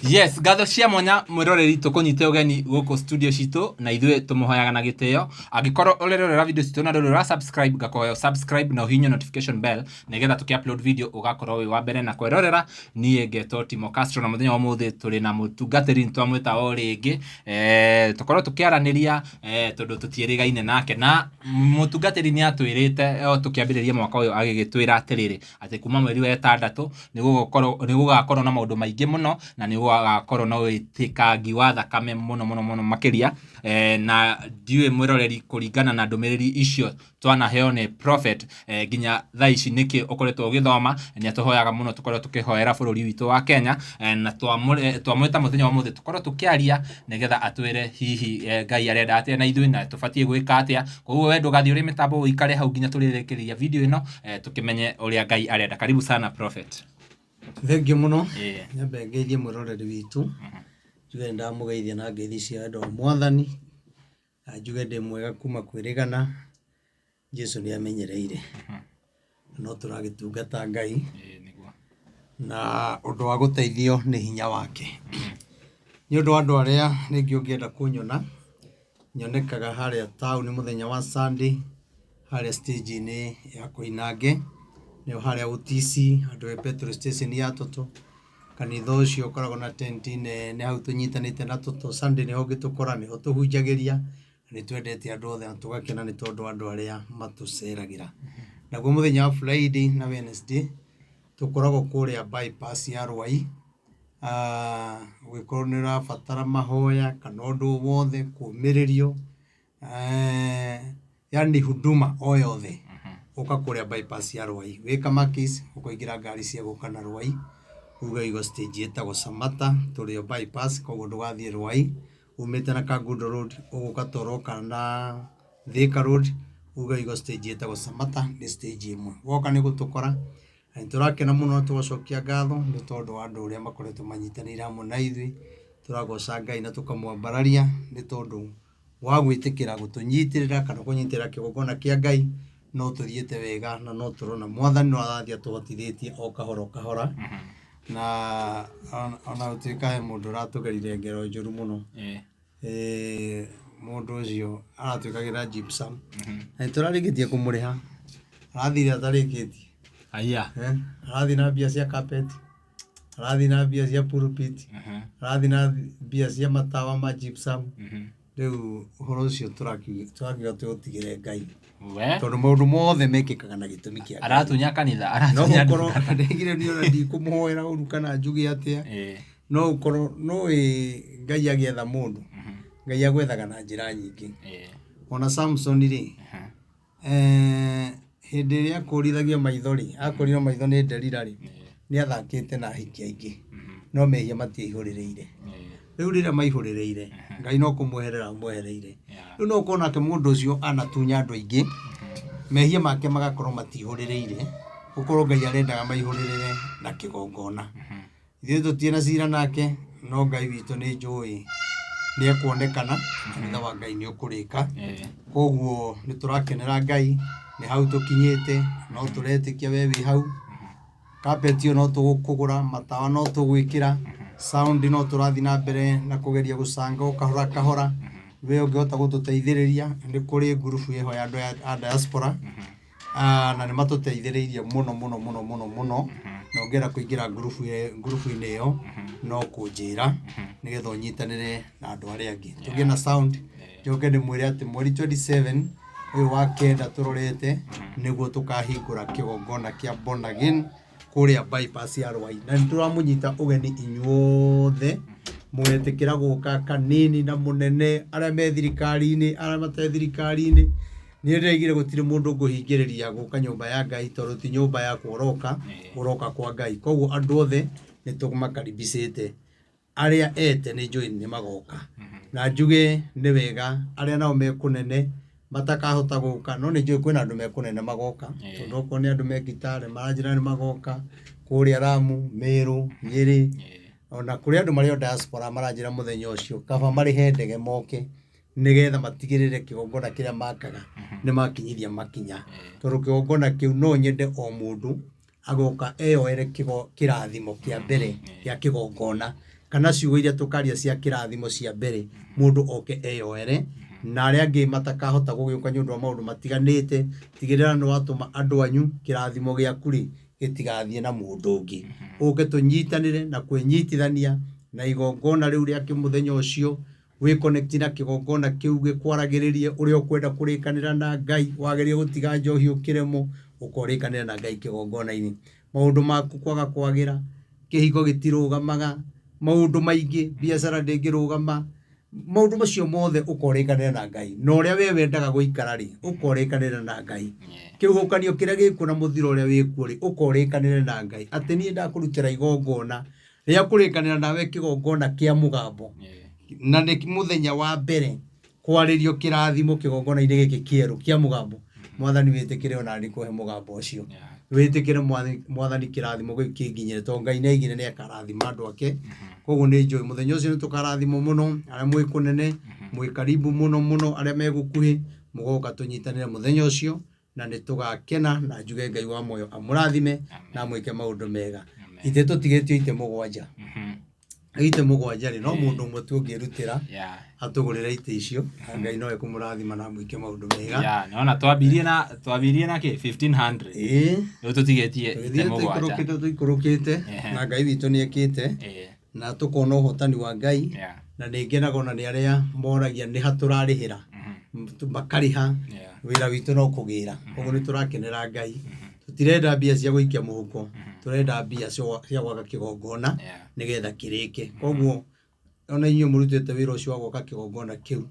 Yes, ngatho cia mwanya mwĩroreri tũkũnyite ũgeni gũkũ studio citũ na ithuĩ tũmũhoyaga na gĩtĩo. Angĩkorwo ũrerorera video citũ na ndũrĩ ũra subscribe, ngakũhoya subscribe na ũhihinye notification bell nĩgetha tũkĩ upload video ũgakorwo wĩ wa mbere na kwĩrorera. Niĩ ngetwo Timo Castro na mũthenya wa ũmũthĩ tũrĩ na mũtungatĩri nĩtwamwĩta o rĩngĩ, tũkorwo tũkĩaranĩria tondũ tũtiĩrĩgaine nake, na mũtungatĩri nĩ atwĩrĩte o tũkĩambĩrĩria mwaka ũyũ agĩgĩtwĩra atĩrĩrĩ, atĩ kuma mweri wa ĩtandatũ nĩ gũgakorwo na maũndũ maingĩ mũno na nĩ gũgakorwo na ũitĩkangi wa thakame mũno mũno mũno makĩria, na ndiũĩ mwĩroreri kũringana na ndũmĩrĩri icio twanaheo nĩ prophet, nginya thaa ici nĩkĩ ũkoretwo ũgĩthoma. Nĩ atũhoyaga mũno tũkorwo tũkĩhoera bũrũri witũ wa Kenya, na twamwĩta mũthenya wa ũmũthĩ tũkorwo tũkĩaria nĩgetha atwĩre hihi Ngai arenda atĩa na ithuĩ na tũbatiĩ gwĩka atĩa. Koguo we ndũgathiĩ ũrĩ mĩtambo, ũikare hau nginya tũrĩrĩkĩrĩria video ĩno, tũkĩmenye ũrĩa Ngai arenda. Karibu sana prophet. Thengiũ mũno. Nyambe ngeithie mwĩroreri witũ, njuge nĩ ndamũgeithia na ngeithi cia wendo wa Mwathani, na njuge ndĩ mwega kuma kwĩrĩgana, Jesu nĩ amenyereire. No tũragĩtungata Ngai na ũndũ wa gũteithio nĩ hinya wake. Nĩ ũndũ wa andũ arĩa rĩngĩ ũngĩenda kũnyona, nyonekaga harĩa taũni mũthenya wa Sunday, harĩa stage-inĩ ya Koinange, nĩho harĩa OTC, handũ he petrol station ya Total. Kanitha ũcio ũkoragwo na tent nene hau tũnyitanĩte na Total. Sunday nĩho ũngĩtũkora, nĩho tũhunjagĩria, na nĩ twendete andũ othe na tũgakena nĩ tondũ wa andũ arĩa matũceragĩra. Naguo mũthenya wa Friday na Wednesday, tũkoragwo kũrĩa bypass ya Rwai, ũngĩkorwo nĩ ũrabatara mahoya kana ũndũ o wothe, kũũmĩrĩrio, yaani huduma o yothe, ũka kũrĩa bypass ya Rwai. Wĩ Kamakis, ũkũingĩra ngari cia gũka na Rwai, uge ũigwo stage ĩtagwo Samata, tũrĩ o bypass, koguo ndũgathiĩ Rwai, umĩte na Kangundo Road, ũgũka ta ũroka na Thika Road, uge ũigwo stage ĩtagwo Samata, nĩ stage ĩmwe. Woka nĩ ũgũtũkora, na nĩ tũrakena mũno na tũgacokia ngatho nĩ tondũ wa andũ ũrĩa makoretwo manyitanĩire hamwe na ithuĩ, tũragoca Ngai na tũkamwambararia nĩ tondũ wa gwĩtĩkĩra gũtũnyitĩrĩra kana kũnyitĩrĩra kĩgongona kĩa Ngai, no tũthiĩte wega na no tũrona Mwathani no arathiĩ atũhotithĩtie o kahora o kahora, na ona gũtuĩka he mũndũ ũratũgerire ngero njũru mũno, mũndũ ũcio aratwĩkagĩra gypsum, na nĩ tũrarĩkĩtie kũmũrĩha, arathire atarĩkĩtie. Aya. Arathiĩ na mbia cia carpet, arathiĩ na mbia cia pulpit, arathiĩ na mbia cia matawa ma gypsum. Rĩu ũhoro ũcio tũrakiuga tũũtigĩre Ngai. We. Tondũ maũndũ mothe mekĩkaga na gĩtũmi kĩa Ngai. Aratunya kanitha, No aratunya gũkorwo ndungata. ndegire niĩ ona ndikũmũhoera ũru kana njuge atĩa, no ũkorwo nĩ Ngai agĩetha mũndũ, Ngai agwethaga na njĩra nyingĩ. Ona Samson rĩ, hĩndĩ ĩrĩa akũrithagio maitho rĩ, akũrirwo maitho nĩ Delila rĩ, nĩ athakĩte na ahiki aingĩ, no mehia matiaihũrĩrĩire. Rĩu rĩrĩa maihũrĩrĩire, Ngai no kũmweherera amwehereire. Rĩu no ũkorwo nake mũndũ ũcio anatunya andũ aingĩ, mehia make magakorwo matihũrĩrĩire, gũkorwo Ngai arendaga maihũrĩrĩre na kĩgongona. Ithuĩ tũtirĩ na cira nake, no Ngai witũ nĩ njũĩ nĩ ekuonekana, kanitha wa Ngai nĩ ũkũrĩka. Koguo nĩ tũrakenera Ngai, nĩ hau tũkinyĩte, no tũretĩkia we wĩ hau. Carpet ĩyo no tũgũkũgũra, matawa no tũgwĩkĩra, sound no tũrathiĩ na mbere na kũgeria gũcanga o kahora kahora. We ũngĩhota gũtũteithĩrĩria, nĩ kũrĩ ngurubu ĩho ya andũ a diaspora, na nĩ matũteithĩrĩirie mũno mũno mũno mũno mũno, na ũngĩenda kũingĩra ngurubu-inĩ ĩyo no kũnjĩra, nĩgetha ũnyitanĩre na andũ arĩa angĩ. Tũgĩe na sound, njoke ndĩmwĩre atĩ mweri 27 ũyũ wa kenda tũrorete, nĩguo tũkahingũra kĩgongona kĩa Born Again kũrĩa bypass ya Rwai. Na nĩ tũramũnyita ũgeni inyuothe, mũgetĩkĩra gũka kanini na mũnene, arĩa me thirikari-inĩ, arĩa matarĩ thirikari-inĩ. Niĩ ndĩraigire gũtirĩ mũndũ ngũhingĩrĩria gũka nyũmba ya Ngai tondũ ti nyũmba yakwa ũroka, ũroka kwa Ngai. Koguo andũ othe nĩ tũmakaribicĩte. Arĩa ete nĩ njũĩ nĩ magoka. Na njuge nĩ wega arĩa nao me kũnene matakahota gũka, no nĩ njũĩ kwĩna andũ me kũnene magoka, tondũ okorwo nĩ andũ me Kitale maranjĩra nĩ magoka, kũrĩa Lamu, Meru, Nyĩrĩ, ona kũrĩ andũ marĩ o diaspora maranjĩra mũthenya ũcio kaba marĩhe ndege moke nĩgetha matigĩrĩre kĩgongona kĩrĩa makaga nĩ makinyithia makinya. Tondũ kĩgongona kĩu no nyende o mũndũ agoka eyoere kĩrathimo kĩa mbere gĩa kĩgongona. Kana ciugo iria tũkaria cia kĩrathimo cia mbere mũndũ oke eyoere, na arĩa angĩ matakahota gũgĩũka nĩ ũndũ wa maũndũ matiganĩte, tigĩrĩra nĩ watũma andũ anyu kĩrathimo gĩaku rĩ gĩtigathiĩ na mũndũ ũngĩ. Ũke tũnyitanĩre na kwĩnyitithania na igongona rĩu rĩa kĩmũthenya ũcio, wĩ connect na kĩgongona kĩu gĩkwaragĩrĩrie ũrĩa ũkwenda kũrĩkanĩra na Ngai, wageria gũtiga njohi ũkĩremwo, ũkorĩkanĩra na Ngai kĩgongona-inĩ. Maũndũ maku kwaga kwagĩra, kĩhiko gĩtirũgamaga, maũndũ maingĩ, biacara ndĩngĩrũgama, maũndũ macio mothe ũkorĩkanĩra na Ngai. Na ũrĩa we wendaga gũikara rĩ, ũkorĩkanĩra na Ngai. Kĩhuhũkanio kĩrĩa gĩkuo na mũthiro ũrĩa wĩkuo rĩ, ũkorĩkanĩre na Ngai. Atĩ niĩ ndakũrutĩra igongona rĩa kũrĩkanĩra nawe kĩgongona kĩa mũgambo. Na nĩ mũthenya wa mbere kwarĩrio kĩrathimo kĩgongona-inĩ gĩkĩ kĩerũ kĩa mũgambo. Mwathani wĩtĩkĩre ona niĩ kũhe mũgambo ũcio. Wĩtĩkĩre mwathani kĩrathimo gĩkĩ kĩnginyĩre, tondũ Ngai nĩ aigire nĩ akarathima andũ ake. Koguo nĩ njũĩ mũthenya ũcio nĩ tũkarathimwo mũno, arĩa mwĩ kũnene, mwĩ karibu mũno mũno, arĩa me gũkuhĩ, mũgoka tũnyitanĩre mũthenya ũcio, na nĩ tũgakena na njuge Ngai wa muoyo amũrathime na amwĩke maũndũ mega. Itĩ tũtigĩtio itĩ mũgwanja. Itĩ mũgwanja rĩ, no mũndũ ũmwe tu ũngĩrutĩra atũgũrĩre itĩ icio, na Ngai no ekũmũrathima na amwĩke maũndũ mega. Yeah, nĩwona twambirie na kĩ 1500. Rĩu tũtigĩtie itĩ Tũgĩthiĩ mũgwanja. tũikũrũkĩte tũikũrũkĩte, na Ngai witũ nĩ ekĩte, na tũkona ũhotani wa Ngai, na nĩ ngenaga ona nĩ arĩa moragia nĩ ha tũrarĩhĩra, makarĩha, wĩra witũ no kũgĩra. Koguo nĩ tũrakenera Ngai. Tũtirenda mbia cia gũikia mũhuko, tũrenda mbia cia gwaka kĩgongona nĩgetha kĩrĩke. Koguo ona inyuĩ mũrutĩte wĩra ũcio wa gwaka kĩgongona kĩu,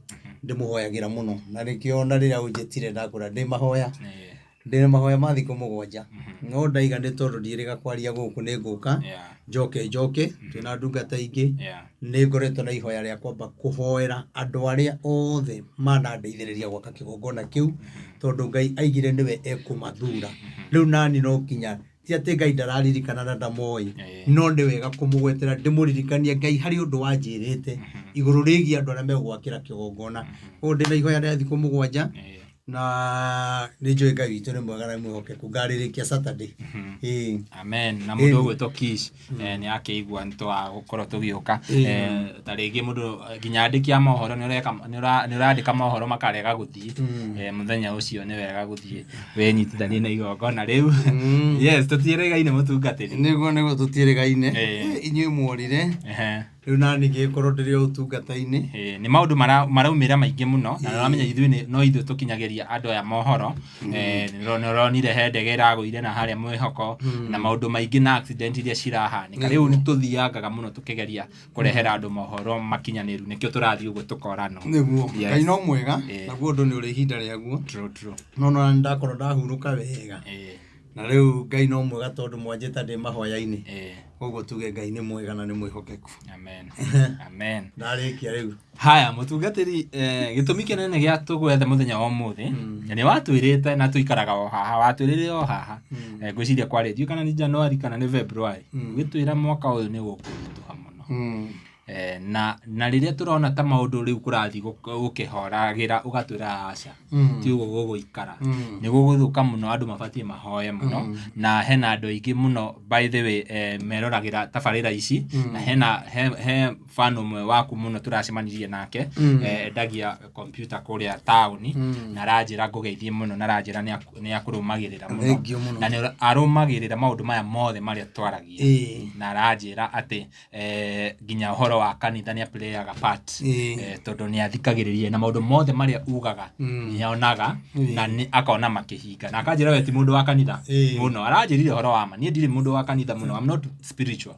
ndĩmũhoyagĩra mũno, na nĩkĩo ona rĩrĩa ũnjĩtire ndakwĩra ndĩ mahoya, ndĩ mahoya ma thikũ mũgwanja, no ndaiga nĩ tondũ ndiĩrĩga kwaria gũkũ nĩ ngũka, njoke njoke, twĩna ndungata ingĩ, nĩ ngoretwo na ihoya rĩa kwamba kũhoera andũ arĩa othe manandeithĩrĩria gwaka kĩgongona kĩu, tondũ Ngai aigire nĩwe ekũmathura. Rĩu nani no nginya, ti atĩ Ngai ndararirikana na ndamoĩ, no nĩ wega kũmũgwetera ndĩmũririkanie Ngai harĩ ũndũ wanjĩrĩte igũrũ rĩgiĩ andũ arĩa megwakĩra kĩgongona. Koguo ndĩna ihoya rĩa thikũ mũgwanja, na nĩ njũĩ Ngai witũ nĩ mwega na nĩ mwĩhokeku, ngarĩrĩkia Saturday. Amen. Na mũndũ ũgwĩtwo Kish nĩ akĩigua nĩ twagũkorwo tũgĩũka. Ta rĩngĩ mũndũ nginya andĩki a mohoro nĩ ũrandĩka mohoro makarega gũthiĩ. Mũthenya ũcio nĩ wega gũthiĩ wĩnyitithanie na igongona rĩu. Yes, tũtiĩrĩgaine mũtungatĩri. Nĩguo nĩguo tũtiĩrĩgaine. Inyuĩ muorire. Rĩu nani ngĩgĩkorwo ndĩrĩ o ũtungata-inĩ. Nĩ maũndũ maraumĩra maingĩ mũno, na ũramenya ithuĩ no ithuĩ tũkinyagĩria andũ aya mohoro. Nĩ ũronire he ndege ĩragũire na harĩa mwĩhoko, na maũndũ maingĩ na accident iria cirahanĩka. Rĩu nĩ tũthiangaga mũno tũkĩgeria kũrehera andũ mohoro makinyanĩru, nĩkĩo tũrathiĩ ũguo tũkoranwo. Nĩguo, Ngai no mwega, naguo ũndũ nĩ ũrĩ ihinda rĩaguo. True, true. No nĩ ndakorwo ndahurũka wega. Na rĩu Ngai no mwega tondũ mwanjĩta ndĩ mahoya-inĩ. Koguo tuge Ngai nĩ mwega na nĩ mwĩhokeku. Amen. Amen. Ndarĩkia rĩu. Haya mũtungatĩri, gĩtũmi kĩnene gĩa tũgwethe mũthenya wa ũmũthĩ, nĩ watwĩrĩte na tũikaraga o haha, watwĩrĩire o haha. Ngwĩciria kwarĩ ndiũĩ kana nĩ January kana nĩ February. Ũgĩtwĩra mwaka ũyũ nĩ ũkũritũha mũno. Na rĩrĩa tũrona ta maũndũ rĩu kũrathiĩ gũkĩhoragĩra ũgatwĩra aca, ti ũguo gũgũikara. Nĩ gũgũthũka mũno, andũ mabatiĩ mahoe mũno, na hena andũ aingĩ mũno by the way meroragĩra tabarĩra ici, na hena he fan ũmwe waku mũno tũracemanirie nake, endagia computer kũrĩa taũni, na aranjĩra ngũgeithie mũno, na aranjĩra nĩ akũrũmagĩrĩra mũno. Thengiũ mũno. Na nĩ arũmagĩrĩra maũndũ maya mothe marĩa twaragia. Na aranjĩra atĩ nginya ũhoro wa kanitha nĩ aplayaga part, tondũ nĩ athikagĩrĩria na maũndũ mothe marĩa ugaga nĩ onaga, na nĩ akona makĩhinga, na akanjĩra we ti mũndũ wa kanitha mũno. Aranjĩrire ũhoro wa ma, niĩ ndirĩ mũndũ wa kanitha mũno, I'm not spiritual.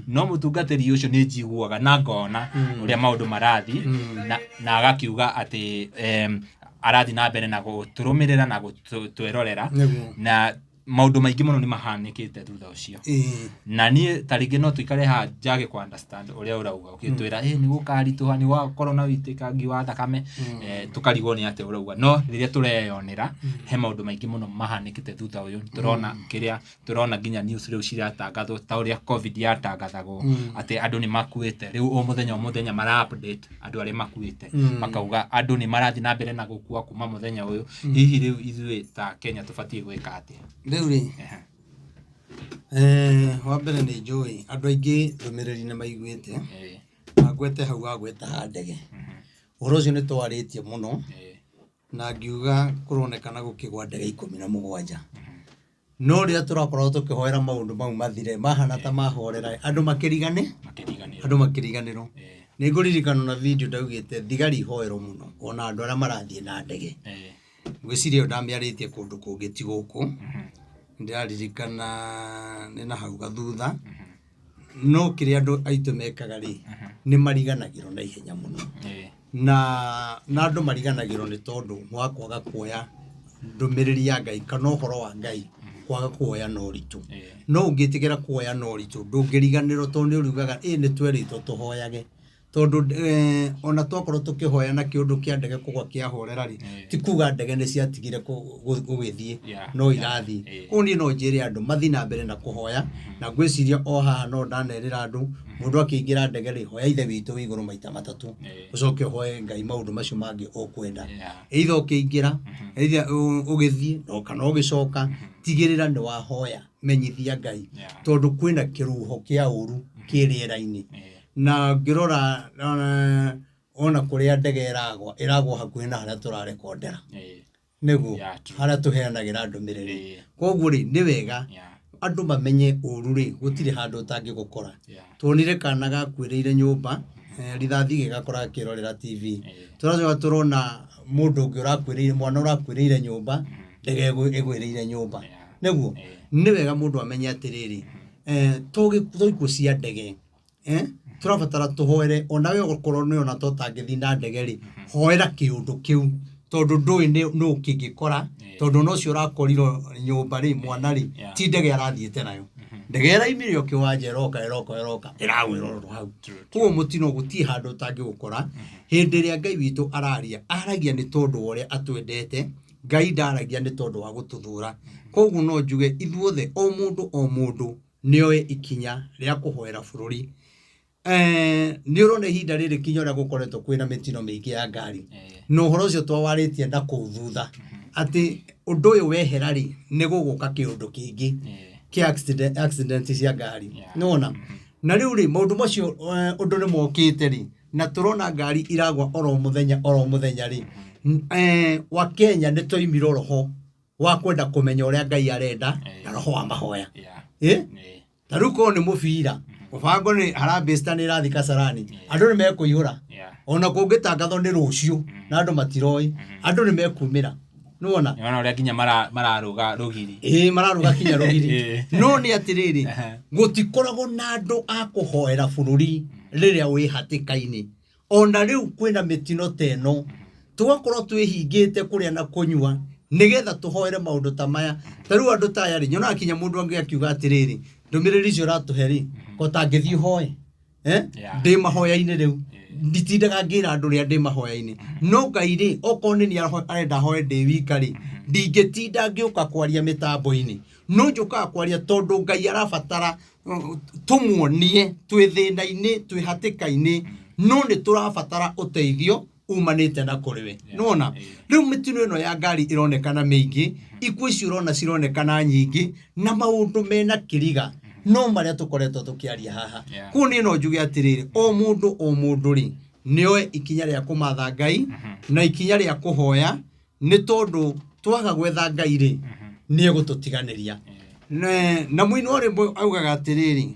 No mũtungatĩri ũcio nĩ njiguaga na ngona ũrĩa maũndũ marathiĩ, na agakiuga atĩ arathiĩ na mbere na gũtũrũmĩrĩra na gũtwĩrorera, na maũndũ maingĩ mũno nĩ mahanĩkĩte thutha ũcio. Na niĩ ta rĩngĩ no tũikare haha njage kũ understand ũrĩa ũrauga, ũgĩtwĩra nĩ gũkaritũha, nĩ gũgakorwo na ũitĩkangi wa thakame, tũkarigwo nĩ atĩa ũrauga. No rĩrĩa tũreyonera he maũndũ maingĩ mũno mahanĩkĩte thutha ũyũ, tũrona kĩrĩa tũrona nginya news rĩu ciratangathwo ta ũrĩa COVID yatangathagwo, atĩ andũ nĩ makuĩte. Rĩu o mũthenya o mũthenya mara update andũ arĩa makuĩte, makauga andũ nĩ marathiĩ na mbere na gũkua kuma mũthenya ũyũ. Hihi rĩu ithuĩ ta Kenya tũbatiĩ gwĩka atĩa? Rĩu rĩ, Wa mbere nĩ njũĩ andũ aingĩ ndũmĩrĩri nĩ maiguĩte na ngwete hau wagweta ha ndege. Ũhoro ũcio nĩ twarĩtie mũno na ngiuga kũronekana gũkĩgwa ndege 17. No rĩrĩa tũrakorwo tũkĩhoera maũndũ mau mathire mahana ta mahorera andũ makĩrigane andũ makĩriganĩrwo. Nĩ ngũririkana na video ndaugĩte thigari ihoerwo mũno ona andũ arĩa marathiĩ na ndege. Ngwĩciria ĩyo ndamĩarĩtie kũndũ kũngĩ ti gũkũ. Ndĩraririkana nĩ na hau gathutha. No kĩrĩa andũ aitũ mekaga rĩ, nĩ mariganagĩrwo na ihenya mũno. Na andũ mariganagĩrwo nĩ tondũ wa kwaga kuoya ndũmĩrĩri ya Ngai kana ũhoro wa Ngai kwaga kuoya na ũritũ. No ũngĩtĩkĩra kuoya na ũritũ ndũngĩriganĩrwo tondũ nĩ ũriugaga ĩ nĩ twerĩtwo tũhoyage. Tondũ ona twakorwo tũkĩhoya na kĩũndũ kĩa ndege kũgwa kĩahorera rĩ, ti kuga ndege nĩ ciatigire gũgĩthiĩ, no irathiĩ. Koguo niĩ no njĩre andũ mathiĩ na mbere na kũhoya, na ngwĩciria o haha no ndanerĩra andũ, mũndũ akĩingĩra ndege rĩ, hoya ithe witũ wĩ igũrũ maita matatũ, ũcoke ũhoe Ngai maũndũ macio mangĩ ũkwenda. Either ũkĩingĩra, either ũgĩthiĩ kana ũgĩcoka, tigĩrĩra nĩ wahoya, menyithia Ngai, tondũ kwĩna kĩhuho kĩa ũru kĩ rĩera-inĩ. Na ngĩrora ona kũrĩa ndege ĩragwa, ĩragwa hakuhĩ na harĩa tũrarekondera. Nĩguo, harĩa tũheanagĩra ndũmĩrĩri. Koguo rĩ, nĩ wega andũ mamenye ũru rĩ, gũtirĩ handũ ũtangĩgũkora. Tuonire kana gakuĩrĩire nyũmba, rithathi gĩgakora gakĩrorera TV. Tũracoka tũrona mũndũ ũngĩ ũrakuĩrĩire, mwana ũrakuĩrĩire nyũmba, ndege ĩgwĩrĩire nyũmba. Nĩguo, nĩ wega mũndũ amenye atĩrĩrĩ, to ikuũ cia ndege, tũrabatara tũhoere onawe okorwo nĩ ona tũtangĩthiĩ na ndege rĩ, hoera kĩũndũ kĩu tondũ ndũĩ nũ kĩngĩkora, tondũ ona ũcio ũrakorirwo nyũmba rĩ, mwana rĩ, ti ndege arathiĩte nayo. Ndege ĩraimire o kĩwanja ĩroka ĩroka ĩroka ĩragwĩra oro hau. Koguo mũtino gũtirĩ handũ ũtangĩgũkora. Hĩndĩ ĩrĩa Ngai witũ araria, aragia nĩ tondũ wa ũrĩa atwendete, Ngai ndaragia nĩ tondũ wa gũtũthũra. Koguo no njuge ithuothe o mũndũ o mũndũ nĩoe ikinya rĩa kũhoera bũrũri. Nĩ ũrona ihinda rĩrĩ kinya ũrĩa gũkoretwo kwĩna mĩtino mĩingĩ ya ngari. Na ũhoro ũcio twawarĩtie na kũu thutha atĩ ũndũ ũyũ wehera rĩ, nĩ gũgũka kĩũndũ kĩngĩ kĩa accident cia ngari. Nĩwona? Na rĩu rĩ, maũndũ macio ũndũ nĩ mokĩte rĩ, na tũrona ngari iragwa oro mũthenya oro mũthenya rĩ, Wakenya nĩ twaimire roho wa kwenda kũmenya ũrĩa Ngai arenda na roho wa mahoya. Ta rĩu korwo nĩ mũbira, mũbango nĩ Harambee Stars nĩ ĩrathiĩ Kasarani, andũ nĩ mekũihũra. Ona kũngĩtangathwo nĩ rũciũ na andũ matiroĩ, andũ nĩ mekumĩra. Nĩwona? Nĩwona ũrĩa nginya mararũga rũgiri. Ĩĩ, mararũga kinya rũgiri. No nĩ atĩrĩrĩ, gũtikoragwo na andũ a kũhoera bũrũri rĩrĩa wĩ hatĩka-inĩ. Ona rĩu kwĩna mĩtino ta ĩno, tũgakorwo twĩhingĩte kũrĩa na kũnyua nĩgetha tũhoere maũndũ ta maya. Ta rĩu andũ ta aya rĩ, nyonaga kinya mũndũ angĩ akiuga atĩrĩrĩ, ndũmĩrĩri icio ũratũhe rĩ, ko tangĩthiĩ hoe. Ndĩ mahoya-inĩ rĩu. Nditindaga ngĩra andũ ũrĩa ndĩ mahoya-inĩ. No Ngai rĩ, okorwo nĩ niĩ arenda hoe ndĩ wika rĩ, ndingĩtinda ngĩũka kwaria mĩtambo-inĩ. No njũkaga kwaria tondũ Ngai arabatara tũmuonie twĩ thĩna-inĩ, twĩ hatĩka-inĩ, no nĩ tũrabatara ũteithio umanĩte na kũrĩ we. Nĩwona? Rĩu mĩtino ĩno ya ngari ĩronekana mĩingĩ, ikuũ ici ũrona cironekana nyingĩ, na maũndũ mena kĩriga no marĩa tũkoretwo tũkĩaria haha. Koguo niĩ no njuge atĩrĩrĩ, o mũndũ o mũndũ rĩ, nĩoe ikinya rĩa kũmatha Ngai, na ikinya rĩa kũhoya, nĩ tondũ twaga gwetha Ngai rĩ, nĩ egũtũtiganĩria. Na mũini wa rwĩmbo augaga atĩrĩrĩ,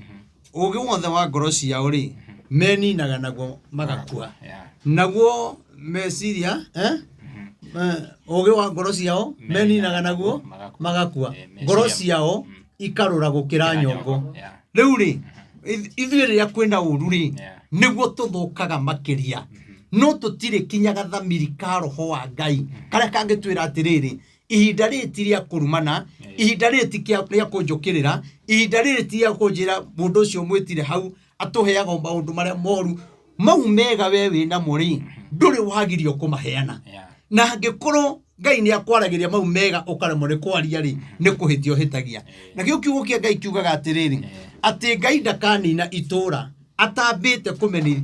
ũũgĩ wothe wa ngoro ciao rĩ, meninaga naguo magakua. Naguo meciria, ũũgĩ wa ngoro ciao meninaga naguo magakua. Ngoro ciao ikarũra gũkĩra nyongo. Rĩu rĩ, ithuĩ rĩrĩa kwĩna ũru rĩ, nĩguo tũthũkaga makĩria. No tũtirĩ kinya gathamiri ka roho wa Ngai karĩa kangĩtwĩra atĩrĩrĩ, ihinda rĩrĩ ti rĩa kũrumana, ihinda rĩrĩ ti rĩa kũnjũkĩrĩra, ihinda rĩrĩ ti rĩa kũnjĩra mũndũ ũcio mwĩtire hau atũheaga o maũndũ marĩa moru. Mau mega we wĩ namo rĩ, ndũrĩ wagirio kũmaheana. Na angĩkorwo Ngai nĩ akwaragĩria mau mega ũkaremwo nĩ kwaria rĩ, nĩ kũhĩtia ũhĩtagia. Na kĩo kiugo kĩa Ngai kiugaga atĩrĩrĩ, atĩ Ngai ndakanina itũra atambĩte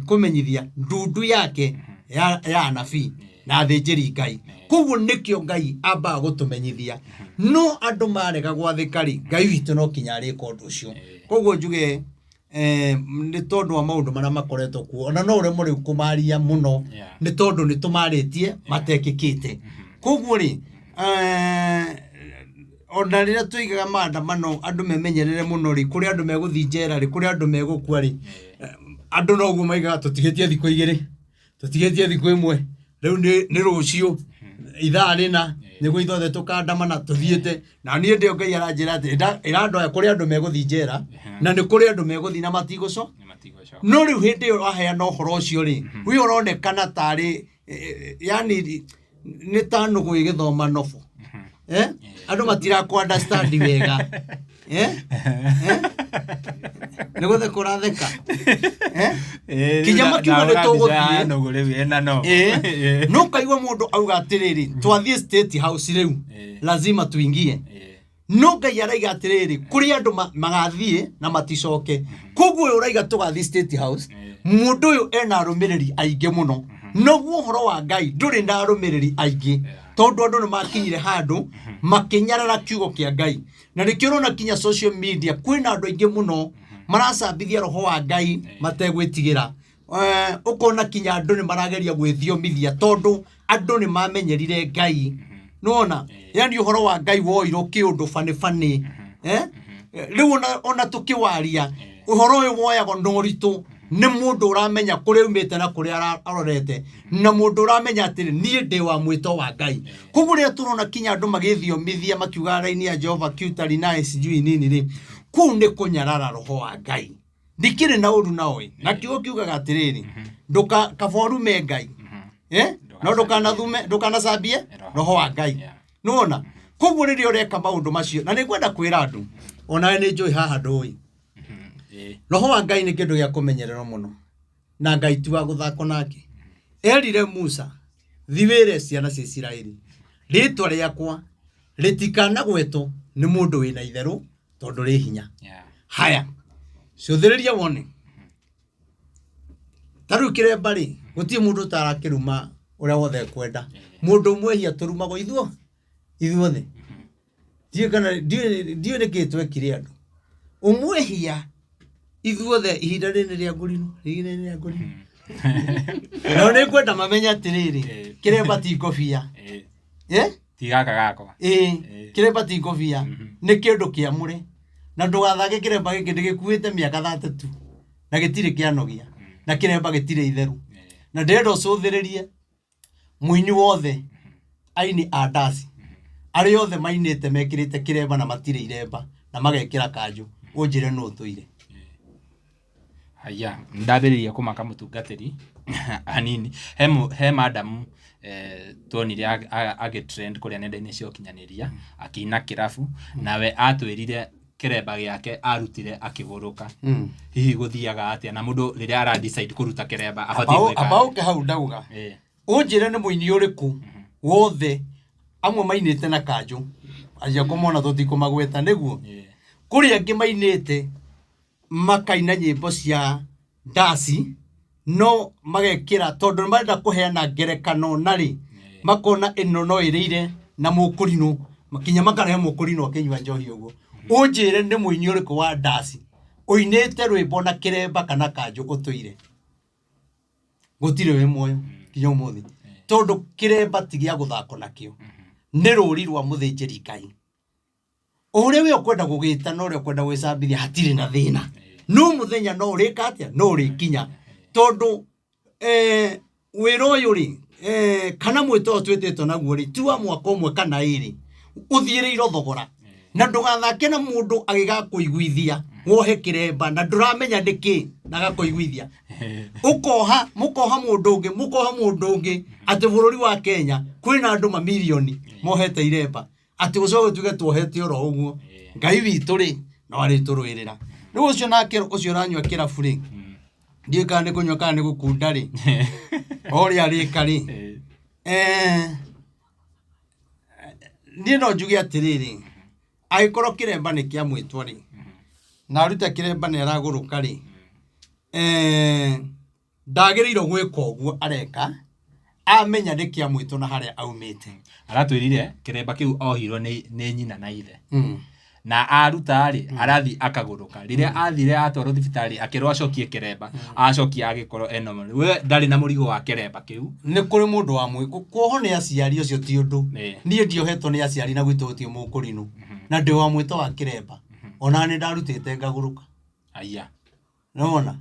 kũmenyithia ndundu yake ya anabii na athĩnjĩri Ngai. Koguo nĩkĩo Ngai ambaga gũtũmenyithia. No andũ marega gwathĩka rĩ, Ngai witũ no kinya arĩka ũndũ ũcio. Koguo njuge nĩ tondũ wa maũndũ marĩa makoretwo kuo, ona no ũremwo rĩu kũmaria mũno, nĩ tondũ nĩ tũmarĩtie matekĩkĩte. Koguo rĩ, ona rĩrĩa tũigaga maandamano andũ memenyerere mũno rĩ, kũrĩ andũ megũthiĩ njera rĩ, kũrĩ andũ megũkua rĩ, andũ noguo maigaga tũtigĩtie thikũ igĩrĩ, tũtigĩtie thikũ ĩmwe, rĩu nĩ rũciũ ithaa rĩna nĩguo ithuothe tũkandamana tũthiĩte. Na niĩ ndĩo Ngai aranjĩra atĩ ĩra andũ aya kũrĩ andũ megũthiĩ njera, na nĩ kũrĩ andũ megũthiĩ na matigũco. No rĩu hĩndĩ ĩyo waheana ũhoro ũcio rĩ, we ũronekana tarĩ yani nĩ ta nũgũ ĩgĩthoma nobo. Andũ matirakũ understand wega. Nĩ gũtheka ũratheka. Kinya makiuga nĩ tũgũthiĩ. No kaigua mũndũ auga atĩrĩrĩ, twathiĩ State House rĩu, lazima tuingie. No Ngai araiga atĩrĩrĩ, kũrĩ andũ magathiĩ na maticoke. Koguo ũyũ ũraiga tũgathiĩ State House, mũndũ ũyũ ena arũmĩrĩri aingĩ mũno. Noguo ũhoro wa Ngai ndũrĩ na arũmĩrĩri aingĩ, tondũ andũ nĩ makinyire handũ makĩnyarara kiugo kĩa Ngai. Na nĩkĩo ũrona kinya social media kwĩna andũ aingĩ mũno maracambithia roho wa Ngai mategwĩtigĩra. Ũkona kinya andũ nĩ marageria gwĩthiomithia tondũ andũ nĩ mamenyerire Ngai. Nĩwona? Yani ũhoro wa Ngai woirwo kĩũndũ bani bani. Rĩu ona tũkĩwaria ũhoro ũyũ woyagwo na ũritũ nĩ mũndũ ũramenya kũrĩa aumĩte na kũrĩa arorete, na mũndũ ũramenya atĩrĩ niĩ ndĩ wa mwĩto wa Ngai. Koguo rĩrĩa tũrona kinya andũ magĩthiomithia makiuga raini ya Jehova kiutari naye sijui nini rĩ, kũu nĩ kũnyarara roho wa Ngai. Ndikĩrĩ na ũru nao ĩ, na kiugo kiugaga atĩrĩrĩ, ndũka kaba ũrume Ngai, no ndũkanathume, ndũkanacambie roho wa Ngai. Nĩwona? Koguo rĩrĩa ũreka maũndũ macio, na nĩngwenda kwĩra andũ, onawe nĩ njũĩ haha ndũĩ, roho wa Ngai nĩ kĩndũ gĩa kũmenyererwo mũno, na Ngai ti wa gũthakwo nake. Erire Musa, thi wĩre ciana cia Isiraeli, rĩtwa rĩakwa rĩtikanagwetwo nĩ mũndũ wĩna itherũ tondũ rĩ hinya. Haya, cũthĩrĩria wone. Ta rĩu kĩremba rĩ, gũtirĩ mũndũ ũtarakĩruma ũrĩa wothe ekwenda. Mũndũ ũmwe ehia tũrumagwo ithuothe. Ndiũĩ kana ndiũĩ nĩkĩ twekire andũ. Ũmwe ehia ithuothe ihinda rĩrĩ nĩ rĩa ngũrinũ, ihinda rĩrĩ nĩ rĩa ngũrinũ. Nao nĩ ngwenda mamenye atĩrĩrĩ, kĩremba ti ngobia. Ti gaka gakwa. Kĩremba ti ngobia, nĩ kĩndũ kĩamũre. Na ndũgathake kĩremba gĩkĩ ndĩgĩkuĩte mĩaka 32 na gĩtirĩ kĩanogia, na kĩremba gĩtirĩ itherũ. Na ndĩrenda ũcũthĩrĩrie mũini wothe, aini a ndaci, arĩa othe mainĩte mekĩrĩte kĩremba na matirĩ iremba na magekĩra kanjũ, ũnjĩre nũ ũtũire. Haya, ndambĩrĩria kũmaka mũtungatĩri hanini. He madam tuonire agĩ trend kũrĩa nenda-inĩ cia ũkinyanĩria akĩina kĩrabu, nawe atwĩrire kĩremba gĩake arutire akĩgũrũka. Hihi gũthiaga atĩa na mũndũ rĩrĩa ara decide kũruta kĩremba abatiĩ gwĩka Amba atĩa? ũke hau ndauga. Ũnjĩre nĩ mũini ũrĩkũ wothe amwe mainĩte na kanjũ, acio kũmona tũtikũmagweta nĩguo. Kũrĩ angĩ mainĩte makaina nyĩmbo cia ndaci no magekĩra tondũ nĩ marenda kũheana ngerekano narĩ, makona ĩno no ĩrĩire na mũkũrinũ, kinya makarehe mũkũrinũ akĩnyua njohi ũguo. Ũnjĩre nĩ mũini ũrĩkũ wa ndaci ũinĩte rwĩmbo na kĩremba kana kanjũ ũtũire? Gũtirĩ wĩ muoyo nginya ũmũthĩ, tondũ kĩremba ti gĩa gũthakwo nakĩo, nĩ rũri rwa mũthĩnjĩri Ngai. Ũrĩa we ũkwenda gũgĩta na ũrĩa ũkwenda gwĩcambithia hatirĩ na thĩna, no mũthenya no ũrĩka atĩa? No ũrĩkinya, tondũ wĩra ũyũ rĩ, kana mwĩto ũyũ twĩtĩtwo naguo rĩ, ti wa mwaka ũmwe kana ĩrĩ, ũthiĩrĩirwo thogora. Na ndũgathake na mũndũ agĩgakũiguithia wohe kĩremba na ndũramenya nĩkĩ na agakũiguithia. Ũkoha, mũkoha mũndũ ũngĩ, mũkoha mũndũ ũngĩ, atĩ bũrũri wa Kenya kwĩna andũ mamirioni mohete iremba, atĩ ũcoke tuge tuohete oro ũguo. Ngai witũ rĩ, no arĩtũrũĩrĩra. Rĩu ũcio nake ũcio ũranyua kĩrabu rĩ, ndiũĩ kana nĩ kũnyua kana nĩ gũkunda rĩ, o ũrĩa arĩka rĩ, niĩ no njuge atĩrĩrĩ, angĩkorwo kĩremba nĩ kĩa mwĩtwo rĩ, na aruta kĩremba nĩ aragũrũka rĩ, ndagĩrĩirwo gwĩka ũguo areka, Amenya nĩ kĩa mwĩtũ na harĩa aumĩte. Aratwĩrire kĩremba kĩu ohirwo nĩ nyina na ithe. Na aruta rĩ, arathiĩ akagũrũka. Rĩrĩa athire atwarwo thibitarĩ akĩrwo acokie kĩremba, acokia agĩkorwo e normal. We ndarĩ na mũrigo wa kĩremba kĩu. Nĩ kũrĩ mũndũ wa mwĩ kuohwo nĩ aciari ũcio ti ũndũ. Niĩ ndiohetwo nĩ aciari na gwitũ gũtirĩ mũkũrinũ. Na ndĩ wa mwĩto wa kĩremba. Ona nĩ ndarutĩte ngagũrũka. Aya. Nĩwona?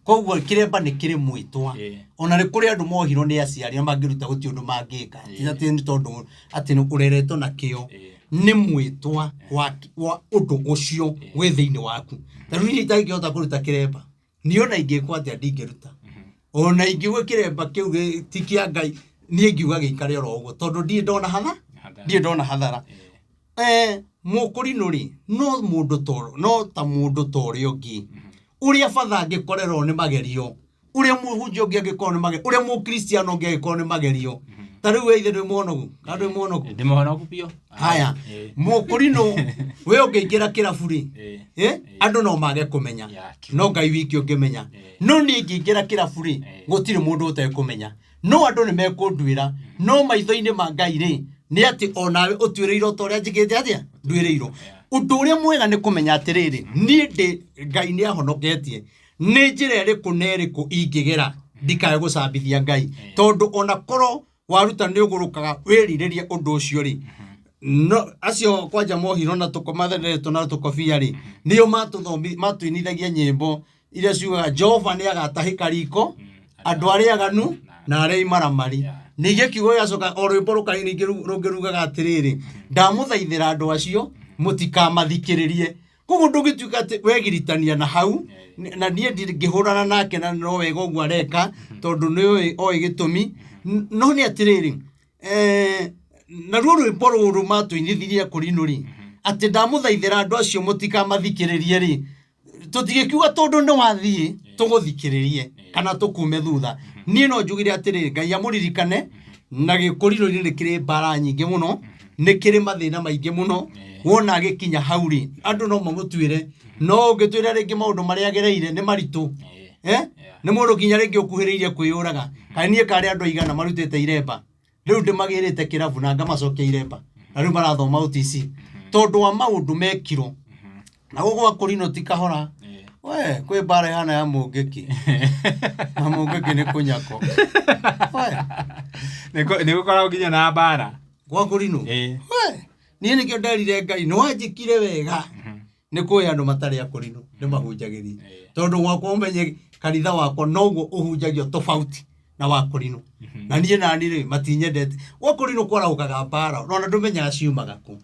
Koguo kĩremba nĩ kĩrĩ mwĩtwa. Ona nĩ kũrĩ andũ mohirwo nĩ aciari na mangĩruta gũtirĩ ũndũ mangĩka. Ti atĩ nĩ tondũ atĩ nĩ ũreretwo na kĩo. Nĩ mwĩtwa wa ũndũ ũcio wĩ thĩinĩ waku. Ta rĩu niĩ itangĩhota kũruta kĩremba, niĩ ona ingĩkwo atĩa ndingĩruta. Ona ingiuga kĩremba kĩu ti kĩa Ngai, niĩ ingiuga gĩikare oro ũguo tondũ ndirĩ ndona hathara. Ndirĩ ndona hathara. Mũkũrinũ rĩ, no mũndũ ta no ta mũndũ ta ũrĩa ũngĩ. Ũrĩa batha angĩkorerwo nĩ magerio, ũrĩa mũhunjia ũngĩ angĩkorwo nĩ magerio, ũrĩa mũkristiano ũngĩ angĩkorwo nĩ magerio. Ta rĩu we ithe ndwĩ mũhonoku? Kana ndwĩ mũhonoku? Ndĩ mũhonoku biũ. Haya, mũkũrinũ we ũngĩingĩra kĩrabu rĩ, andũ no mage kũmenya, no Ngai wiki ũngĩmenya. No niĩ ingĩingĩra kĩrabu rĩ, gũtirĩ mũndũ ũtekũmenya. No andũ nĩ mekũnduĩra, no maitho-inĩ ma Ngai rĩ, nĩ atĩ o nawe ũtuĩrĩirwo ta ũrĩa njĩkĩte atĩa? Nduĩrĩirwo. Ũndũ ũrĩa mwega nĩ kũmenya atĩrĩrĩ, niĩ ndĩ Ngai nĩ ahonoketie, nĩ njĩra ĩrĩkũ na ĩrĩkũ ingĩgera ndikae gũcambithia Ngai. Tondũ ona korwo waruta nĩ ũgũrũkaga wĩrirĩrie ũndũ ũcio rĩ, no acio kwanja mohirwo na tũkomatheretwo na tũkobia rĩ, nĩo matũinithagia nyĩmbo iria ciugaga Jehova nĩ agatahĩka riko andũ arĩa aganu na arĩa imaramari. Ningĩ kiugo gĩgacoka o rwĩmbo rũkarĩ ningĩ rũngĩ rugaga atĩrĩrĩ, ndamũthaithĩra andũ acio mũtikamathikĩrĩrie. Koguo ndũngĩtuĩka atĩ wegiritania na hau, na niĩ ndingĩhũrana nake na no wega ũguo areka, tondũ nĩ oĩ gĩtũmi. No nĩ atĩrĩrĩ, naruo rwĩmbo rũrũ matũinithirie kũrinũ rĩ, atĩ ndamũthaithĩra andũ acio mũtikamathikĩrĩrie rĩ, tũtigĩkiuga tondũ nĩ wathiĩ tũgũthikĩrĩrie kana tũkume thutha. Niĩ no njugire atĩrĩrĩ, Ngai amũririkane, na gĩkũrinũ-inĩ nĩ kĩrĩ mbara nyingĩ mũno, nĩ kĩrĩ mathĩna maingĩ mũno. Wona agĩkinya hau rĩ, andũ no mamũtuĩre, no ũngĩtwĩra rĩngĩ maũndũ marĩa agereire nĩ maritũ. Nĩ mũndũ nginya rĩngĩ ũkuhĩrĩirie kwĩyũraga. Kaĩ niĩ karĩ andũ aigana marutĩte iremba, rĩu ndĩmagĩrĩte kĩrabu na ngamacokia iremba, na rĩu marathoma OTC tondũ wa maũndũ mekirwo. Na gũkũ gwa kũrinũ ti kahora. We, kwĩ mbara ĩhana ya mũngĩkĩ. Na mũngĩkĩ nĩ kũnyako. We. Nĩ gũkoragwo nginya na mbara. Gwa kũrinũ? We, niĩ nĩkĩo nderire Ngai, nĩ wanjĩkire wega. Nĩ kũĩ andũ matarĩ a kũrinũ, nĩ mahunjagĩria. Tondũ gwakwa ũmenye kanitha wakwa noguo ũhunjagio tofauti na wa kũrinũ. Na niĩ nani rĩ, matinyendete. Gwa kũrinũ kwarahũkaga mbara, ona ndũmenyaga ciumaga kũ.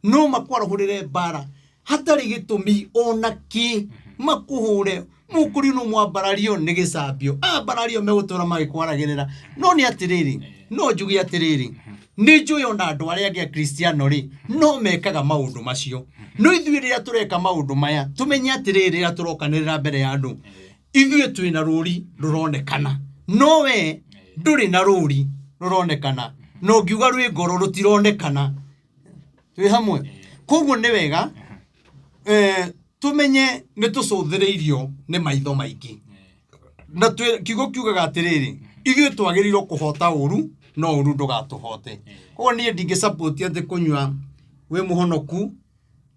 No makwarahũrĩre mbara hatarĩ gĩtũmi ona kĩ, makũhũre. Mũkũrinũ mwambarario nĩ gĩcambio. Ambarario megũtũra magĩkwaragĩrĩra. No nĩ atĩrĩrĩ, no njuge atĩrĩrĩ, nĩ njũĩ ona andũ arĩa angĩ a Kristiano rĩ, no mekaga maũndũ macio. No ithuĩ rĩrĩa tũreka maũndũ maya, tũmenye atĩrĩrĩ, rĩrĩa tũrokanĩrĩra mbere ya andũ, ithuĩ twĩna rũri rũronekana. No we ndũrĩ na rũri rũronekana. Na ũngiuga rwĩ ngoro rũtironekana. Twĩ hamwe. Koguo nĩ wega, tũmenye nĩ tũcũthĩrĩirio nĩ maitho maingĩ. Na kiugo kiugaga atĩrĩrĩ, ithuĩ twagĩrĩirwo kũhota ũru, no ũru ndũgatũhote. Koguo niĩ ndingĩ support atĩ kũnyua wĩ mũhonoku,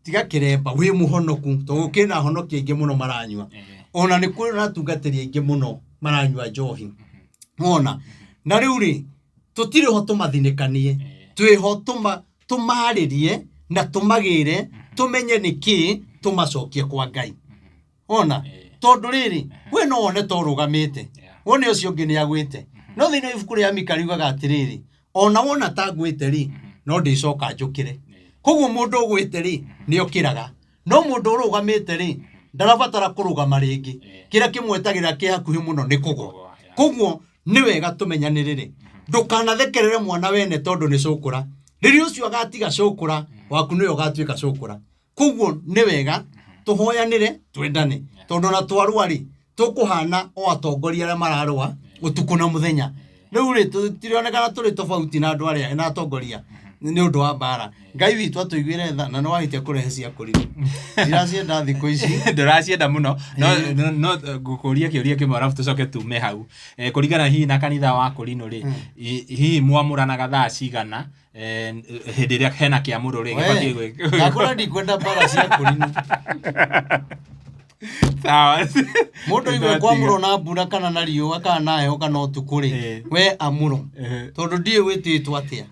tiga kĩremba wĩ mũhonoku, tondũ kwĩna ahonoki aingĩ mũno maranyua. Ona nĩ kwĩna atungatĩri aingĩ mũno maranyua njohi. Wona? Na rĩu rĩ, tũtirĩ ho tũmathinĩkanie, twĩho tũmarĩrie na tũmagĩre, tũmenye nĩkĩ tũmacokie kwa Ngai. Wona? Tondũ rĩrĩ, we no wone ta ũrũgamĩte, wone ũcio ũngĩ nĩ agwĩte. No thĩinĩ wa ibuku rĩa Mika riugaga atĩrĩrĩ, ona wona ta ngwĩte rĩ, no ndĩcoka njũkĩre. Koguo mũndũ ũgwĩte rĩ, nĩ okĩraga. No mũndũ ũrũgamĩte rĩ, ndarabatara kũrũgama rĩngĩ. Kĩrĩa kĩmwetagĩrĩra kĩ hakuhĩ mũno nĩ kũgwa. Koguo nĩ wega tũmenyanĩrĩre. Ndũkanathekerere mwana wene tondũ nĩ cũkũra. Rĩrĩa ũcio agatiga cũkũra, waku nĩwe ũgatuĩka cũkũra. Koguo nĩ wega tũhoyanĩre, twendane. Tondũ ona twarũa rĩ, tũkũhana o atongoria arĩa mararũa ũtukũ na mũthenya. Rĩu rĩ, tũtirionekana tũrĩ tofauti na andũ arĩa na atongoria. Nĩ ũndũ wa mbara. Ngai witũ atũiguĩre tha na nĩ wahĩtia kũrehe cia kũrimũ. Ndiracienda thikũ ici. Ndũracienda mũno, no ngũkũria kĩũria kĩmwe arabu tũcoke tume hau. Kũringana hihi na kanitha wa Kũrinũ rĩ, hihi mwamũranaga thaa cigana hĩndĩ ĩrĩa hena kĩamũro rĩ, gĩbatiĩ gwĩkwo? Ndakũra ndikwenda mbara cia kũrinũ. Sawa. Mũndũ igue kwamũrwo na mbura kana na riũa kana na heho kana ũtukũ rĩ, we amũrwo. Tondũ ndiũĩ wĩtĩtwo atĩa.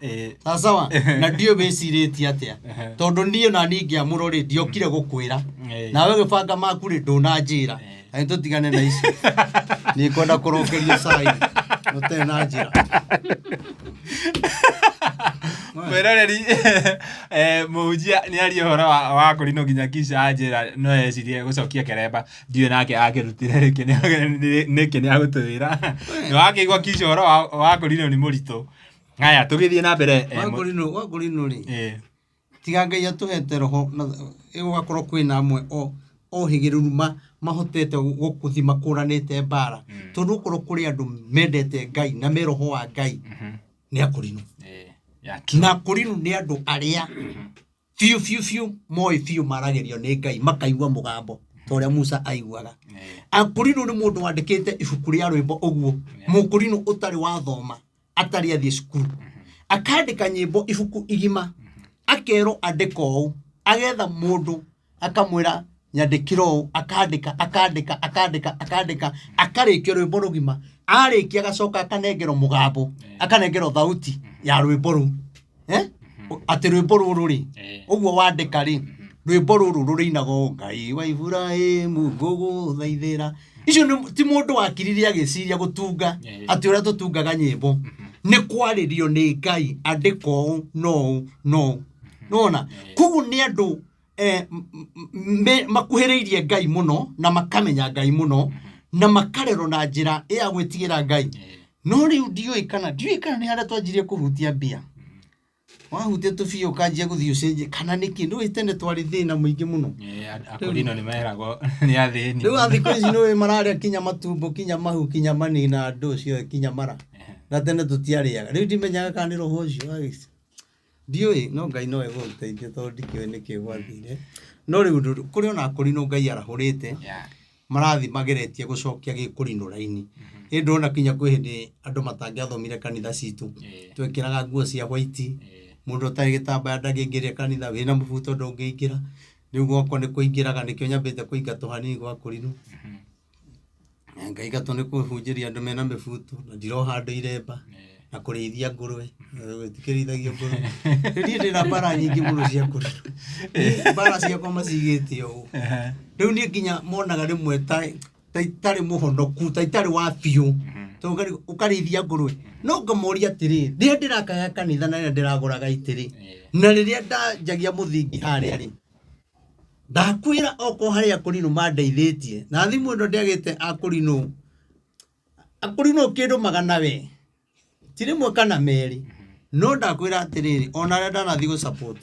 Sawa, na ndiũĩ wĩcirĩtie atĩa. Tondũ niĩ ona niĩ ingĩamũrwo rĩ, ndiokire gũkwĩra. Nawe ũgĩbanga maku rĩ, ndũnanjĩra. Na nĩ tũtigane na icio. Niĩ kwenda kũrũngĩrio cai ũtarĩ na njĩra. Mwĩroreri, mũhunjia nĩ aria ũhoro wa kũrinwo nginya kisha anjĩra no ecirie gũcokia keremba, ndiũĩ nake akĩrutire rĩkĩ nĩkĩ nĩ agũtwĩra. Nĩ wakĩigua kisha ũhoro wa kũrinwo nĩ mũritũ. Haya, tũgĩthiĩ na mbere. Wa kũrinwo rĩ, tiga Ngai atũhete roho na gũgakorwo kwĩna amwe o ohĩgĩrĩru mahotete gũkũthi makũranĩte mbara, tondũ okorwo kũrĩ andũ mendete Ngai na me roho wa Ngai nĩ akũrinũ. Yeah, true. Na akũrinũ nĩ andũ arĩa biũ biũ biũ moĩ biũ maragĩrio nĩ Ngai, makaigua mũgambo ta ũrĩa Musa aiguaga. Akũrinũ nĩ mũndũ wandĩkĩte ibuku rĩa rwĩmbo ũguo, mũkũrinũ ũtarĩ wathoma, atarĩ athiĩ cukuru, akandĩka nyĩmbo ibuku igima, akerwo andĩka ũũ, agetha mũndũ akamwĩra nyandĩkĩra ũũ, akandĩka, akandĩka, akandĩka, akandĩka, akarĩkia rwĩmbo rũgima. Arĩkia agacoka akanengerwo mũgambo, akanengerwo thauti ya rwĩmbo rũu, eh? Atĩ rwĩmbo rũrũ rĩ, ũguo wandĩka rĩ, rwĩmbo rũrũ rũrĩinagwo ũũ, Ngai wa Iburahĩmu ngũgũthaithĩra. Icio ti mũndũ wakirire agĩciria gũtunga atĩ ũrĩa tũtungaga nyĩmbo nĩ kwarĩrio nĩ Ngai, andĩka ũũ no ũũ no ũũ, nĩwona? Koguo nĩ andũ makuhĩrĩirie Ngai mũno na makamenya Ngai mũno na makarerwo na njĩra ya gwĩtigĩra Ngai. No rĩu ndiũĩ kana nĩ harĩa twanjirie kũhutia mbia, wahutia tũbia ũkanjia gũthiĩ ũcenjie kana nĩkĩ. Nĩũĩ tene twarĩ thĩna mũingĩ mũno. Akũrinũ nĩ meragwo nĩ athĩni. Rĩu a thikũ ici nĩũĩ mararĩa kinya matumbo, kinya mahu, kinya mani na ndũ ciothe, kinya mara, na tene tũtiarĩaga. Rĩu ndimenyaga kana nĩ roho ũcio wa ndiũĩ, no Ngai no egũgũteithia tondũ ndikĩũĩ nĩkĩ gwathire. No rĩu kũrĩ ona akũrinũ Ngai arahũrĩte, marathi mageretie gũcokia gĩkũrinũ raini. Ĩ ndona kinya kwĩ hĩndĩ andũ matangĩathomire kanitha citũ, twekĩraga nguo cia white, mũndũ ũtarĩ gĩtambaya ndangĩingĩrire kanitha, wĩna mũbuto ndũngĩingĩra. Rĩu gwakwa nĩ kũingĩraga, nĩkĩo nyambĩte kũingatwo hanini gwa kũrinũ. Na ngaingatwo nĩ kũhunjĩria andũ mena mĩbuto na ndiroha andũ iremba na kũrĩithia ngũrwe, gũtikĩrĩithagio ngũrwe. Rĩu niĩ ndĩna mbara nyingĩ mũno cia kũrinũ. Niĩ mbara ciakwa macigĩte ũũ. Rĩu niĩ nginya monaga rĩmwe ta itarĩ mũhonoku, ta itarĩ wa biũ, tondũ ũkarĩithia ngũrwe. No ngamoria atĩrĩ, rĩrĩa ndĩrakaga kanitha na rĩrĩa ndĩragũraga itĩ rĩ, na rĩrĩa ndanjagia mũthingi harĩa rĩ, ndakwĩra okorwo harĩ akũrinũ mandeithĩtie na thimũ ĩno ndĩagĩte akũrinũ, akũrinũ kĩndũ magana we ti rĩmwe kana merĩ. No ndakwĩra atĩrĩrĩ, ona arĩa ndanathiĩ gũ support,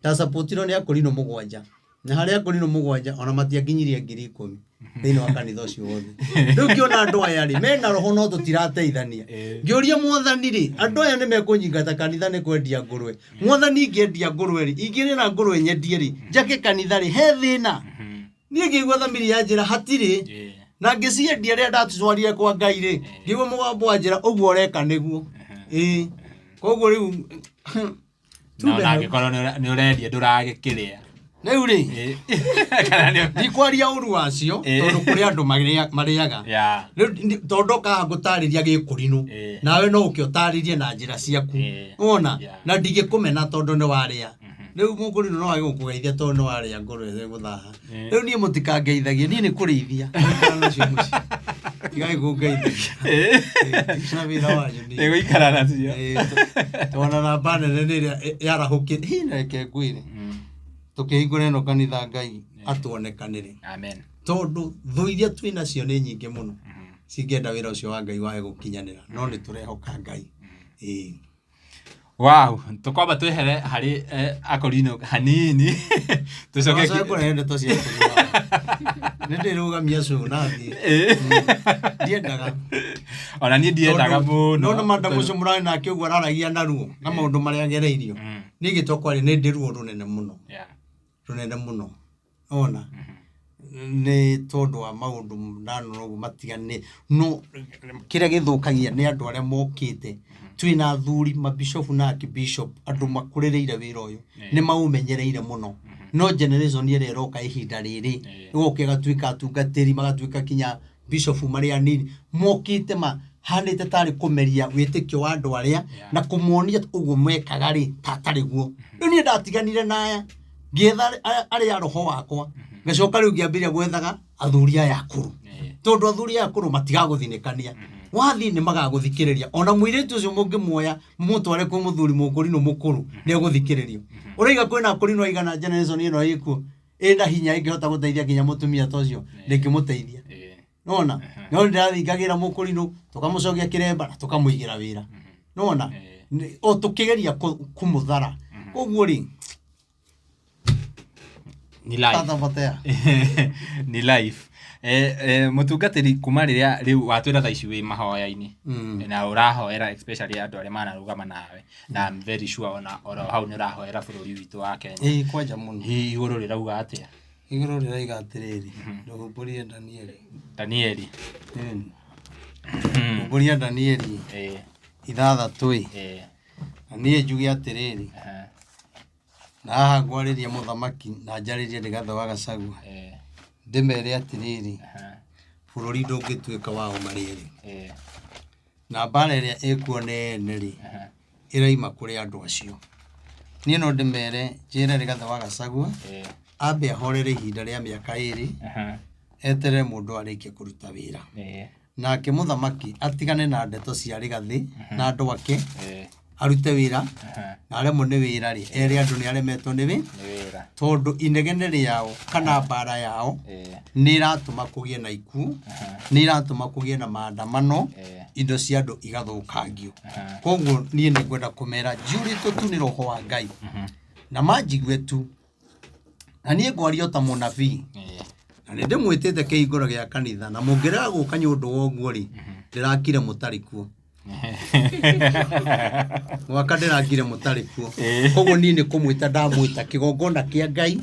ndasapotirwo nĩ akũrinũ 7, na harĩ akũrinũ 7 ona matianginyirie 10,000 thĩinĩ wa kanitha ũcio wothe. Rĩu ngĩona andũ aya rĩ mena roho no tũtirateithania, ngĩũria Mwathani rĩ, andũ aya nĩ mekũnyingata kanitha nĩ kwendia ngũrwe? Mwathani, ingĩendia ngũrwe rĩ, ingĩrĩ na ngũrwe nyendie rĩ, njake kanitha rĩ, he thĩna? Niĩ ngĩigua thamiri ya njĩra hatirĩ. Na ngĩciendia, rĩrĩa ndatwarire kwa Ngai rĩ, ngĩigua mũgambo wa njĩra ũguo ũreka nĩguo. Ĩĩ, koguo rĩu Na tume ona hau. angĩkorwo nĩ ũrendia ndũragĩkĩrĩa. Rĩu rĩ, Kana nĩ ndikwaria ũru wacio, tondũ kũrĩ andũ marĩaga. Rĩu tondũ ndokaga ngũtarĩria gĩkũrinũ, nawe no ũke ũtarĩrie na njĩra ciaku. Wona? Na ndingĩkũmena tondũ nĩ warĩa. Rĩu mũkũrinũ no age gũkũgeithia tondũ nĩ warĩa ngũrwe gũthaha. Rĩu niĩ mũtikangeithagie, niĩ nĩ kũrĩithia. Gũikara nacio mũciĩ. Tigai kũngeithagia. Na wĩra wanyu niĩ. Nĩ gũikara nacio. Twana namba nene nĩ ĩrĩa yarahũkire. Hi, na reke ngwĩre, tũkĩhingũra ĩno kanitha, Ngai atuonekanĩre. Amen. Tondũ thũ iria twĩ nacio nĩ nyingĩ mũno cingĩenda wĩra ũcio wa Ngai wage gũkinyanĩra, no nĩ tũrehoka Ngai. Ĩĩ. Wow, tũkwamba twehere harĩ akorino hanini tũcoke. Tũcoke kũrehe ndeto cia kũrũa. Nĩ ndĩrũgamia show na thiĩ. Ndiendaga. Ona niĩ ndiendaga mũno. No na madam ũcio mũrarĩ nake ũguo araragia na ruo na maũndũ marĩa agereirio. Niĩ gĩtokwarĩ nĩ ndĩ ruo rũnene mũno. Rũnene mũno. Ona nĩ tondũ wa maũndũ ndanona ũguo matiganĩte. No kĩrĩa gĩthũkagia nĩ andũ arĩa mokĩte. Twĩna athuri mabishopu na akibishop, andũ makũrĩrĩire wĩra ũyũ, nĩ maũmenyereire mũno. No generation ĩrĩa ĩroka ihinda rĩrĩ, ĩgoka ĩgatuĩka atungatĩri, magatuĩka kinya bishop marĩ anini, mokĩte mahanĩte tarĩ kũmeria wĩtĩkio wa andũ arĩa na kũmonia ũguo mekaga rĩ ta atarĩ guo. Rĩu niĩ ndatiganire na aya ngĩetha arĩa a roho wakwa, ngacoka rĩu ngĩambĩrĩria gwethaga athuri aya akũrũ, tondũ athuri aya akũrũ matigagũthinĩkania, wathiĩ nĩ magagũthikĩrĩria. Ona mũirĩtu ũcio mũngĩmuoya mũmũtware kwĩ mũthuri mũkũrinũ mũkũrũ, nĩ egũthikĩrĩrio. Ũraiga kwĩna akũrinũ aigana generation ĩno ĩkuo ĩna hinya ĩngĩhota gũteithia nginya mũtumia ta ũcio ndĩngĩmũteithia? Nona no ndĩrathiĩ ngagĩra mũkũrinũ, tũkamũcokia kĩremba na tũkamũigĩra wĩra, nona o tũkĩgeria kũmũthara koguo rĩ. Ni life. Tatapotea. Ni life. Mũtungatĩri, kuma rĩrĩa rĩu watwĩra thaa ici wĩ mahoya-inĩ na ũrahoera especially andũ arĩa manarũgama nawe, na I'm very sure ona oro hau nĩ ũrahoera bũrũri witũ wa Kenya. Ĩĩ, kwanja mũno. Hihi igũrũ rĩrauga atĩa? Igũrũ rĩraiga atĩrĩrĩ, ndũhumbũrie Danieli. Danieli. Humbũria Danieli 6 ĩ. Na niĩ njuge atĩrĩrĩ, na haha ngwarĩria mũthamaki na njarĩrie Rigathĩ wa Gachagua, ndĩmere atĩrĩrĩ, bũrũri ndũngĩtuĩka wao marĩ erĩ, na mbara ĩrĩa ĩkuo nene rĩ, ĩraima kũrĩ andũ acio. Niĩ no ndĩmere, njĩre Rigathĩ wa Gachagua ambe ahorere ihinda rĩa mĩaka 2, eterere mũndũ arĩkie kũruta wĩra. Nake mũthamaki atigane na ndeto cia Rigathĩ na andũ ake, arute wĩra, na aremwo nĩ wĩra rĩ, ere andũ nĩ aremetwo nĩ Nĩ wĩra. Tondũ inegene rĩao kana mbara yao nĩ ĩratũma kũgĩe na ikuũ, nĩ ĩratũma kũgĩe na maandamano, indo cia andũ igathũkangio. Koguo niĩ nĩ ngwenda kũmera njiũrĩtwo tu nĩ roho wa Ngai na manjigue tu, na niĩ ngwaria o ta mũnabii, na nĩ ndĩmwĩtĩte kĩhingũro gĩa kanitha, na mũngĩrega gũka nĩ ũndũ wa ũguo rĩ, ndĩrakire mũtarĩ kuo, mwaka ndĩrakire mũtarĩ kuo. Koguo niĩ nĩ kũmwĩta ndamwĩta kĩgongona kĩa Ngai,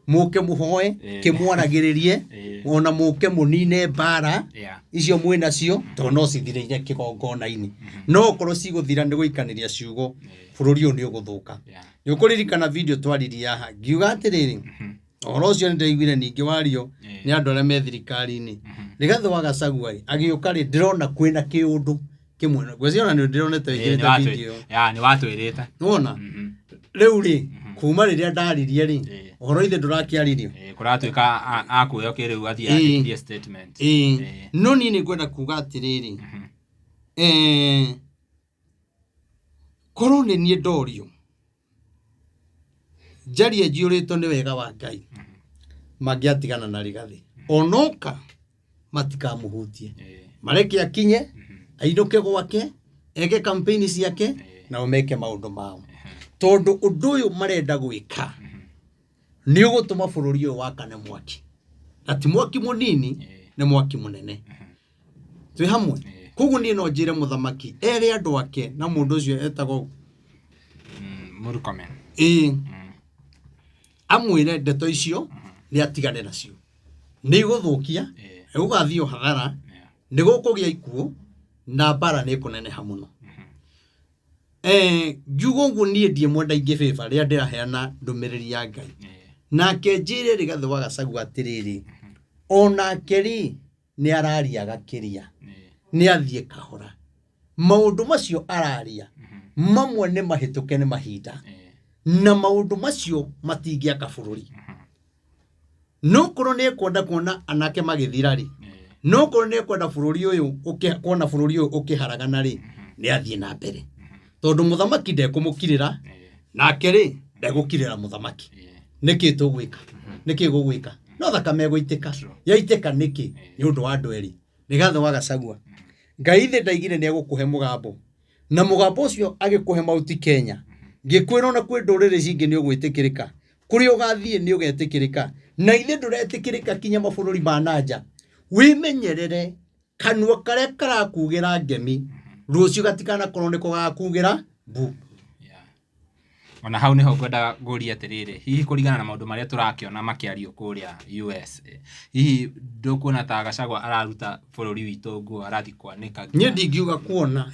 mũke mũhoe, kĩmwaragĩrĩrie, ona mũke mũnine mbara icio mwĩ nacio, tondũ no cithirĩire kĩgongona-inĩ. No okorwo cigũthira nĩ gũikanĩria ciugo, bũrũri ũyũ nĩ ũgũthũka. Nĩ ũkũririkana video twaririe haha, ngiuga atĩrĩrĩ, ũhoro ũcio nĩ ndaiguire ningĩ wario nĩ andũ arĩa me thirikari-inĩ. Rigathĩ wa Gachagua rĩ, agĩũka rĩ, ndĩrona kwĩna kĩũndũ kĩmwe, ngwĩciria ona nĩ ndĩronete wĩkĩrĩte video ĩyo. Ya, nĩ watwĩrĩte. Nĩwona rĩu rĩ, kuma rĩrĩa ndaririe rĩ, ũhoro ithe ndũrakĩaririo. Kũratuĩka akuoya kĩrĩu athiĩ andĩkithie statement. No niĩ nĩ ngwenda kuga atĩrĩrĩ, korwo nĩ niĩ ndorio njarie njiyũrĩtwo nĩ wega wa Ngai, mangĩatigana na Rigathĩ, onoka matikamũhutie, mareke akinye ainũke gwake, eke campaign ciake, nao meke maũndũ mao, tondũ ũndũ ũyũ marenda gwĩka nĩ ũgũtũma bũrũri ũyũ wakane mwaki, na ti mwaki mũnini, nĩ mwaki mũnene. Twĩ hamwe? Koguo niĩ no njĩre mũthamaki ere andũ ake na mũndũ ũcio etagwo Murkomen. Ĩĩ, amwĩre ndeto icio nĩ atigane nacio, nĩ igũthũkia, gũgathiĩ hathara, nĩ gũkũgĩa ikuũ na mbara nĩ ĩkũneneha mũno. Ngiuga ũguo niĩ ndiĩ mwenda ingĩ bĩba rĩrĩa ndĩraheana ndũmĩrĩri ya Ngai. Nake njĩre Rigathĩ wa Gachagua atĩrĩrĩ, onake rĩ, nĩ araria gakĩria, nĩ athiĩ kahora. Maũndũ macio araria mamwe nĩ mahĩtũke nĩ mahinda, na maũndũ macio matingĩaka bũrũri. No korwo nĩ ekwenda kuona anake magĩthira rĩ, no korwo nĩ ekwenda bũrũri ũyũ kuona bũrũri ũyũ ũkĩharagana rĩ, nĩ athiĩ na mbere, tondũ mũthamaki ndekũmũkirĩra, nake rĩ, ndegũkirĩra mũthamaki. Nĩkĩ tũgwĩka? Nĩkĩ gũgwĩka? No thakame ĩgũitĩka. Yaitĩka nĩkĩ? Nĩ ũndũ wa andũ erĩ. Rigathĩ wa Gachagua, Ngai thĩ ndaigire nĩ egũkũhe mũgambo. Na mũgambo ũcio agĩkũhe Mount Kenya, ngĩkwĩra ona kwĩ ndũrĩrĩ cingĩ nĩ ũgwĩtĩkĩrĩka, kũrĩa ũgathiĩ nĩ ũgetĩkĩrĩka, na ithe ndũretĩkĩrĩka kinya mabũrũri ma nanja. Wĩmenyerere kanua karĩa karakugĩra ngemi, rũciũ gatikanakorwo nĩko gagakugĩra mbu. Yeah. Ona hau niho ngwendaga ngũrie atĩrĩrĩ, hihi kũringana na maũndũ marĩa tũrakĩona makĩario kũrĩa US, hihi ndũkuona ta Gachagua araruta bũrũri witũ nguo arathiĩ kwanĩka Niĩ ndingiuga kuona.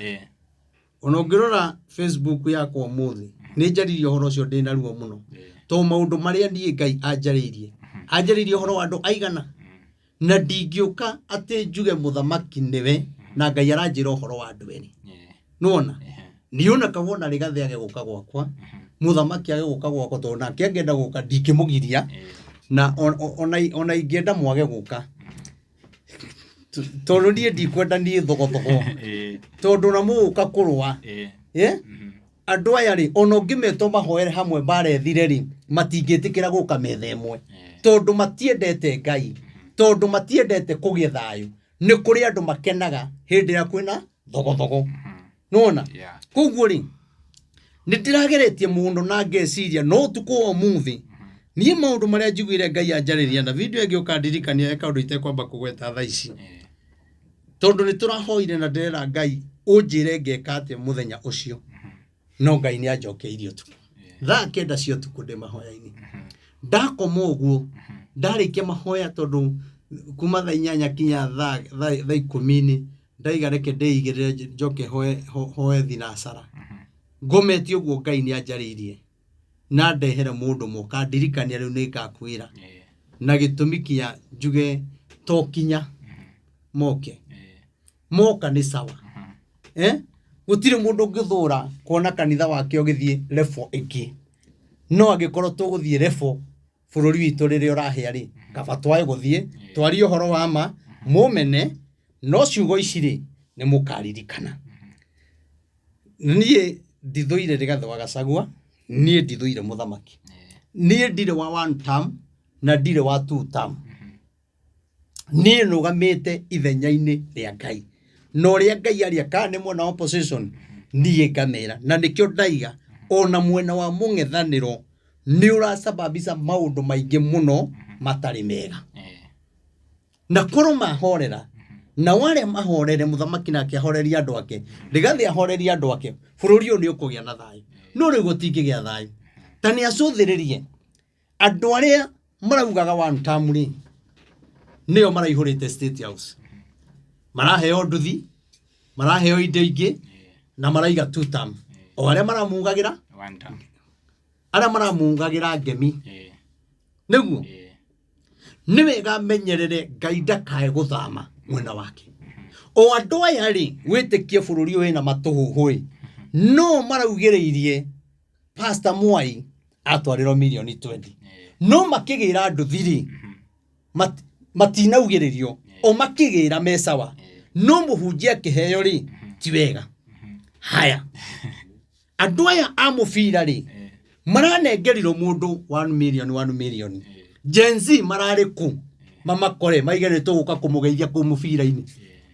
Ona ũngĩrora Facebook yakwa ũmũthĩ, nĩ njaririe ũhoro ũcio ndĩna ruo mũno. Tondũ maũndũ marĩa niĩ Ngai anjarĩirie, anjarĩirie ũhoro wa andũ aigana. Na ndingĩũka atĩ njuge mũthamaki nĩwe, na Ngai aranjĩra ũhoro wa andũ erĩ. Nĩwona? Niĩ ona kaba ona Rigathĩ age gũka gwakwa, mũthamaki age gũka gwakwa, tondũ nake angĩenda gũka ndingĩmũgiria, na ona ingĩenda mwage gũka. Tondũ niĩ ndikwenda niĩ thogothogo, tondũ ona mũgũka kũrũa, andũ aya rĩ, ona ũngĩmetwo mahoere hamwe mbara ĩthire rĩ, matingĩtĩkĩra gũka metha ĩmwe, tondũ matiendete Ngai, tondũ matiendete kũgĩa thayũ. Nĩ kũrĩ andũ makenaga hĩndĩ ĩrĩa kwĩna thogothogo. Nĩwona? Koguo rĩ, nĩ ndĩrageretie mũno na ngeciria no ũtukũ wa ũmũthĩ niĩ maũndũ marĩa njiguire Ngai anjarĩria na video ĩngĩ ũkandirikania he kaũndũ itekwamba kũgweta thaa ici, tondũ nĩ tũrahoire na ndĩrera Ngai ũnjĩre ngeka atĩa mũthenya ũcio, no Ngai nĩ anjokeirie ũtukũ thaa 9 cia ũtukũ ndĩ mahoya-inĩ. Ndakoma ũguo ndarĩkia mahoya, tondũ kuma thaa 8 kinya thaa 10-inĩ ndaiga reke ndĩigĩrĩre njoke hoe thinacara. Ngomete ũguo Ngai nĩ anjarĩirie na ndehere mũndũ moka ndirikania rĩu nĩ ngakwĩra na gĩtũmi kĩa njuge to kinya moke moka nĩ sawa. Gũtirĩ mũndũ ũngĩthũra kuona kanitha wake ũgĩthiĩ level ĩngĩ, no angĩkorwo tũgũthiĩ level bũrũri witũ rĩrĩa ũrahĩa rĩ, kaba twage gũthiĩ twarie ũhoro wa ma mũmene, no ciugo ici rĩ nĩ mũkaririkana. Niĩ ndithũire Rigathĩ wa Gachagua, niĩ ndithũire mũthamaki, niĩ ndirĩ wa one term na ndirĩ wa two term. Niĩ nũgamĩte ithenya-inĩ rĩa Ngai, na ũrĩa Ngai aria kana nĩ mwena wa opposition niĩ ngamera, na nĩkĩo ndaiga ona mwena wa mũng'ethanĩro nĩ ũrasababisha maũndũ maingĩ mũno matarĩ mega, na korwo mahorera na warĩa mahorere mũthamaki nake ahorerie andũ ake, Rigathĩ ahorerie andũ ake, bũrũri ũyũ nĩ ũkũgĩa na thayũ. No rĩu gũtingĩgĩa thayũ ta nĩ acũthĩrĩrie andũ arĩa maraugaga one term rĩ, nĩo maraihũrĩte State House, maraheo nduthi, maraheo indo ingĩ, na maraiga two term, o arĩa maramugagĩra One term. Arĩa maramugagĩra ngemi. Nĩguo nĩ wega menyerere Ngai ndakae gũthama mwena wake. O andũ aya rĩ, wĩtĩkie bũrũri ũyũ wĩna matũhũhũ ĩ, no maraugĩrĩirie Pastor Mwai atwarĩrwo mirioni 20, no makĩgĩra nduthi rĩ, matinaugĩrĩrio, o makĩgĩra me sawa, no mũhunjia akĩheo rĩ, ti wega. Haya, andũ aya a mũbira rĩ, maranengerirwo mũndũ 1 million 1 million. Gen Z mararĩ kũ mamakore maige nĩ tũgũka kũmũgeithia kũu mũbira-inĩ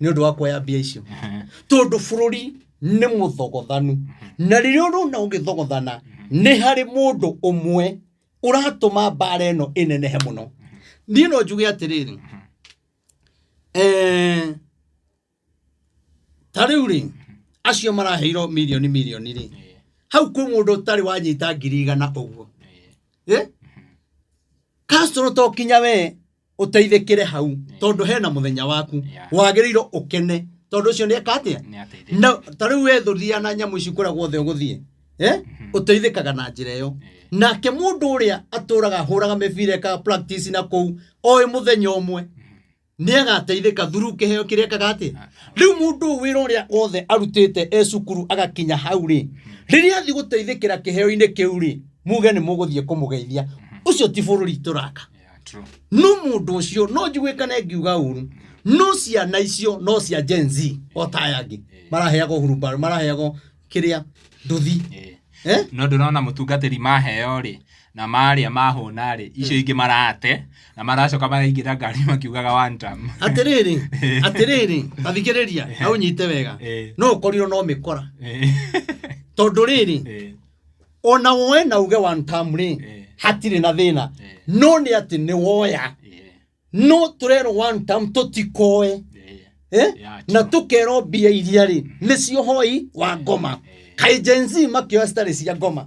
nĩ ũndũ wa kuoya mbia icio? Tondũ bũrũri nĩ mũthogothanu, na rĩrĩa ũrona ũgĩthogothana nĩ harĩ mũndũ ũmwe ũratũma mbara ĩno ĩnenehe mũno. Niĩ no njuge atĩrĩrĩ, ta rĩu rĩ, acio maraheirwo mirioni mirioni rĩ, hau kwĩ mũndũ ũtarĩ wanyita 100,000 ũguo. Castro to kinya we ũteithĩkĩre hau, tondũ hena mũthenya waku wagĩrĩirwo ũkene, tondũ ũcio nĩ eka atĩa? Nĩ ateithĩka. Na ta rĩu we thũthia na nyamũ ici kũrĩa guothe ũgũthiĩ, ũteithĩkaga na njĩra ĩyo. Nake mũndũ ũrĩa atũraga ahũraga mĩbira ekaga practice na kũu oĩ mũthenya ũmwe nĩ agateithĩka through kĩheo kĩrĩa ekaga atĩa. Rĩu mũndũ ũyũ wĩra ũrĩa wothe arutĩte e cukuru agakinya hau rĩ, rĩrĩa athiĩ gũteithĩkĩra kĩheo-inĩ kĩu rĩ, muge nĩ mũgũthiĩ kũmũgeithia, ũcio ti bũrũri tũraka. Yeah, true. No mũndũ ũcio no njigue kana ngiuga ũru, no ciana icio no cia Gen Z o ta aya angĩ maraheagwo hurumbarũ, maraheagwo kĩrĩa nduthi. No ndũrona mũtungatĩri maheo rĩ, Na marĩa mahũna rĩ, icio ingĩ marate na maracoka maraingĩra ngari makiugaga one term. Atĩrĩrĩ, atĩrĩrĩ, tathikĩrĩria na ũnyite wega. No ũkorirwo no mĩkora. Tondũ rĩrĩ, ona woe na uge one term rĩ, hatirĩ na thĩna. No nĩ atĩ nĩ woya. No tũrerwo one term tũtikoe. Eh? Yeah, Na tũkerwo mbia iria rĩ, nĩcio hoi wa ngoma. Kaĩ Gen Z makĩoya citarĩ cia ngoma.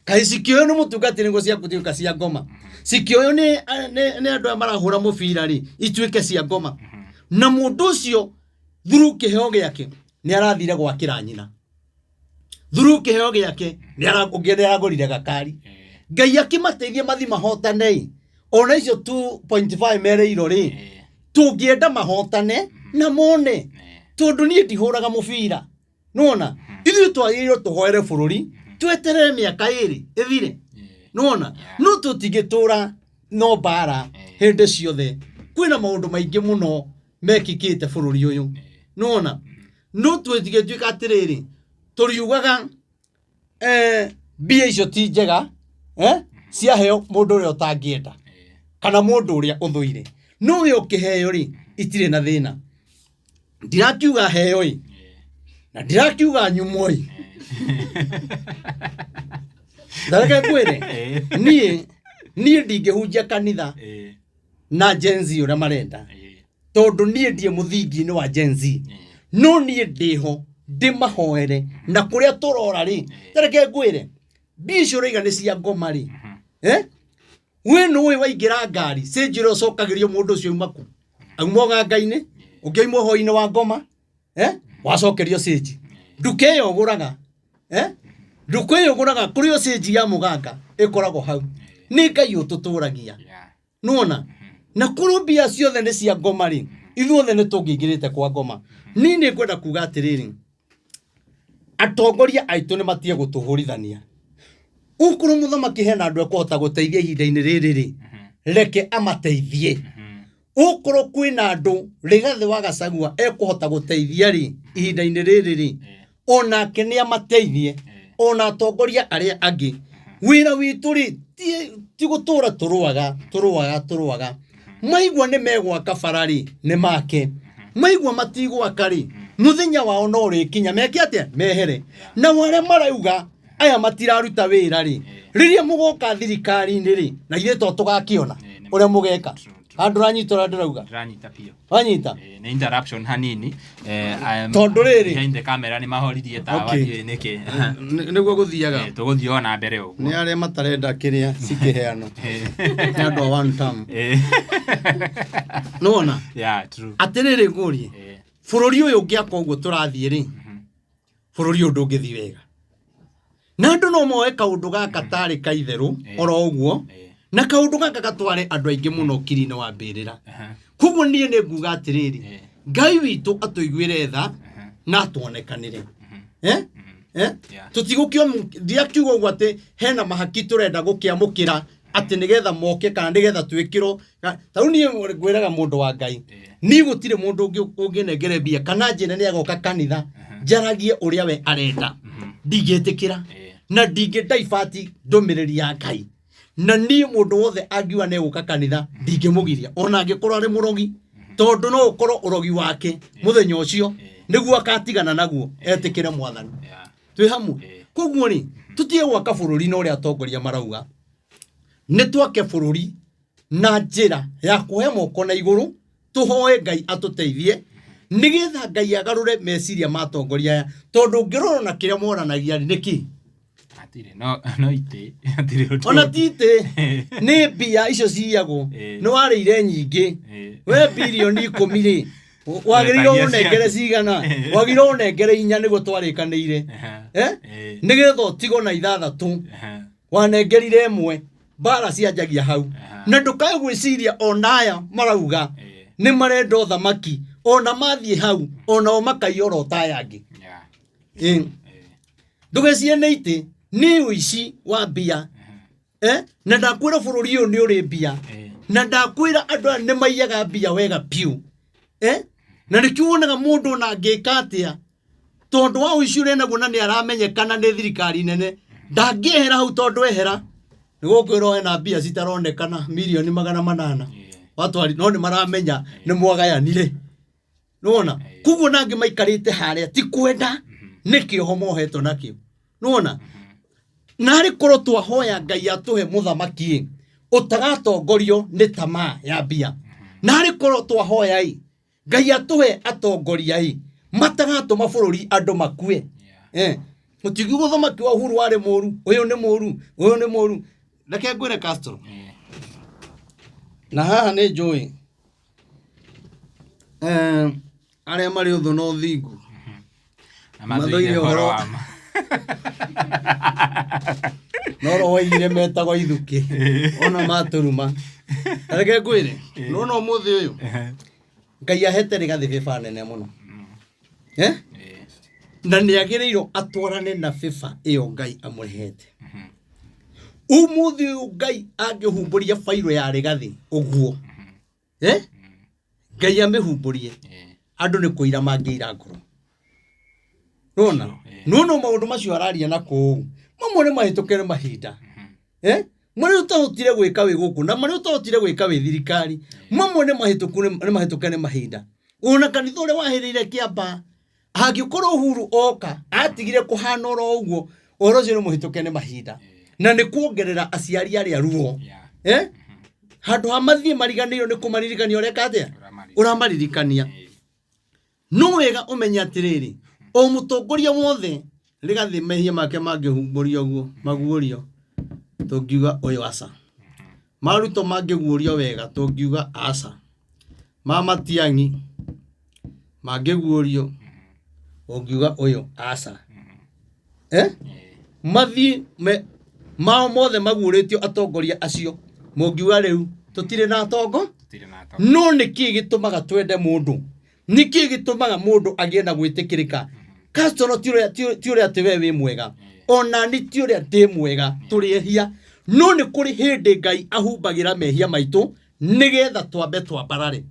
Kaĩ cikĩoywo nĩ mũtungatĩri nĩguo ciaku ituĩka cia ngoma. Cikĩoywo nĩ andũ aya marahũra mũbira rĩ, ituĩke cia ngoma. Na mũndũ ũcio through kĩheo gĩake nĩ arathire gwakĩra nyina. Through kĩheo gĩake ũngĩ nĩ aragũrire gakari. Ngai akĩmateithie mathi mahotane. Ona icio 2.5 mereirwo rĩ, tũngĩenda mahotane na mone. Tondũ niĩ ndihũraga mũbira. Nĩwona? Ithuĩ twagĩrĩirwo tũhoere bũrũri, tweterere mĩaka ĩrĩ ĩthire. Nĩwona? No tũtingĩtũra no mbara hĩndĩ ciothe. Kwĩna maũndũ maingĩ mũno mekĩkĩte bũrũri ũyũ. Nĩwona? No tũtingĩtuĩka atĩrĩrĩ, tũriugaga mbia icio ti njega, ciaheo mũndũ ũrĩa ũtangĩenda kana mũndũ ũrĩa ũthũire. No we ũkĩheo rĩ, itirĩ na thĩna. Ndirakiuga heo ĩ, na ndirakiuga nyumwo ĩ. Ndareke ngwĩre, niĩ ndingĩhunjia kanitha na Gen Z ũrĩa marenda. Tondũ niĩ ndiĩ mũthingi-inĩ wa Gen Z. No niĩ ndĩho ndĩmahoere na kũrĩa tũrora rĩ, tareke ngwĩre, mbia icio ũraiga nĩ cia ngoma rĩ, We nĩũĩ waingĩra ngari, cĩnji ũrĩa ũcokagĩrio mũndũ ũcio auma kũ? Auma ũganga-inĩ, ũngĩ auma ũhoi-inĩ wa ngoma, Wacokerio cĩnji. Nduka ĩyo ũgũraga, Nduka ĩyo ũgũraga kũrĩ o cĩnji ya mũganga ĩkoragwo hau. Nĩ Ngai ũtũtũragia. Nĩwona? Na korwo mbia ciothe nĩ cia ngoma rĩ, ithuothe nĩ tũngĩingĩrĩte kwa ngoma. Niĩ nĩ ngwenda kuga atĩrĩrĩ, atongoria aitũ nĩ matige gũtũhũrithania. Ũkorwo mũthamaki hena andũ ekũhota gũteithia ihinda-inĩ rĩrĩ rĩ, reke amateithie. Ũkorwo kwĩna andũ Rigathĩ wa Gachagua ekũhota gũteithia rĩ, ihinda-inĩ rĩrĩ rĩ, onake nĩ amateithie, ona atongoria arĩa angĩ. Wĩra witũ rĩ, ti gũtũra tũrũaga, tũrũaga, tũrũaga. Maigua nĩ megwaka bara rĩ, nĩ make. Maigua matigwaka rĩ, mũthenya wao no ũrĩkinya, meke atĩa? Mehere. Nao arĩa marauga aya matiraruta wĩra rĩ, rĩrĩa mũgoka thirikari-inĩ rĩ, na ithuĩ to tũgakĩona ũrĩa mũgeka. Handũ ũranyita ũrĩa ndĩrauga? Ndĩranyita biũ. Wanyita? Nĩ interruption hanini. Tondũ rĩrĩ. Behind the camera nĩ mahoririe tawa, ndiũĩ nĩkĩ. Nĩguo gũthiaga. Tũgũthiĩ o na mbere ũguo. Nĩ arĩa matarenda kĩrĩa cikĩheanwo. Nĩ andũ a one term. Nĩwona? Yeah, true. Atĩrĩrĩ ngũrie. Bũrũri ũyũ ũngĩaka ũguo tũrathiĩ rĩ, bũrũri ũyũ ndũngĩthiĩ wega. Na andũ no moe kaũndũ gaka tarĩ ka itherũ oro ũguo, na kaũndũ gaka gatware andũ aingĩ mũno kiri-inĩ wa mbĩrĩra. Koguo niĩ nĩ nguga atĩrĩrĩ, Ngai witũ atũiguĩre tha na atuonekanĩre. Tũtigũkĩo, ndiakiuga ũguo atĩ hena mahaki tũrenda gũkĩamũkĩra atĩ nĩgetha moke kana nĩgetha twĩkĩrwo. Ta rĩu niĩ ngwĩraga mũndũ wa Ngai, niĩ gũtirĩ mũndũ ũngĩnengere mbia kana njĩre nĩ agoka kanitha njaragie ũrĩa we arenda. Ndingĩtĩkĩra. Na ndingĩ divert ndũmĩrĩri ya Ngai. Na niĩ mũndũ wothe angiuga nĩ egũka kanitha ndingĩmũgiria ona angĩkorwo arĩ mũrogi, tondũ no ũkorwo ũrogi wake mũthenya ũcio nĩguo akatigana naguo etĩkĩre mwathani. Twĩ hamwe. Koguo rĩ, tũtige gwaka bũrũri na ũrĩa atongoria marauga. Nĩ twake bũrũri na njĩra ya kuoya moko na igũrũ, tũhoe Ngai atũteithie nĩgetha Ngai agarũre meciria ma atongoria aya, tondũ ũngĩrora na kĩrĩa moranagia rĩ, nĩ kĩ? Hatirĩ, no itĩ, hatirĩ ũndũ Ona ũngĩ. ti itĩ, nĩ mbia icio ciyagwo. Nĩ warĩire nyingĩ. We birioni 10 rĩ, wagĩrĩirwo Wetagia ũnengere ciaku. cigana? Wagĩrĩirwo ũnengere 4 nĩguo twarĩkanĩire. Nĩgetha ũtigwo na 6. Wanengerire 1. Mbara cianjagia hau. Na ndũkae gwĩciria ona aya marauga nĩ marenda ũthamaki, ona mathiĩ hau, onao makaiyora o ta aya angĩ. Ndũgecirie nĩ itĩ, nĩ ũici wa mbia. Na ndakwĩra bũrũri ũyũ nĩ ũrĩ mbia. Na ndakwĩra andũ aya nĩ maiyaga mbia wega biũ. Na nĩkĩo wonaga mũndũ ona angĩka atĩa, tondũ wa ũici ũrĩa enaguo na nĩ aramenyekana nĩ thirikari nene, ndangĩehera hau tondũ ehera. Nĩ gũkwĩrwo ena mbia citaronekana mirioni 800 watwari, no nĩ maramenya nĩ mwagayanire. Nĩwona? Koguo nangĩ maikarĩte harĩa ti kwenda, nĩ kĩoho mohetwo nakĩo. Nĩwona? Narĩ korwo twahoya Ngai atũhe mũthamaki ũtagatongorio nĩ tamaa ya mbia, narĩ korwo twahoya ĩ Ngai atũhe atongoria ĩ matagatũma bũrũri andũ makue. Mũtingiuga ũthamaki wa Uhuru warĩ mũru, ũyũ nĩ mũru, ũyũ nĩ mũru. Reke ngwĩre Castro, na haha nĩ njũĩ arĩa marĩ ũthũ na ũthingu na mathũire ũhoro wa ma. No roho waigire metagwo ithukĩ ona matũruma. Reke ngwĩre, nona ũmũthĩ ũyũ Ngai ahete Rigathĩ bĩba nene mũno, eh? Na nĩ agĩrĩirwo atwarane na bĩba ĩyo Ngai amũrehete. Ũmũthĩ ũyũ Ngai angĩhumbũria bairũ ya Rigathĩ ũguo, eh? Ngai amĩhumbũrie, andũ nĩ kũira mangĩira ngoro. Nona nona maũndũ macio araria na kũu mamwe nĩ mahĩtũke nĩ mahinda, eh? Marĩa ũtahotire gwĩka wĩ gũkũ na marĩa ũtahotire gwĩka wĩ thirikari, mamwe nĩ mahĩtũku, nĩ mahĩtũke nĩ mahinda. Ona kanitha ũrĩa wahĩrĩire kĩamba, angĩkorwo Uhuru oka atigire kũhana oro ũguo, ũhoro ũcio nĩ mũhĩtũke nĩ mahinda na nĩ kuongerera aciari arĩa ruo. Eh? Handũ ha mathiĩ mariganĩirwo nĩ kũmaririkania ũreka atĩa, ũramaririkania. No wega ũmenye atĩrĩrĩ, o mũtongoria wothe Rigathĩ mehia make mangĩhumbũrio ũguo maguũrio, tũngiuga ũyũ aca. Ma Ruto mangĩguũrio wega, tũngiuga aca. Ma Matiang'i mangĩguũrio, ũngiuga ũyũ aca. Eh? Mathiĩ mao mothe maguũrĩtio atongoria acio, mũngiuga rĩu tũtirĩ na atongo. No nĩkĩ gĩtũmaga twende mũndũ? Nĩkĩ gĩtũmaga mũndũ agĩe na gwĩtĩkĩrĩka? Castro, ti ũrĩa atĩ we wĩ mwega, ona ni ti ũrĩa ndĩ mwega, tũrĩ ehia. No nĩ kũrĩ hĩndĩ Ngai ahumbagĩra mehia maitũ nĩgetha twambe twambarare.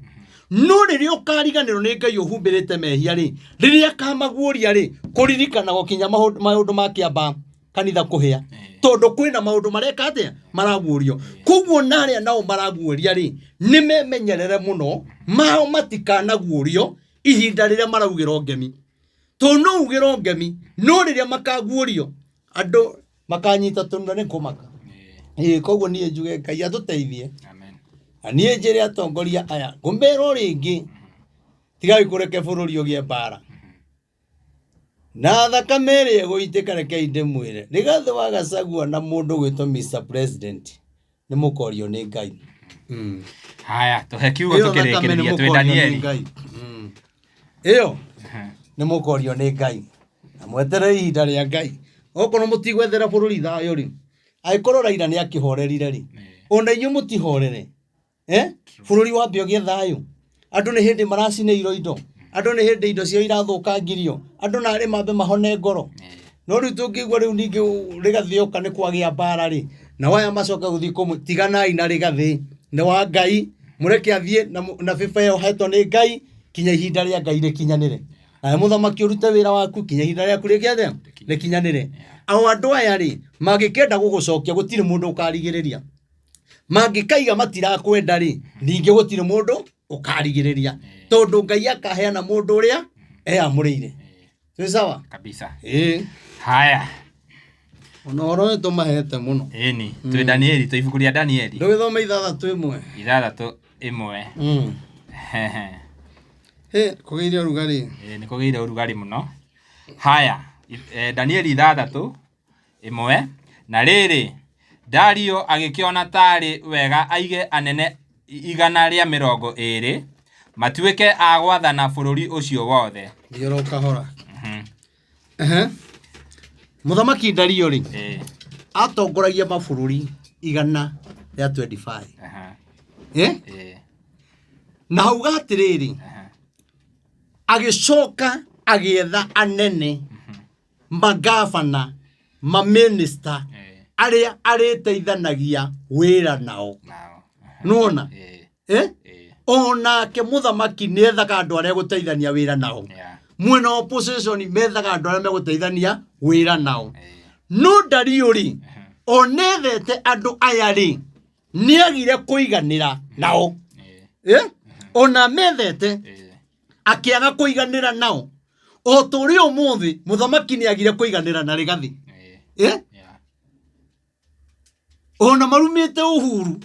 No rĩrĩa ũkariganĩrwo nĩ Ngai ũhumbĩrĩte mehia rĩ, rĩrĩa akamaguũria rĩ, kũririkanagwo kinya maũndũ ma kĩamba kanitha kũhĩa, tondũ kwĩna maũndũ mareka atĩa, maraguũrio. Koguo na arĩa nao maraguũria rĩ, nĩ memenyerere mũno mao matikanaguũrio ihinda rĩrĩa maraugĩrwo ngemi, tondũ no ugĩrwo ngemi, no rĩrĩa makaguũrio andũ makanyita tũnua nĩ kũmaka. Ĩĩ, koguo niĩ njuge Ngai atũteithie. Na niĩ njĩre atongoria aya, ngũmerwo rĩngĩ, tigai kũreke bũrũri ũgĩe mbara na thakame ĩrĩa ĩgũitĩka. Rekei ndĩmwĩre, Rigathĩ wa Gachagua na mũndũ gwĩtwo Mr President, nĩ mũkorio nĩ Ngai. Haya, tũhe kiugo. Ĩyo thakame nĩ Tũkĩrĩkĩrĩria twĩ mũkorio nĩ Danieli. Ngai. Ĩyo nĩ mũkorio nĩ Ngai na mweterere ihinda rĩa Ngai. Okorwo mũtigwethera bũrũri thayũ rĩ, angĩkorwo Raila nĩ akĩhorerire rĩ, ona inyuĩ mũtihorere, eh? Bũrũri wambe ũgĩe thayũ. Andũ nĩ hĩndĩ maracinĩirwo indo, andũ nĩ hĩndĩ indo ciao irathũkangirio, andũ narĩ mambe mahone ngoro. No rĩu tũngĩigua rĩu ningĩ Rigathĩ oka nĩ kwagĩa mbara rĩ, nao aya macoke gũthiĩ kũmũ. Tiganai na Rigathĩ, nĩ wa Ngai, mũreke athiĩ na bĩba ĩyo hetwo nĩ Ngai kinya ihinda rĩa Ngai rĩkinyanĩre. Nawe mũthamaki ũrute wĩra waku kinya ihinda rĩaku rĩke atĩa, rĩkinyanĩre. Ao andũ aya rĩ, mangĩkenda gũgũcokia, gũtirĩ mũndũ ũkarigĩrĩria. Mangĩkaiga matirakwenda rĩ, ningĩ gũtirĩ mũndũ ũkarigĩrĩria, tondũ Ngai akaheana mũndũ ũrĩa eyamũrĩire. Twĩ sawa? Kabisa. Ĩĩ. Haya. Ona ũhoro ũyũ tũmahete mũno. Ĩni twĩ Danieli, twĩ ibuku rĩa Danieli. Ndũgĩthome 6:1. 6:1. Hĩ, kũgĩire ũrugarĩ. Ĩĩ, nĩ kũgĩire ũrugarĩ mũno. Haya, Danieli 6:1. Na rĩrĩ, Dario agĩkĩona taarĩ wega aige anene 120 matuĩke a gwathana bũrũri ũcio wothe. Thiĩ oro kahora. Ehe. Mũthamaki Dario rĩ, atongoragia mabũrũri 125. Eh? Na hauga atĩrĩrĩ, agĩcoka agĩetha anene, magavana, maminista, arĩa arĩteithanagia wĩra nao. Nao. Nĩwona? Eh? Onake mũthamaki nĩ ethaga andũ arĩa gũteithania wĩra nao. Mwena wa opposition methaga andũ arĩa megũteithania wĩra nao. No Dario rĩ, Onethete andũ aya rĩ, nĩagire kũiganĩra nao. Eh. Eh? Ona methete akĩaga kũiganĩra nao. O ta ũrĩa ũmũthĩ mũthamaki nĩagire kũiganĩra na Rigathi. Eh? Yeah. Ona marumĩte Uhuru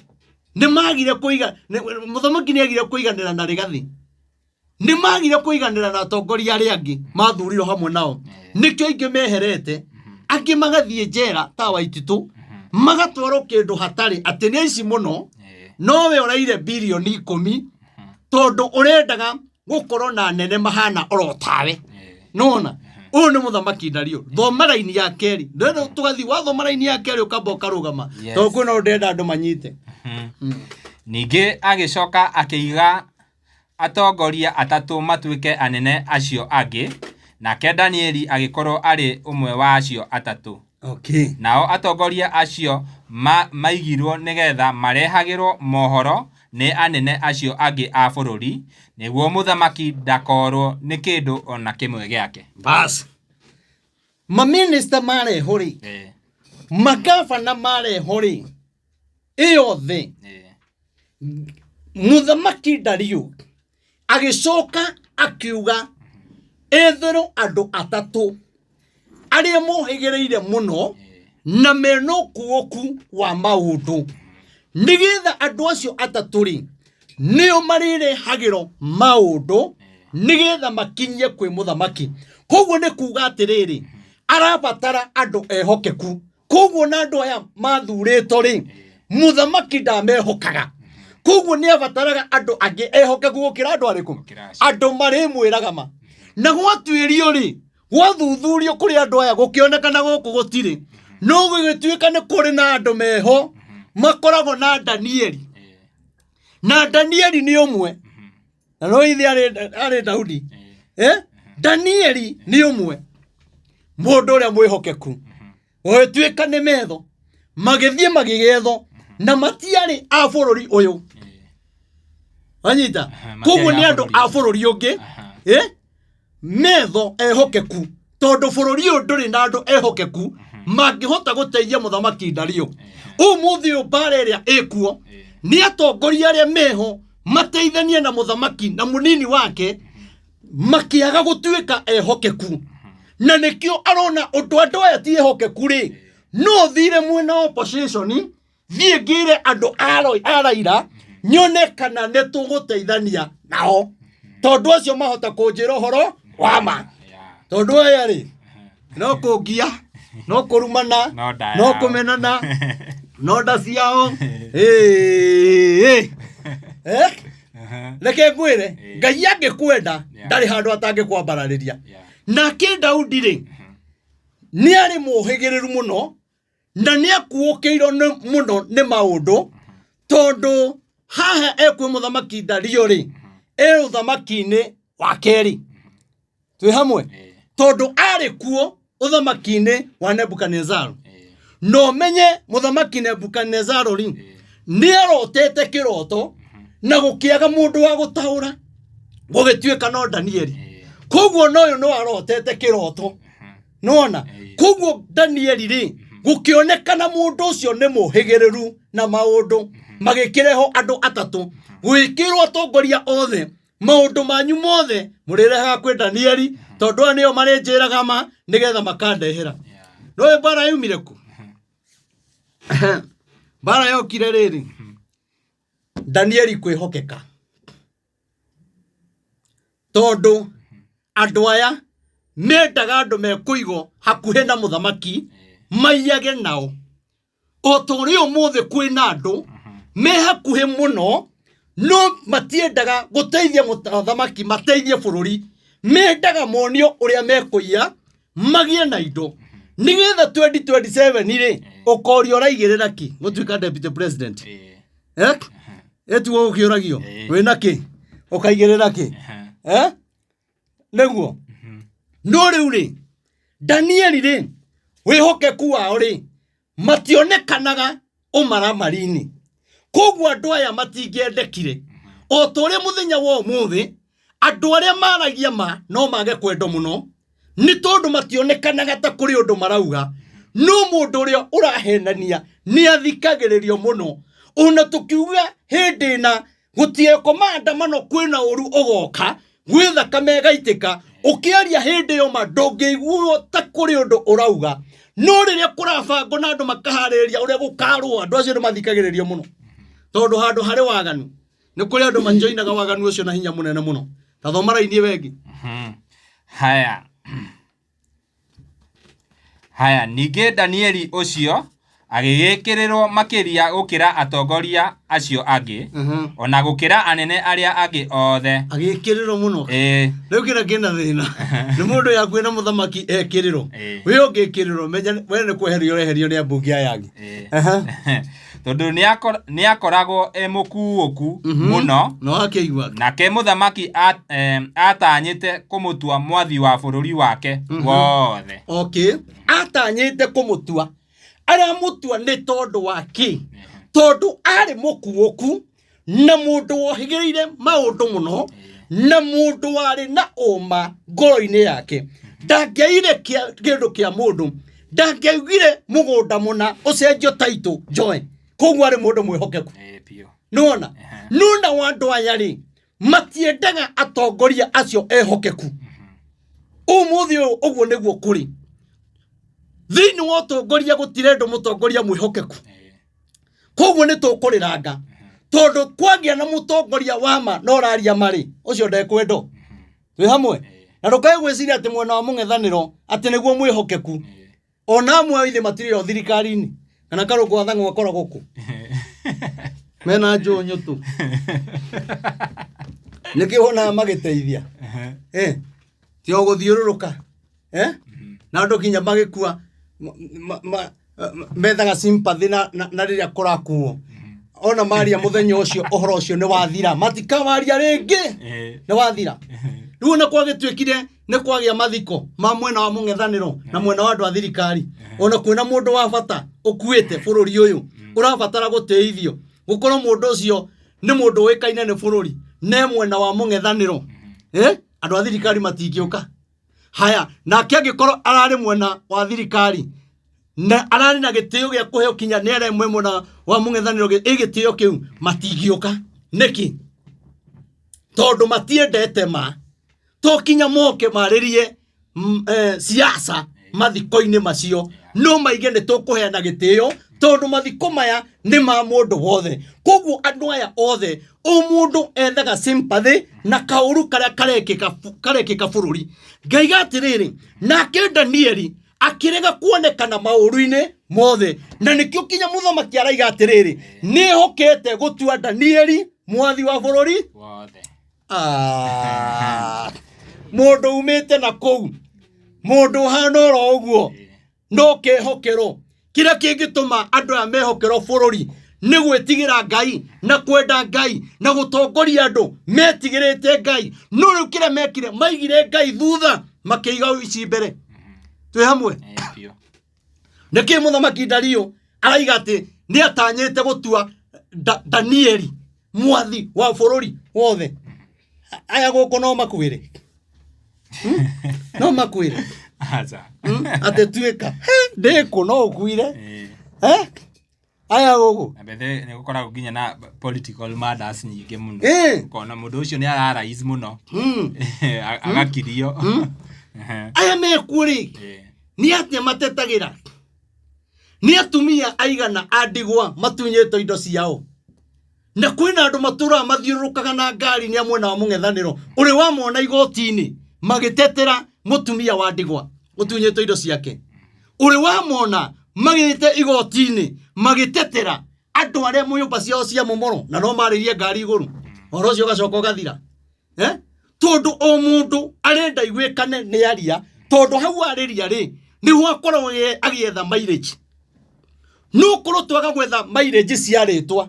nĩmagire kũiga mũthamaki nĩagire kũiganĩra na Rigathi. Nĩmagire kũiganĩra na atongoria arĩa angĩ mathurirwo hamwe nao. Nĩkĩo aingĩ meherete, angĩ magathiĩ njera ta Waititũ, magatwarwo kĩndũ hatarĩ atĩ nĩ aici mũno, nowe ũraire birioni 10 tondũ ũrendaga gũkorwo na anene mahana oro tawe. Nona ũyũ nĩ mũthamaki Dario. Thoma raini ya kerĩ, ndĩrenda tũgathiĩ wathoma raini ya kerĩ ũkamba ũkarũgama, Yes. tondũ kwĩna ũndũ ndĩrenda andũ manyite. Ningĩ agĩcoka akĩiga atongoria atatũ matuĩke anene acio angĩ, nake Danieli agĩkorwo arĩ ũmwe wa acio atatũ. Okay. Nao atongoria acio maigirwo nĩgetha marehagĩrwo mohoro nĩ anene acio angĩ a bũrũri, nĩguo mũthamaki ndakorwo nĩ kĩndũ o na kĩmwe gĩake. Bas. Maminista mareho rĩ, magavana mareho rĩ, ĩyothe mũthamaki Dario agĩcoka akiuga etherwo andũ atatũ arĩa mohĩgĩrĩire mũno na mena ũkuũku wa maũndũ, nĩgetha andũ acio atatũ rĩ nĩo marĩrehagĩrwo maũndũ nĩgetha makinyie kwĩ mũthamaki. Koguo nĩ kuga atĩrĩrĩ, arabatara andũ ehokeku. Koguo na andũ aya mathurĩtwo rĩ, mũthamaki ndamehokaga. Koguo nĩ abataraga andũ angĩ ehokeku gũkĩra andũ arĩkũ? Gũkĩra acio. Andũ marĩmwĩraga ma. Na gwatuĩrio rĩ, gwathuthuririo kũrĩ andũ aya gũkĩonekana gũkũ gũtirĩ, no gũgĩtuĩka nĩ kũrĩ na andũ meho makoragwo na Danieli. Na Danieli nĩ ũmwe, na no ithe arĩ Daudi. Eh? Danieli nĩ ũmwe mũndũ ũrĩa mwĩhokeku. Gũgĩtuĩka nĩ metho magĩthiĩ magĩgethwo na matiarĩ a bũrũri ũyũ. Wanyita? Koguo nĩ andũ a bũrũri ũngĩ. Eh? Metho ehokeku, tondũ bũrũri ũyũ ndũrĩ na andũ ehokeku mangĩhota gũteithia mũthamaki Dario. Ũmũthĩ ũyũ mbara ĩrĩa ĩkuo nĩ atongoria arĩa meho mateithanie na mũthamaki na mũnini wake makĩaga gũtuĩka ehokeku, na nĩkĩo arona ũndũ andũ aya ti ehokeku rĩ, no thire mwena wa opposition, thiĩ ngĩre andũ a Raila nyone kana nĩ tũgũteithania nao, tondũ acio mahota kũnjĩra ũhoro wa ma, tondũ aya rĩ no kũngia, no kũrumana, No nda no yao. kũmenana, no nda ciao. Ĩĩ. Eh? Reke ngwĩre, Ngai angĩkwenda ndarĩ handũ atangĩkwambararĩria. Nake Daudi rĩ, nĩ arĩ mũhĩgĩrĩru mũno na nĩ akuũkĩirwo mũno nĩ maũndũ, tondũ haha ekwĩ mũthamaki Dario rĩ, e ũthamaki-inĩ wa kerĩ. Twĩ hamwe? Tondũ arĩ kuo ũthamaki-inĩ wa Nebukadnezar. No menye mũthamaki Nebukadnezar rĩ, nĩ arotete kĩroto na gũkĩaga mũndũ wa gũtaũra, gũgĩtuĩka no Danieli. Koguo no ũyũ no arotete kĩroto. Nona koguo Danieli rĩ, gũkĩonekana mũndũ ũcio nĩ mũhĩgĩrĩru na maũndũ, magĩkĩreho andũ atatũ, gwĩkĩrwo atongoria othe maũndũ manyu mothe mũrĩrehaga kwĩ Danieli, tondũ aya nĩo marĩnjĩraga ma nĩgetha makandehera. No ĩ mbara yaumire kũ? Mbara yokire rĩrĩ, Danieli kwĩhokeka, tondũ andũ aya mendaga andũ mekũigwo hakuhĩ na mũthamaki maiyage nao. O ta ũrĩa ũmũthĩ kwĩna andũ me hakuhĩ mũno no matiendaga gũteithia mũthamaki, mateithie bũrũri, mendaga monio ũrĩa mekũiya magĩe na indo nĩgetha 2027 rĩ, ũkorio ũraigĩrĩra kĩ gũtuĩka deputy president. Eh? Ĩtuo ũkĩũragio wĩna kĩ ũkaigĩrĩra kĩ? Eh? Nĩguo no rĩu rĩ, Danieli rĩ, wĩhokeku wao rĩ, mationekanaga ũmaramari-inĩ, koguo andũ aya matingĩendekire. O ta ũrĩa mũthenya wa ũmũthĩ andũ arĩa maragia ma no mage kwendwo mũno, nĩ tondũ mationekanaga ta kũrĩ ũndũ marauga. No mũndũ ũrĩa ũrahenania nĩ athikagĩrĩrio mũno. Ona tũkiuga hĩndĩ na gũtiekwo maandamano kwĩna ũru ũgoka, gwĩ thakame ĩgaitĩka, ũkĩaria hĩndĩ ĩyo ma ndũngĩiguo ta kũrĩ ũndũ ũrauga. No rĩrĩa kũrabangwo na andũ makaharĩrĩria ũrĩa gũkarũa, andũ acio nĩ mathikagĩrĩrio mũno. Tondũ handũ harĩ waganu, nĩ kũrĩ andũ majoinaga waganu ũcio na hinya mũnene mũno. Ta thoma raini ĩyo ĩngĩ. Haya. Haya, ningĩ Danieli ũcio agĩgĩkĩrĩrwo makĩria gũkĩra atongoria acio angĩ, o na gũkĩra anene arĩa angĩ othe. Agĩkĩrĩrwo mũno. Ĩĩ. Rĩu kĩrĩa kĩna thĩna nĩ mũndũ yakuĩ na mũthamaki ekĩrĩrwo. Ĩĩ. Wĩ ũngĩkĩrĩrwo menya we nĩ kweherio ũreherio nĩ ambunge aya angĩ. Ĩĩ. Aha. Tondũ nĩakoragwo e mũkuũku mũno, Na wakĩigua. nake mũthamaki atanyĩte kũmũtua mwathi wa bũrũri wake wothe. Okay. Atanyĩte kũmũtua. Aramũtua nĩ tondũ wa kĩ? Tondũ arĩ mũkuũku na mũndũ wohĩgĩrĩire maũndũ mũno na mũndũ warĩ na ũma ngoro-inĩ yake. Ndangĩaire kĩndũ kĩa mũndũ, ndangĩaugire mũgũnda mũna ũcenjio taitũ njoe. Koguo arĩ mũndũ mwĩhokeku. Ĩĩ, biũ. Nĩwona? Nona wa andũ aya rĩ, matiendaga atongoria acio ehokeku. Ũmũthĩ ũyũ ũguo nĩguo kũrĩ. Thĩinĩ wa ũtongoria gũtirendwo mũtongoria mwĩhokeku. Koguo nĩ tũkũrĩranga. Tondũ kwagĩa na mũtongoria wa ma na ũraria marĩ, ũcio ndekwendwo. Twĩ hamwe? Na ndũkae gwĩciria atĩ mwena wa mũng'ethanĩro atĩ nĩguo mwĩhokeku. Ona amwe ao ithe matirĩ o thirikari-inĩ. Kana Karũngũ wa Thang'wa akoragwo kũ? Mena njũũ nyũtũ. Nĩkĩo wonaga magĩteithia. Ti o gũthiũrũrũka. Na andũ nginya magĩkua methaga sympathy na rĩrĩa kũrakuo. Ona maria mũthenya ũcio ũhoro ũcio nĩ wathira. Matikawaria rĩngĩ. Nĩ wathira. Rĩu ona kwagĩtuĩkire nĩ kwagĩa mathiko ma mwena wa mũng'ethanĩro na mwena wa andũ a thirikari. Ona kwĩna mũndũ wa bata ũkuĩte bũrũri ũyũ ũrabatara gũtĩithio. Gũkorwo mũndũ ũcio nĩ mũndũ ũĩkaine nĩ bũrũri ne mwena wa mũng'ethanĩro. Andũ a thirikari matingĩũka. Haya, nake angĩkorwo ararĩ mwena wa thirikari na ararĩ na gĩtĩo gĩa kũheo kinya nĩ aremwe mwena wa mũng'ethanĩro ĩ gĩtĩo kĩu matingĩũka. Nĩkĩ? Tondũ matiendete ma. To kinya moke marĩrie siasa mathiko-inĩ macio, no maige nĩ tũkũheana gĩtĩo tondũ mathiko maya nĩ ma mũndũ wothe. Koguo andũ aya othe, o mũndũ ethaga sympathy na kaũru karĩa karekĩka bũrũri. Ngaiga atĩrĩrĩ, nake Danieli akĩrega kuonekana maũru-inĩ mothe, na nĩkĩo kinya mũthamaki araiga atĩrĩrĩ, nĩhokete gũtua Danieli mwathi wa bũrũri wothe. Mũndũ umĩte na kũu, mũndũ ũhana oro ũguo, no kehokerwo. Kĩrĩa kĩngĩtũma andũ aya mehokerwo bũrũri nĩ gwĩtigĩra Ngai na kwenda Ngai na gũtongoria andũ metigĩrĩte Ngai. No rĩu kĩrĩa mekire, maigire Ngai thutha, makĩiga ici mbere. Twĩ hamwe? Biũ. Nĩkĩ mũthamaki Dario araiga atĩ nĩ atanyĩte gũtua Danieli mwathi wa bũrũri wothe? Aya gũkũ no makwĩre. No makwĩre. Aca. Atĩ tuĩka. He, ndĩkũ no ũkuire. Aya gũkũ. Na bethe nĩ gũkoragwo nginya na political murders nyingĩ mũno. Ũkona mũndũ ũcio nĩ araraise mũno. Agakirio. Aya mekuo rĩ, nĩ atĩa matetagĩra? Nĩ atumia aigana a ndigwa matunyĩtwo indo ciao? Na kwĩna andũ matũraga mathiũrũrũkaga na ngari nĩ a mwena wa mũng'ethanĩro ũrĩ wamona igoti-inĩ magĩtetera mũtumia wa ndigwa ũtunyĩtwo indo ciake. Ũrĩ wamona magĩte igoti-inĩ magĩtetera andũ arĩa nyũmba ciao cia momoro na no marĩrie ngari igũrũ, ũhoro ũcio ũgacoka ũgathira. Tondũ o mũndũ arenda iguĩkane nĩ aria, tondũ hau arĩria rĩ nĩho akoragwo agĩetha mileage. No korwo twaga gwetha mileage cia rĩtwa,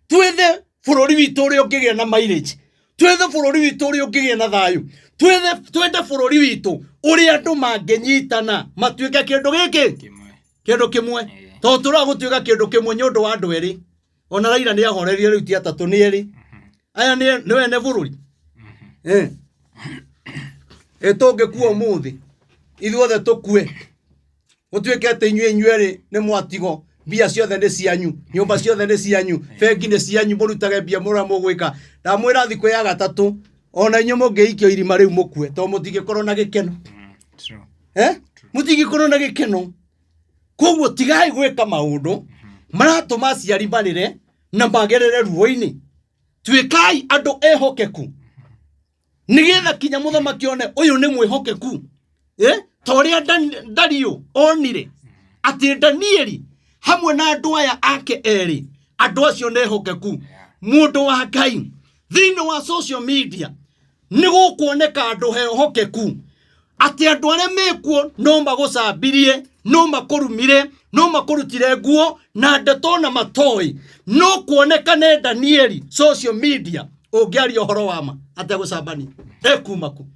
twethe bũrũri witũ ũrĩa ũngĩgĩa na mileage, twethe bũrũri witũ ũrĩa ũngĩgĩa na thayũ, twende bũrũri witũ ũrĩa andũ mangĩnyitana matuĩke kĩndũ gĩkĩ Kĩmwe. kĩndũ kĩmwe. Tondũ tũraga gũtuĩka kĩndũ kĩmwe nĩ ũndũ wa andũ erĩ. Ona Raila nĩ ahorerie rĩu ti atatũ nĩ erĩ. Aya nĩ ene bũrũri. Tũngĩkua ũmũthĩ ithuothe tũkue. Gũtuĩke atĩ inyuĩ inyuerĩ nĩ mwatigo, mbia ciothe nĩ cianyu, nyũmba ciothe nĩ cianyu, bengi nĩ cianyu, mũrutage mbia mũrĩa mũgwĩka. Ndamwĩra thikũ ya gatatũ, ona inyuĩ mũngĩikio irima rĩu mũkue, tondũ mũtingĩkorwo na gĩkeno. True. Eh? Mũtingĩkorwo na gĩkeno. Koguo tigai gwĩka maũndũ maratũma aciari marĩre na magerere ruo-inĩ. Tuĩkai andũ ehokeku, nĩgetha kinya mũthamaki one ũyũ nĩ mwĩhokeku. Eh? Ta ũrĩa Dario onire atĩ Danieli hamwe na andũ aya ake erĩ, andũ acio nĩ ehokeku. Mũndũ wa Ngai thĩinĩ wa social media nĩ gũkuoneka andũ ehokeku, atĩ andũ arĩa mekuo no magũcambirie, no makũrumire, no makũrutire nguo na ndeto na matoĩ, no kuonekane Danieli social media ũngĩaria ũhoro wa ma ategũcambania ekuma ku.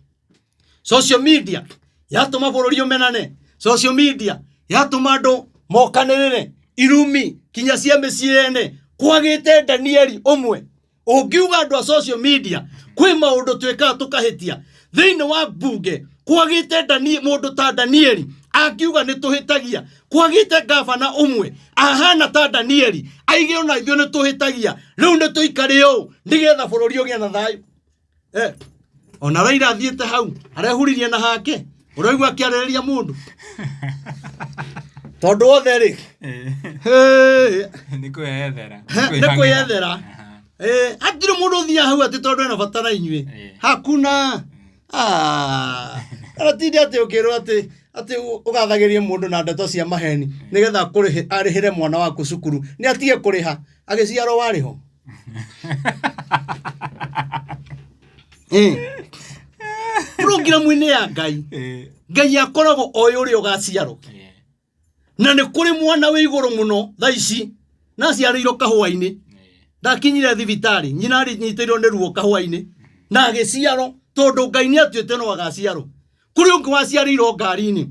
Social media yatũma bũrũri ũmenane, social media yatũma andũ mokanĩrĩre irumi kinya cia mĩciĩ ene. Kwagĩte Danieli ũmwe ũngiuga andũ a social media kwĩ maũndũ twĩkaga tũkahĩtia. Thĩinĩ wa mbunge kwagĩte mũndũ ta Danieli angiuga nĩ tũhĩtagia. Kwagĩte gavana ũmwe ahana ta Danieli aige ona ithuĩ nĩ tũhĩtagia, rĩu nĩ tũikare ũũ nĩgetha bũrũri ũgĩe na thayũ. Ona Raila athiĩte hau arehuririe na hake, ũraigua akĩarĩrĩria mũndũ tondũ othe rĩ, hey, Nĩ kwĩyethera. Nĩ kwĩyethera. Hatirĩ mũndũ ũthiaga hau atĩ tondũ ena bata na inyuĩ. Hakuna. Aratinde atĩ ũkĩrwo atĩ ũgathagĩrie mũndũ na ndeto cia maheni nĩgetha arĩhĩre mwana waku cukuru, nĩ atige kũrĩha agĩciarwo warĩ ho. Programu-inĩ ya Ngai, Ngai akoragwo oĩ ũrĩa ũgaciarwo. Na nĩ kũrĩ mwana wĩ igũrũ mũno thaa ici na aciarĩirwo kahũa-inĩ, ndakinyire thibitarĩ, nyina arĩnyitĩirwo nĩ ruo kahũa-inĩ na agĩciarwo tondũ Ngai nĩ atuĩte no agaciarwo. Kũrĩ ũngĩ waciarĩirwo ngari-inĩ,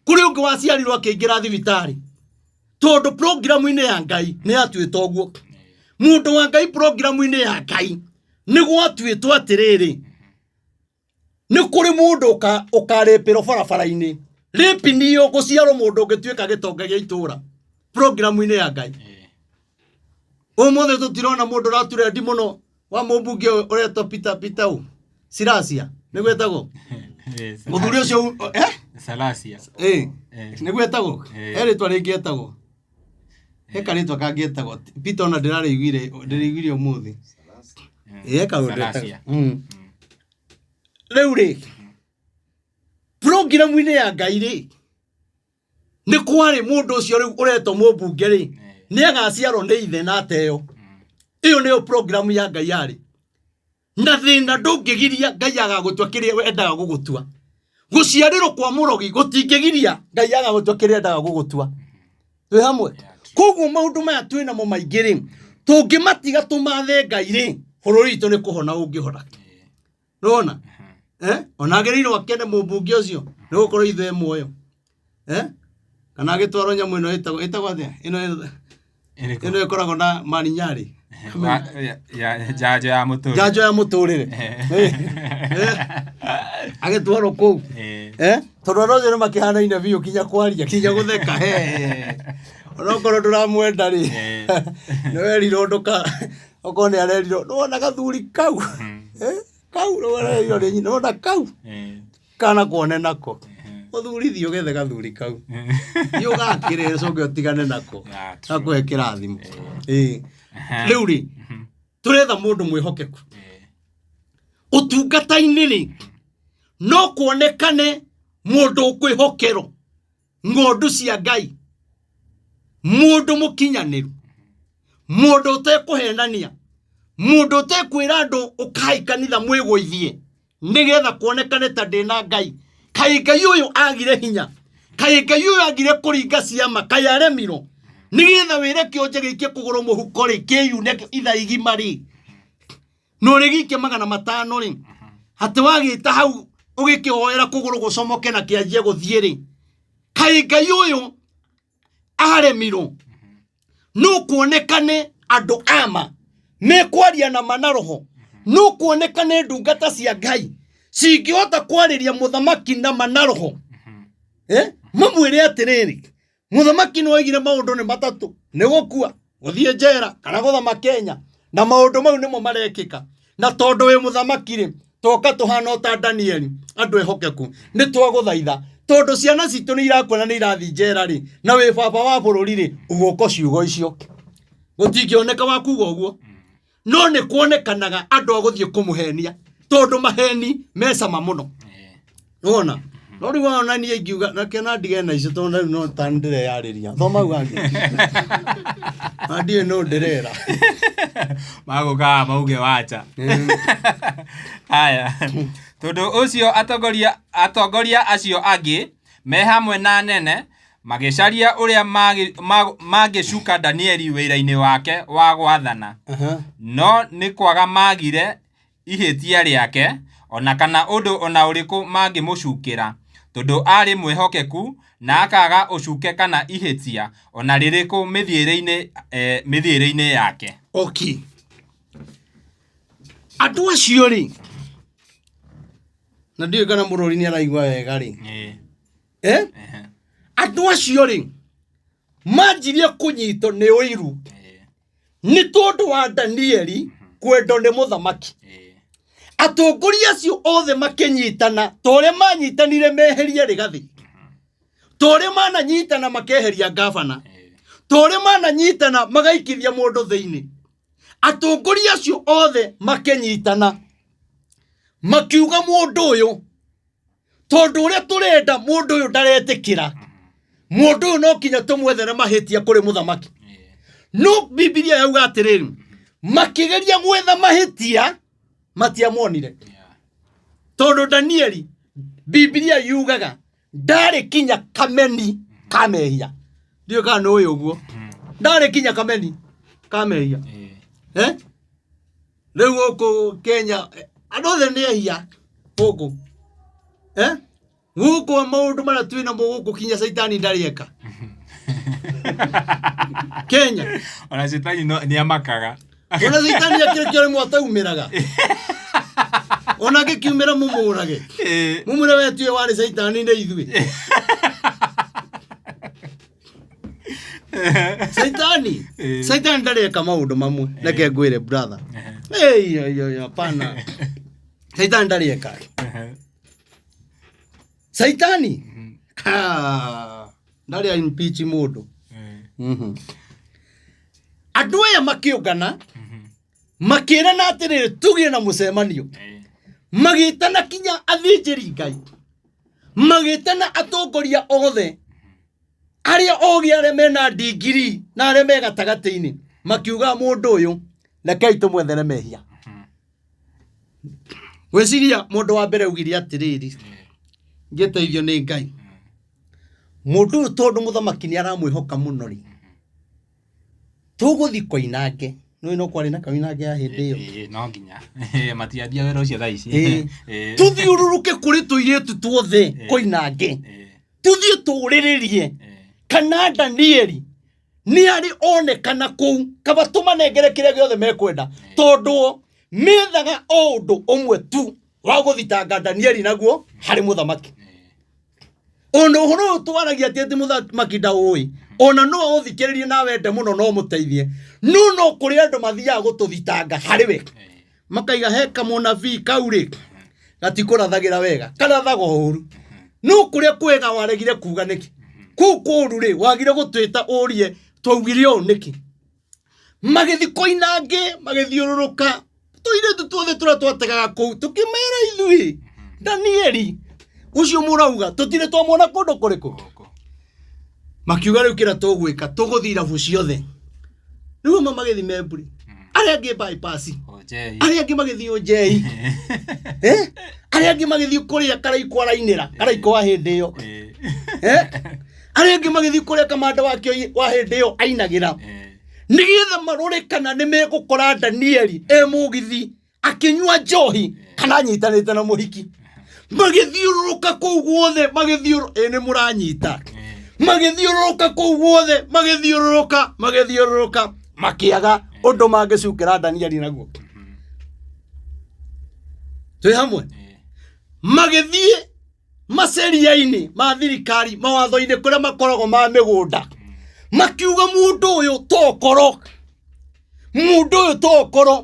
kũrĩ ũngĩ waciarirwo akĩingĩra thibitarĩ, tondũ programu-inĩ ya Ngai nĩ yatuĩte ũguo. Mũndũ wa Ngai programu-inĩ ya Ngai nĩ gwatuĩtwo atĩrĩrĩ, nĩ kũrĩ mũndũ ũkarĩpĩrwo barabara-inĩ. Rĩpi niyo gũciarwo mũndũ ũngĩtuĩka gĩtonga gĩa itũũra programu-inĩ ya Ngai. Ũmũthĩ tũtirona mũndũ ũraturendi mũno wa mũmbunge ũyũ ũretwo Peter, Peter ũ? Siracia, nĩguo etagwo? Mũthuri ũcio Salasia. Nĩguo etagwo? He rĩtwa rĩngĩ etagwo? He karĩtwa kangĩ etagwo. Peter ona ndĩrĩiguire ũmũthĩ. He kaũndũ etagwo. Salasia. Rĩu rĩ, programu-inĩ ya Ngai rĩ, nĩ kwarĩ mũndũ ũcio rĩu ũretwo mũmbunge rĩ, nĩ agaciarwo nĩ ithe na ateo. Ĩyo nĩyo programu ya Ngai yarĩ. Na thĩna ndũngĩgiria Ngai agagũtua kĩrĩa endaga gũgũtua. Gũciarĩrwo kwa mũrogi gũtingĩgiria Ngai agagũtua kĩrĩa endaga gũgũtua. Twĩ hamwe? Koguo maũndũ maya twĩ namo maingĩ rĩ, tũngĩmatiga tũmathe Ngai rĩ, bũrũri witũ nĩ kũhona ũngĩhona. Nĩwona? Ona agĩrĩirwo akene mũmbunge ũcio nĩ gũkorwo ithe e muoyo. Kana agĩtwarwo nyamũ ĩno ĩtagwo atĩa? Ĩno Ĩrĩkũ? ĩno ĩkoragwo na marinyarĩ. Njanjo ya mũtũrĩre. Njanjo ya mũtũrĩre. Agĩtwarwo kũu. Tondũ andũ acio nĩ makĩhanaine biũ kinya kwaria, kinya gũtheka. Onokorwo ndũramwenda rĩ, nĩ werirwo ndũka, okorwo nĩ arerirwo, nĩwona gathuri kau? Kau nĩwona arerirwo nĩ nyina, nĩwona kau? Kana kuone nako. Mũthuri thiĩ ũgethe gathuri kau. Thiĩ ũgakĩre ũcoke ũtigane nako. Yeah, true. Gakũhe kĩrathimo. Rĩu rĩ, tũretha mũndũ mwĩhokeku. Ũtungata-inĩ rĩ, no kuonekane mũndũ ũkwĩhokerwo ng'ondu cia Ngai, mũndũ mũkinyanĩru, mũndũ ũtekũhenania, mũndũ ũtekwĩra andũ ũkai kanitha mwĩgũithie nĩgetha kuonekane ta ndĩna Ngai. Kaĩ Ngai ũyũ agire hinya, kaĩ Ngai ũyũ agire kũringa ciama, kaĩ aremirwo, nĩgetha wĩre kĩonje gĩikie kũgũrũ mũhuko rĩ, kĩyune ithaa igima rĩ, na ũrĩgĩikie 500 rĩ, atĩ wagĩta hau ũgĩkĩhoera kũgũrũ gũcomoke na kĩanjie gũthiĩ rĩ, kaĩ Ngai ũyũ aremirwo. No kuonekane andũ ama mekwaria na ma na roho, no kuonekane ndungata cia Ngai cingĩhota kwarĩria mũthamaki na ma na roho. Mamwĩre atĩrĩrĩ, mũthamaki nĩ oigire maũndũ nĩ matatũ, nĩ gũkua, gũthiĩ njera kana gũthama Kenya, na maũndũ mau nĩmo marekĩka. Na tondũ wĩ mũthamaki rĩ, toka tũhana o ta Danieli, andũ ehokeku, nĩ twagũthaitha, tondũ ciana citũ nĩ irakua na nĩ irathiĩ njera rĩ, na wĩ baba wa bũrũri rĩ, ugũko ciugo icio. Gũtingĩoneka wa kuga ũguo, no nĩ kuonekanaga andũ a gũthiĩ kũmũhenia, tondũ maheni me cama mũno. Nĩwona? No rĩu ona niĩ ingiuga na kĩona ndige na icio tondũ rĩu no ta ndĩreyarĩria. Thoma hau hangĩ. Na ndiũĩ nũ ndĩrera. Magũkaga mauge wacha. Haya, tondũ ũcio atongoria acio angĩ me hamwe na anene magĩcaria ũrĩa mangĩcuka Danieli wĩra-inĩ wake wa gwathana. No nĩ kwaga magire ihĩtia rĩake ona kana ũndũ ona ũrĩkũ mangĩmũcukĩra, tondũ aarĩ mwĩhokeku na akaga ũcuke kana ihĩtia ona rĩrĩkũ mĩthiĩre-inĩ yake. Okay. Andũ acio rĩ, na ndiũĩ kana mũrori nĩ araigua wega rĩ. Andũ acio rĩ, manjirie kũnyitwo nĩ ũiru nĩ tondũ wa Danieli kwendwo nĩ mũthamaki. Atongoria acio othe makĩnyitana ta ũrĩa manyitanire meherie Rigathi, ta ũrĩa mananyitana makeheria ngabana, ta ũrĩa mananyitana magaikithia mũndũ thĩinĩ. Atongoria acio othe makĩnyitana makiuga mũndũ ũyũ, tondũ ũrĩa tũrenda mũndũ ũyũ ndaretĩkĩra, mũndũ ũyũ no kinya tũmwethere mahĩtia kũrĩ mũthamaki. No Bibilia yauga atĩrĩrĩ, makĩgeria gwetha mahĩtia matiamonire, tondũ Danieli Bibilia yugaga ndarĩ kinya kameni ka mehia. Ndiũĩ kana nĩ ũĩ ũguo, ndarĩ kinya kameni ka mehia. Rĩu gũkũ Kenya andũ othe nĩ ehia gũkũ. Gũkũ maũndũ marĩa twĩ namo gũkũ kinya caitani ndarĩ eka. Kenya. Ona caitani nĩ amakaga. Ona caitani akĩrĩkia rĩmwe ataumĩraga. Ona angĩkiumĩra mũmũrage. Mũmwĩre we tiwe warĩ caitani nĩ ithuĩ. Caitani. Caitani ndarĩ eka maũndũ mamwe. Reke ngwĩre brother. Ei, ei, ei, hapana. Caitani ndarĩ eka. Caitani. Ndarĩ impeach mũndũ. Andũ aya makĩũngana makĩrana atĩrĩrĩ, tũgĩe na mũcemanio. Magĩtana kinya athĩnjĩri Ngai, magĩtana atongoria othe arĩa ogĩ, arĩa mena ndigiri na arĩa me gatagatĩ-inĩ, makiuga mũndũ ũyũ rekei tũmwethere mehia. Gwĩciria mũndũ wa mbere augire atĩrĩrĩ, ngĩteithio nĩ Ngai, mũndũ ũyũ tondũ mũthamaki nĩ aramwĩhoka mũno rĩ, tũgũthiĩ Koinange. Nĩũĩ no kwarĩ na Koinange ya hĩndĩ ĩyo. No nginya. Matiambia wĩra ũcio thaa ici. Tũthiũrũrũke kũrĩ tũirĩtu tuothe Koinange, tũthiĩ tũrĩrĩrie kana Danieli nĩ arĩ onekana kũu, kaba tũmanengere kĩrĩa gĩothe mekwenda, tondũ methaga o ũndũ ũmwe tu wa gũthitanga Danieli naguo harĩ mũthamaki. Ona ũhoro ũyũ twaragia ti atĩ mũthamaki ndaũĩ, ona no aũthikĩrĩrie na wende mũno no mũteithie, no no kũrĩ andũ mathiaga gũtũthitanga harĩ we, makaiga he kamũnabii kau rĩ gatikũrathagĩra wega, karathaga ũru. No kũrĩa kwega waregire kuga nĩkĩ? Kũu kũru rĩ wagire gũtwĩta ũrie twaugire ũũ nĩkĩ? Magĩthiĩ Koinange, magĩthiũrũrũka tũirĩtu tuothe tũrĩa twategaga kũu, tũkĩmera ithuĩ Danieli ũcio mũrauga tũtirĩ twamwona kũndũ kũrĩkũ. Makiuga rĩu kĩrĩa tũgwĩka, tũgũthiĩ irabu ciothe. Rĩu amwe magĩthiĩ Memburi, arĩa angĩ bypass, arĩa angĩ magĩthiĩ Ũnjei, arĩa angĩ magĩthiĩ kũrĩa Karaikũ arainĩra, Karaikũ wa hĩndĩ ĩyo, arĩa angĩ magĩthiĩ kũrĩa kamanda wake wa hĩndĩ ĩyo ainagĩra, nĩgetha marore kana nĩ megũkora Danieli e mũgithi akĩnyua njohi kana anyitanĩte na mũhiki. Magĩthiũrũrũka kũu guothe, magĩthiũrũ, nĩ mũranyita, magĩthiũrũrũka kũu guothe, magĩthiũrũrũka, magĩthiũrũrũka, makĩaga ũndũ mangĩcukĩra Danieli naguo. Twĩ hamwe? Magĩthiĩ maceria-inĩ ma thirikari mawatho-inĩ kũrĩa makoragwo ma mĩgũnda makiuga mũndũ ũyũ tokorwo mũndũ ũyũ tokorwo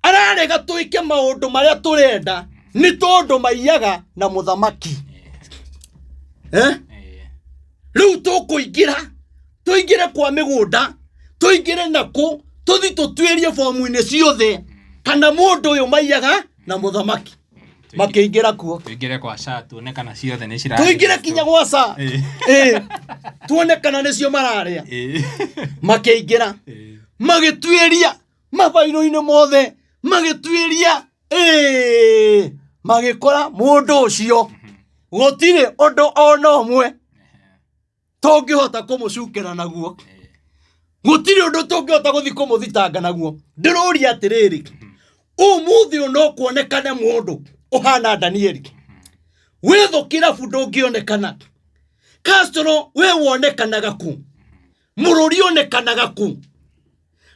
ararega twĩke maũndũ marĩa tũrenda nĩ tondũ maiyaga na mũthamaki eh? Rĩu tũkũingĩra tũingĩre kwa mĩgũnda tũingĩre nakũ tũthi tũtuĩrie bomu-inĩ ciothe kana mũndũ ũyũ maiyaga na mũthamaki makĩingĩra kuo. Tũingĩre kwa SHA tuone kana ciothe nĩ cira Tũingĩre kinya gwa SHA. Tuone kana nĩcio mararĩa. Makĩingĩra magĩtuĩria mabairũ-inĩ mothe magĩtuĩria magĩkora mũndũ ũcio gũtirĩ ũndũ ona ũmwe tũngĩhota kũmũcukĩra naguo, gũtirĩ ũndũ tũngĩhota gũthiĩ kũmũthitanga naguo. Ndĩroria atĩrĩrĩ, ũmũthĩ ũyũ no kuonekane mũndũ ũhana Danieli wĩthũ kĩrabu ndũngĩonekana Castro we wonekanaga kũ mũrũri onekanaga kũ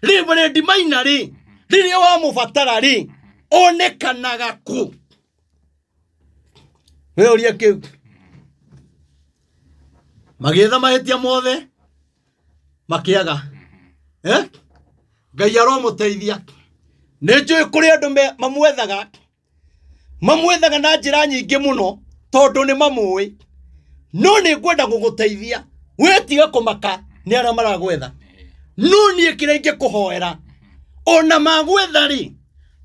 Reverend Maina rĩ rĩrĩa wamũbatara rĩ onekanaga kũ wĩũrie kĩu magĩetha mahĩtia mothe makĩaga eh? Ngai aromũteithia. Nĩ njũĩ kũrĩ andũ mamwethaga mamwethaga na njĩra nyingĩ mũno tondũ nĩ mamũĩ, no nĩ ngwenda gũgũteithia we tiga kũmaka nĩ arĩa maragwetha, no niĩ kĩrĩa ingĩkũhoera ona magwetha rĩ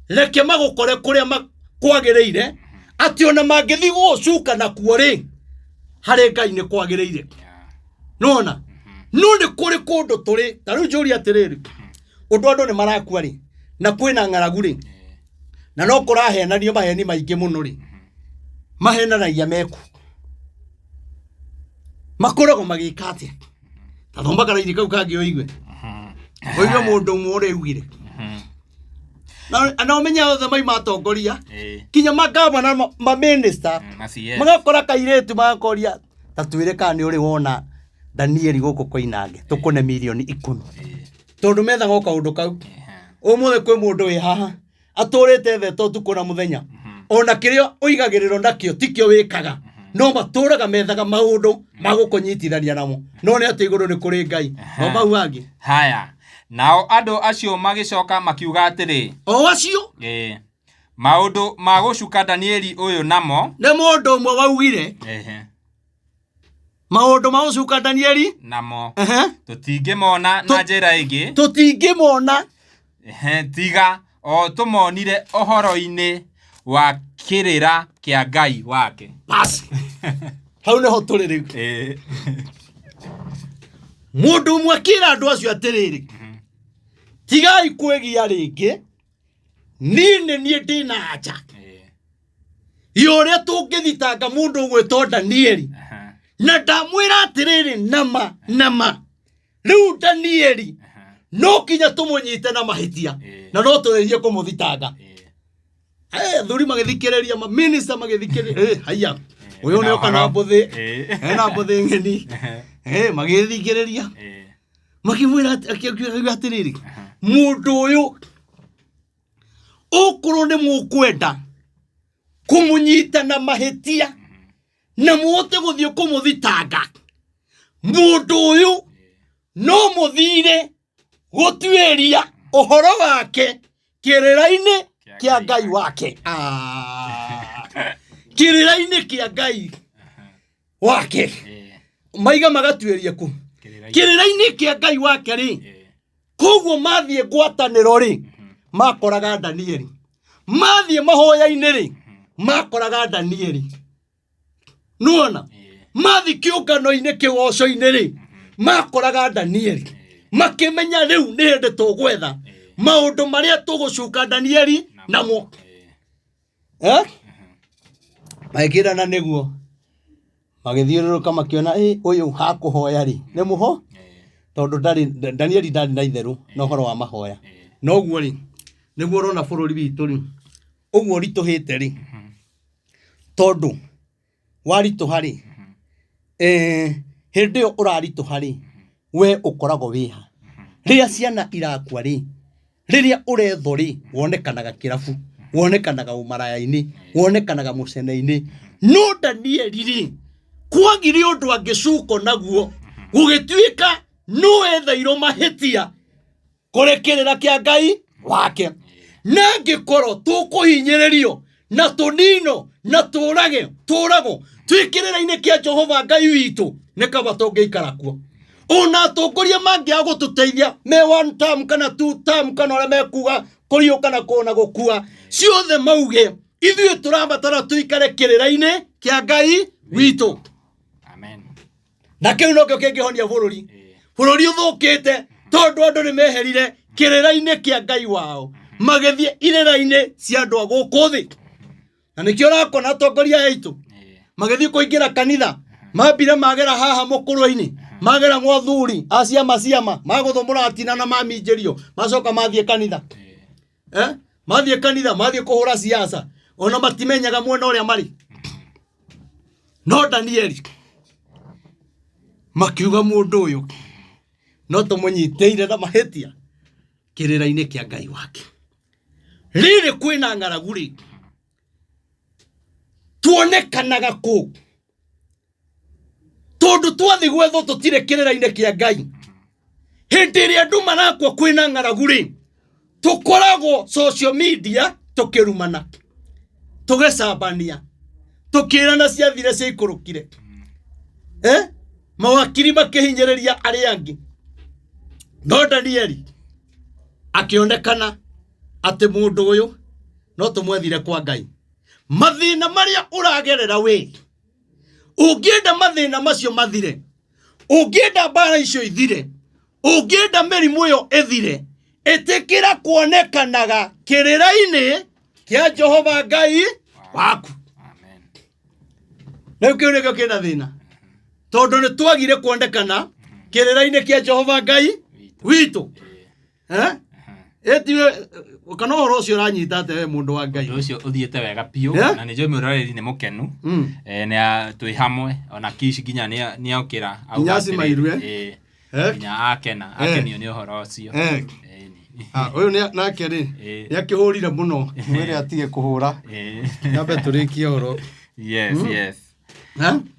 reke magũkore kũrĩa kwagĩrĩire, atĩ ona mangĩthiĩ gũgũcuka nakuo rĩ harĩ Ngai nĩ kwagĩrĩire. Nona no nĩ kũrĩ kũndũ tũrĩ ta rĩu njũria atĩrĩrĩ, ũndũ andũ nĩ marakua rĩ na kwĩna ng'aragu rĩ na no kũrahenanio maheni maingĩ mũno rĩ, mahenanagia meku makoragwo magĩka atĩa? Ta thoma karaini kau kangĩ ũigue ũigue mũndũ ũmwe ũrĩa ugire na ũmenye othe maima atongoria kinya magavana maminista Na CS. Magakora kairĩtu magakoria ta twĩre kana nĩ ũrĩ wona Danieli gũkũ Koinange tũkũne mirioni 10 tondũ methaga o kaũndũ kau. Ũmũthĩ kwĩ mũndũ wĩ haha atũrĩte ethete ũtukũ na mũthenya, ona kĩrĩa ũigagĩrĩrwo nakĩo tikĩo wĩkaga, no matũraga methaga maũndũ ma gũkũnyitithania namo, no nĩ atĩ igũrũ nĩ kũrĩ Ngai no mau mangĩ. Haya, nao andũ acio magĩcoka makiuga atĩrĩ, O acio. Maũndũ ma gũcuka Danieli ũyũ namo Nĩ mũndũ ũmwe waugire maũndũ ma gũcuka Danieli namo tũtingĩmona na njĩra ĩngĩ Tũtingĩmona tiga o tũmonire ũhoro-inĩ wa kĩrĩra kĩa Ngai wake. Basi hau nĩho tũrĩ rĩu. Mũndũ ũmwe akĩra andũ acio atĩrĩrĩ, tigai kwĩgia rĩngĩ, niĩ nĩ niĩ ndĩna anja ya ũrĩa tũngĩthitanga mũndũ ũgwĩtwo Danieli, na ndamwĩra atĩrĩrĩ, nama nama rĩu Danieli no kinya tũmũnyite na mahĩtia na no tũrĩrie kũmũthitanga. Athuri magĩthikĩrĩria, maminista magĩthikĩrĩria, haiya ũyũ nĩ oka na mbũthĩ ena mbũthĩ ng'eni. Magĩthikĩrĩria makĩmwĩra akiuga atĩrĩrĩ, mũndũ ũyũ okorwo nĩ mũkwenda kũmũnyita na mahĩtia na mũhote gũthiĩ kũmũthitanga, mũndũ ũyũ no mũthire gũtuĩria ũhoro wake kĩrĩra-inĩ kĩa Ngai wake. Ah, kĩrĩra-inĩ kĩa Ngai wake. Maiga magatuĩria kũ? Kĩrĩra-inĩ kĩa Ngai wake rĩ. Koguo mathiĩ ngwatanĩro rĩ makoraga Danieli, mathiĩ mahoya-inĩ rĩ makoraga Danieli, nuona mathi kĩũngano-inĩ kĩgoco-inĩ rĩ makoraga Danieli, makĩmenya rĩu nĩ hĩndĩ tũgwetha maũndũ marĩa tũgũcuka Danieli namo. Magĩkĩrana nĩguo magĩthiũrũrũka makĩona ĩ ũyũ hakũhoya rĩ nĩ mũho tondũ ndarĩ Danieli ndarĩ na itherũ na ũhoro wa mahoya. Noguo rĩ nĩguo ũrona bũrũri witũ rĩ ũguo ũritũhĩte rĩ, tondũ waritũha rĩ hĩndĩ ĩyo ũraritũha rĩ we ũkoragwo wĩha rĩrĩa ciana irakua rĩ, rĩrĩa ũrethwo rĩ wonekanaga kĩrabu. Wonekanaga ũmaraya-inĩ, wonekanaga mũcene-inĩ. No Danieli rĩ, kwagire ũndũ angĩcukwo naguo, gũgĩtuĩka no etheirwo mahĩtia kũrĩ kĩrĩra kĩa Ngai wake. Na angĩkorwo tũkũhinyĩrĩrio na tũnino na tũrage tũragwo twĩ kĩrĩra-inĩ kĩa Jehova Ngai witũ, nĩ kaba tũngĩikara kuo. Ona atongoria mangĩaga gũtũteithia me one term kana two term kana ũrĩa mekuga kũriũka na kũna gũkua, ciothe mauge ithuĩ tũrabatara tũikare kĩrĩra-inĩ kĩa Ngai witũ. Amen. Na kĩu nokĩo kĩngĩhonia bũrũri. Bũrũri ũthũkĩte tondũ andũ nĩ meherire kĩrĩra-inĩ kĩa Ngai wao, magĩthiĩ irĩra-inĩ cia andũ a gũkũ thĩ. Na nĩkĩo ũrakona atongoria aitũ magĩthiĩ kũingĩra kanitha, mambire magera haha mũkũrwe-inĩ, magera gwa athuri a ciama ciama, magũthwo mũratina na maminjĩrio, macoka mathiĩ kanitha. Mathiĩ kanitha, mathiĩ kũhũra siasa, ona matimenyaga mwena ũrĩa marĩ. No Danieli makiuga mũndũ ũyũ no tũmũnyitĩire na mahĩtia kĩrĩra-inĩ kĩa Ngai wake. Rĩrĩ kwĩna ng'aragu rĩ, tuonekanaga kũ? Tondũ twathiĩ gwethwo tũtirĩ kĩrĩra-inĩ kĩa Ngai. Hĩndĩ ĩrĩa andũ marakua kwĩna ng'aragu rĩ, tũkoragwo social media tũkĩrumana, tũgĩcambania, tũkĩrana ciathire ciaikũrũkire. Mawakiri makĩhinyĩrĩria arĩa angĩ. No Danieli akĩonekana atĩ mũndũ ũyũ no tũmwethire kwa Ngai. Mathĩna marĩa ũragerera we, ũngĩenda mathĩna macio mathire, ũngĩenda mbara icio ithire, ũngĩenda mĩrimũ ĩyo ĩthire, ĩtĩkĩra kuonekanaga kĩrĩra-inĩ kĩa Jehova Ngai waku. Amen. Rĩu kĩu nĩkĩo kĩna thĩna, tondũ nĩ twagire kuonekana kĩrĩra-inĩ kĩa Jehova Ngai witũ. Ĩtiwe kana ũhoro ũcio ũranyita atĩa we mũndũ wa Ngai? Ũndũ ũcio ũthiĩte wega biũ, na nĩ njũĩ mwĩroreri nĩ mũkenu. Nĩ twĩ hamwe, ona Kish nginya nĩ okĩra auga Nginya atĩrĩrĩ, acimairwe. Nginya akena, akenio nĩ ũhoro ũcio. Ũyũ nake rĩ, nĩ akĩhũrire mũno, mwĩre atige kũhũra. Nyambe tũrĩkie ũhoro. Yes, yes.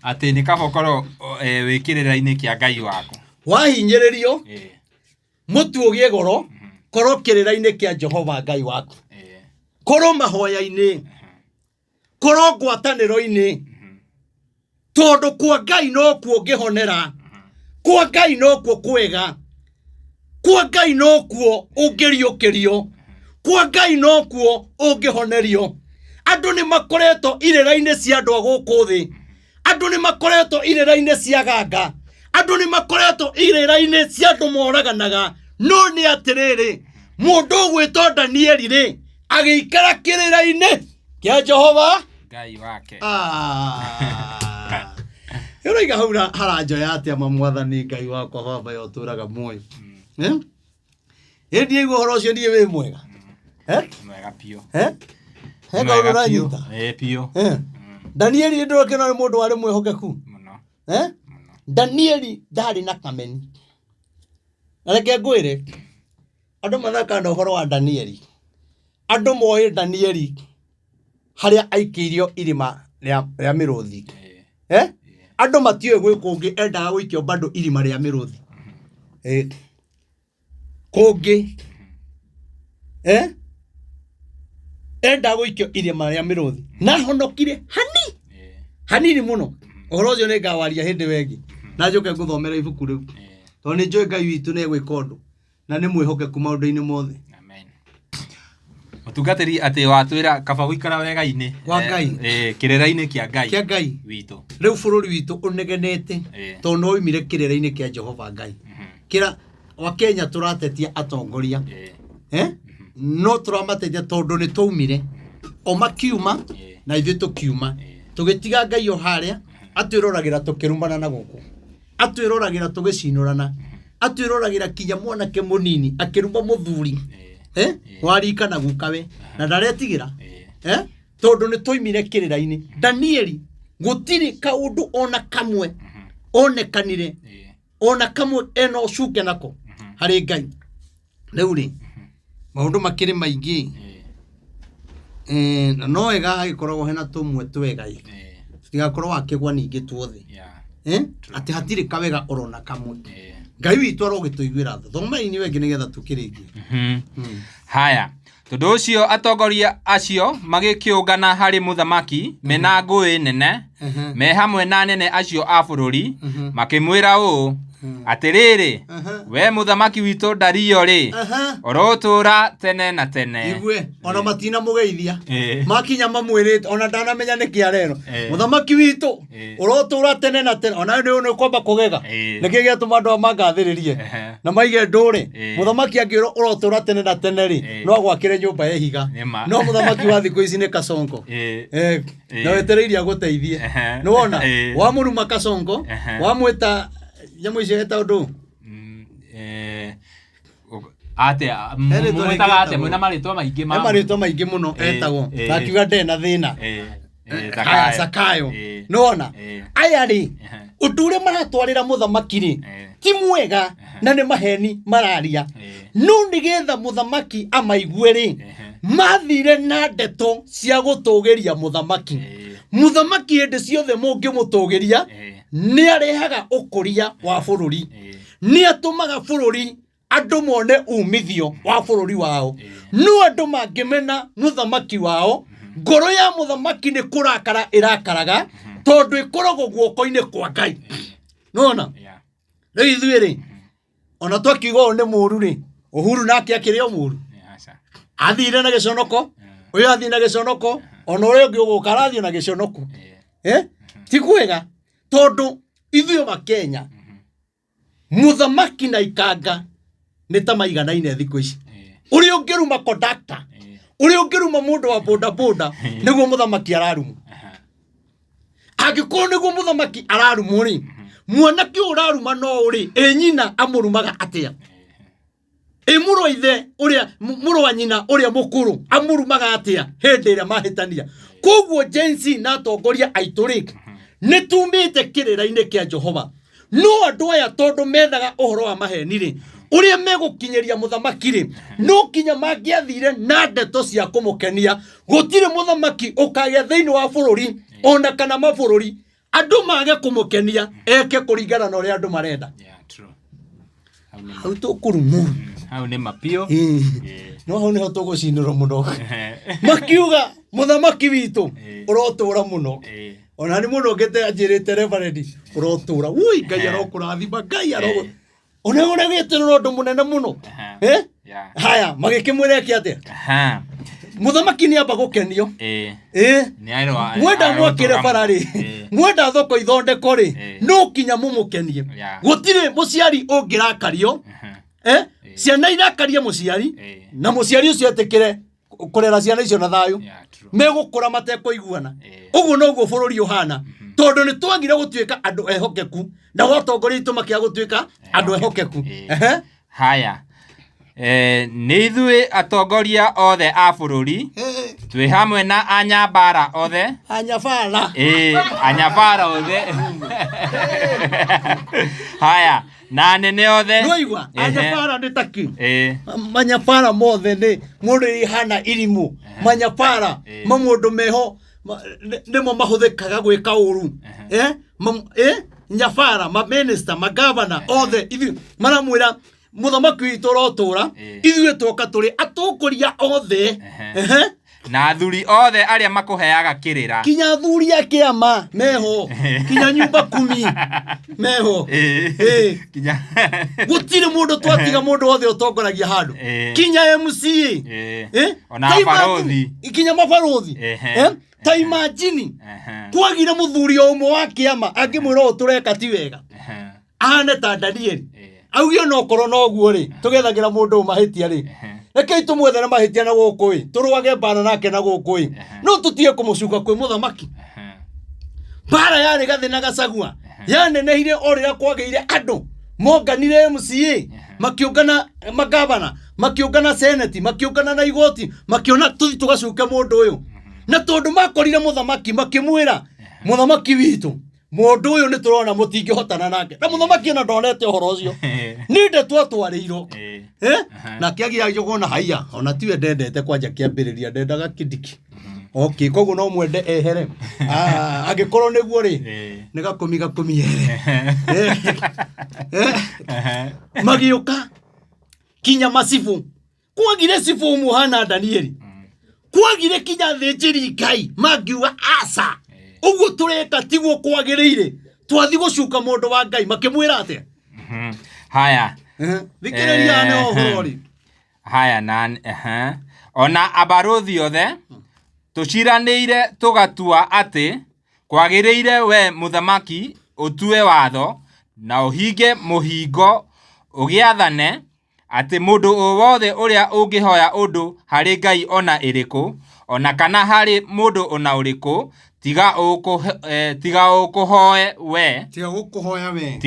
Atĩ nĩ kaba ũkorwo wĩ kĩrĩra-inĩ kĩa Ngai waku. Wahinyĩrĩrio, mũtu ũgĩe goro, korwo kĩrĩra-inĩ kĩa Jehova Ngai waku. Korwo mahoya-inĩ, korwo ngwatanĩro-inĩ, tondũ kwa Ngai nokuo ũngĩhonera, kwa Ngai nokuo kwega, kwa Ngai nokuo ũngĩriũkĩrio, kwa Ngai nokuo ũngĩhonerio. Andũ nĩ makoretwo irĩra-inĩ cia andũ a gũkũ thĩ, andũ nĩ makoretwo irĩra-inĩ cia ganga, andũ nĩ makoretwo irĩra-inĩ cia andũ moraganaga. No nĩ atĩrĩrĩ, mũndũ ũgwĩtwo Danieli rĩ, agĩikara kĩrĩra-inĩ kĩa Jehova Ngai wake. Ũraiga hau haranjoya atĩa ma mwathani Ngai wakwa baba ya ũtũraga muoyo. Ĩĩ ndiaigua ũhoro ũcio niĩ wĩ mwega. Mwega biũ. He kaũndũ ũranyita? Biũ. Danieli nĩ ndĩrokĩona nĩ mũndũ warĩ mwĩhokeku. Mũno. Danieli ndarĩ na kameni. Na reke ngwĩre, andũ mathakaga na ũhoro wa Danieli. Andũ moĩ Danieli harĩa aikĩirio irima rĩa mĩrũthi. Andũ matiũĩ gwĩ kũngĩ endaga gũikio bado irima rĩa mĩrũthi. Kũngĩ. Endaga gũikio irima rĩa mĩrũthi. Na ahonokire hanini mũno. Ũhoro ũcio nĩ ngawaria hĩndĩ ĩyo ĩngĩ. Na njoke ngũthomere ibuku rĩu. Tondũ nĩ njũĩ Ngai witũ nĩ egwĩka ũndũ. Na nĩ mwĩhokeku maũndũ-inĩ mothe. Amen. Mũtungatĩri atĩ watwĩra kaba gũikara wega-inĩ. Kwa Ngai. Kĩrĩra-inĩ kĩa Ngai. Kĩa Ngai. Witũ. Rĩu bũrũri witũ ũnegenete tondũ no oimire kĩrĩra-inĩ kĩa Jehova Ngai. Kĩra wa Kenya tũratetia atongoria. No tũramatetia tondũ nĩ twaumire. O makiuma na ithuĩ tũkiuma. Tũgĩtiga Ngai o harĩa atwĩroragĩra tũkĩrumana na gũkũ. Atwĩroragĩra tũgĩcinũrana. Atwĩroragĩra kinya mwanake mũnini akĩruma mũthuri. Warika na gukawe na ndaretigĩra. Tondũ nĩ twaimire kĩrĩra-inĩ. Danieli gũtirĩ kaũndũ ona kamwe onekanire ona kamwe ena ũcuke nako harĩ Ngai. Rĩu rĩ, maũndũ makĩrĩ maingĩ. Eh, na no wega hagĩkoragwo hena tũmwe twega ĩ tũtigakorwo wakĩgwa ningĩ tuothe. Eh? Atĩ hatirĩ kawega orona kamwe. Ngai witũ arogĩtũiguĩra tha. Thoma inyuĩ angĩ nĩgetha tũkĩrĩkie. Haya, tondũ ũcio atongoria acio magĩkĩũngana harĩ mũthamaki mena ngũĩ nene, me hamwe na anene acio a bũrũri, makĩmwĩra ũũ, atĩrĩrĩ, we mũthamaki witũ Dario rĩ, ũrotũũra tene na tene. Igue ona matina mũgeithia. Makinya mamwĩrĩte ona ndanamenya nĩkĩ arerwo. Mũthamaki witũ ũrotũra tene na tene, ona nĩ nĩ kwamba kũgega. Nĩkĩ gĩatũma andũ aya mangathĩrĩrie na maige ndũrĩ? Mũthamaki angĩrwo ũrotũra tene na tene rĩ, no agwakĩre nyũmba ya ihiga. Nĩma. No mũthamaki wa thikũ ici nĩ kasongo. Na wetereire agũteithie. Nĩwona wamũruma kasongo, wamwĩta nyamũ icio etagwo ndũ. Atĩa? He rĩtwa rĩngĩ Mwĩtaga atĩa? etagwo. Mwĩna marĩtwa maingĩ He ma marĩtwa maingĩ mũno etagwo. Na akiuga nde na thĩna. Haya, Zakayo. Nĩwona aya rĩ, ũndũ ũrĩa maratwarĩra mũthamaki rĩ, ti mwega na nĩ maheni mararia, no nĩgetha mũthamaki amaigue rĩ, mathire na ndeto cia gũtũgĩria mũthamaki. Mũthamaki hĩndĩ ciothe mũngĩmũtũgĩria, nĩ arehaga ũkũria wa bũrũri, nĩ atũmaga bũrũri andũ mone umithio wa bũrũri wao. No andũ mangĩmena mũthamaki wao, ngoro ya mũthamaki nĩ kũrakara ĩrakaraga, tondũ ĩkoragwo guoko-inĩ kwa Ngai. Nona rĩu ithuĩ rĩ, ona twakiuga ũyũ nĩ mũru rĩ, Uhuru nake akĩrĩ o mũru, athire na gĩconoko, ũyũ athiĩ na gĩconoko, ona ũrĩa ũngĩ ũgũka arathiĩ na gĩconoko. Eh? Ti kwega, tondũ ithuĩ Makenya, mũthamaki na ikanga nĩ ta maiganaine thikũ ici. Ũrĩa ũngĩruma kondakta, ũrĩa ũngĩruma mũndũ wa bodaboda, nĩguo mũthamaki ararumwo. Angĩkorwo nĩguo mũthamaki ararumwo rĩ, mwanake ũyũ ũraruma no ũrĩ ĩ nyina amũrumaga atĩa? Ĩ mũrũ wa ithe ũrĩa mũrũ wa nyina ũrĩa mũkũrũ amũrumaga atĩa hĩndĩ ĩrĩa mahĩtania? Koguo Gen Z na atongoria aitũ rĩ, nĩ tumĩte kĩrĩra-inĩ kĩa Jehova. No andũ aya tondũ methaga ũhoro wa maheni rĩ, ũrĩa megũkinyĩria mũthamaki rĩ, no kinya mangĩathire na ndeto cia kũmũkenia. Gũtirĩ mũthamaki ũkagĩa thĩinĩ wa bũrũri ona kana mabũrũri andũ mage kũmũkenia eke kũringana na ũrĩa andũ marenda. Yeah, true. Hau nĩ Hau tũkũrumwo. Hau nĩ mapiũ. No hau nĩho tũgũcinĩrwo mũno. Makiuga mũthamaki witũ ũrotũra mũno. Ona nĩ mũndũ ũngĩte anjĩrĩte, reverend, ũrotũra, wui, Ngai arokũrathima, Ngai aro ona ũrĩa wĩtĩrĩra ũndũ mũnene mũno. Eh? Haya, magĩkĩmwĩra eke atĩa? Mũthamaki nĩ amba gũkenio. Ĩ mwenda mwakĩre bara rĩ, mwenda thoko ithondeko rĩ, no kinya mũmũkenie. Gũtirĩ mũciari ũngĩrakario, eh? Ciana irakarie mũciari na mũciari ũcio etĩkĩre kũrera ciana icio na thayũ, megũkũra matekũiguana. Ũguo noguo bũrũri ũhana, tondũ nĩ twagire gũtuĩka andũ ehokeku, nao atongoria aitũ makĩaga gũtuĩka andũ ehokeku. Ehe. Haya, nĩ ithuĩ atongoria othe a bũrũri twĩ hamwe na anyabara othe. Anyabara. Ĩĩ, anyabara othe. Haya, na anene othe. Nĩwaigua? Anyabara nĩ taki manyabara mothe nĩ mũndũ ihana irimũ, manyabara mamũndũ meho nĩmo mahũthĩkaga gwĩka ũru. Eh? Nyabara, maminista, magavana othe, ithuĩ maramwĩra mũthamaki witũ ũrotũra. Ithuĩ twoka tũrĩ atongoria othe. Ehe. Na athuri othe arĩa makũheaga kĩrĩra. Kinya athuri a kĩama meho, kinya nyumba kumi meho. Kinya Gũtirĩ mũndũ twatiga, mũndũ wothe ũtongoragia handũ, kinya MCA. Eh? Ona Ta abarothi. Kinya mabarothi. Eh? Ta imagine kwagire mũthuri o ũmwe wa kĩama angĩmwĩra ũũ tũreka ti wega, ahane ta Danieli, auge ona okorwo noguo rĩ, tũgethagĩra mũndũ ũyũ mahĩtia rĩ, rekei tũmwethere mahĩtia na gũkũ ĩ, tũrũage mbara nake na gũkũ ĩ, no tũtige kũmũcuka kwĩ mũthamaki. Mbara yarĩ Gathĩ na Gacagua yanenehire o rĩrĩa kwagĩire andũ monganire MCA, makĩũngana magavana, makĩũngana seneti, makĩũngana na igoti, makĩona tũthi tũgacuke mũndũ ũyũ. Na tondũ makorire mũthamaki makĩmwĩra, mũthamaki witũ, mũndũ ũyũ nĩ tũrona mũtingĩhotana nake, na mũthamaki ona ndonete ũhoro ũcio, nĩ nde twatwarĩirwo. Eh? Nake agĩa jogona haiya, ona tiwe ndendete kwanja kĩambĩrĩria, ndendaga Kindiki. Okay, koguo no mwende ehere. Ah, angĩkorwo nĩguo rĩ, nĩ gakũmi gakũmi ehere. Magĩũka kinya macibũ, kwagire cibũ ũmwe ũhana Danieli, kwagire kinya thĩnjĩri Ngai mangiuga aca, ũguo tũreka tiguo kwagĩrĩire, twathi gũcuka mũndũ wa Ngai. Makĩmwĩra atĩa? Haya. Thikĩrĩria nĩ ũhoro rĩ. Haya na ehe. Ona abarũthi othe tũciranĩire tũgatua atĩ kwagĩrĩire we mũthamaki ũtue watho na ũhinge mũhingo ũgĩathane atĩ mũndũ o wothe ũrĩa ũngĩhoya ũndũ harĩ Ngai ona ĩrĩkũ ona kana harĩ mũndũ ona ũrĩkũ tiga tiga ũkũhoe we, tiga gũkũhoya we,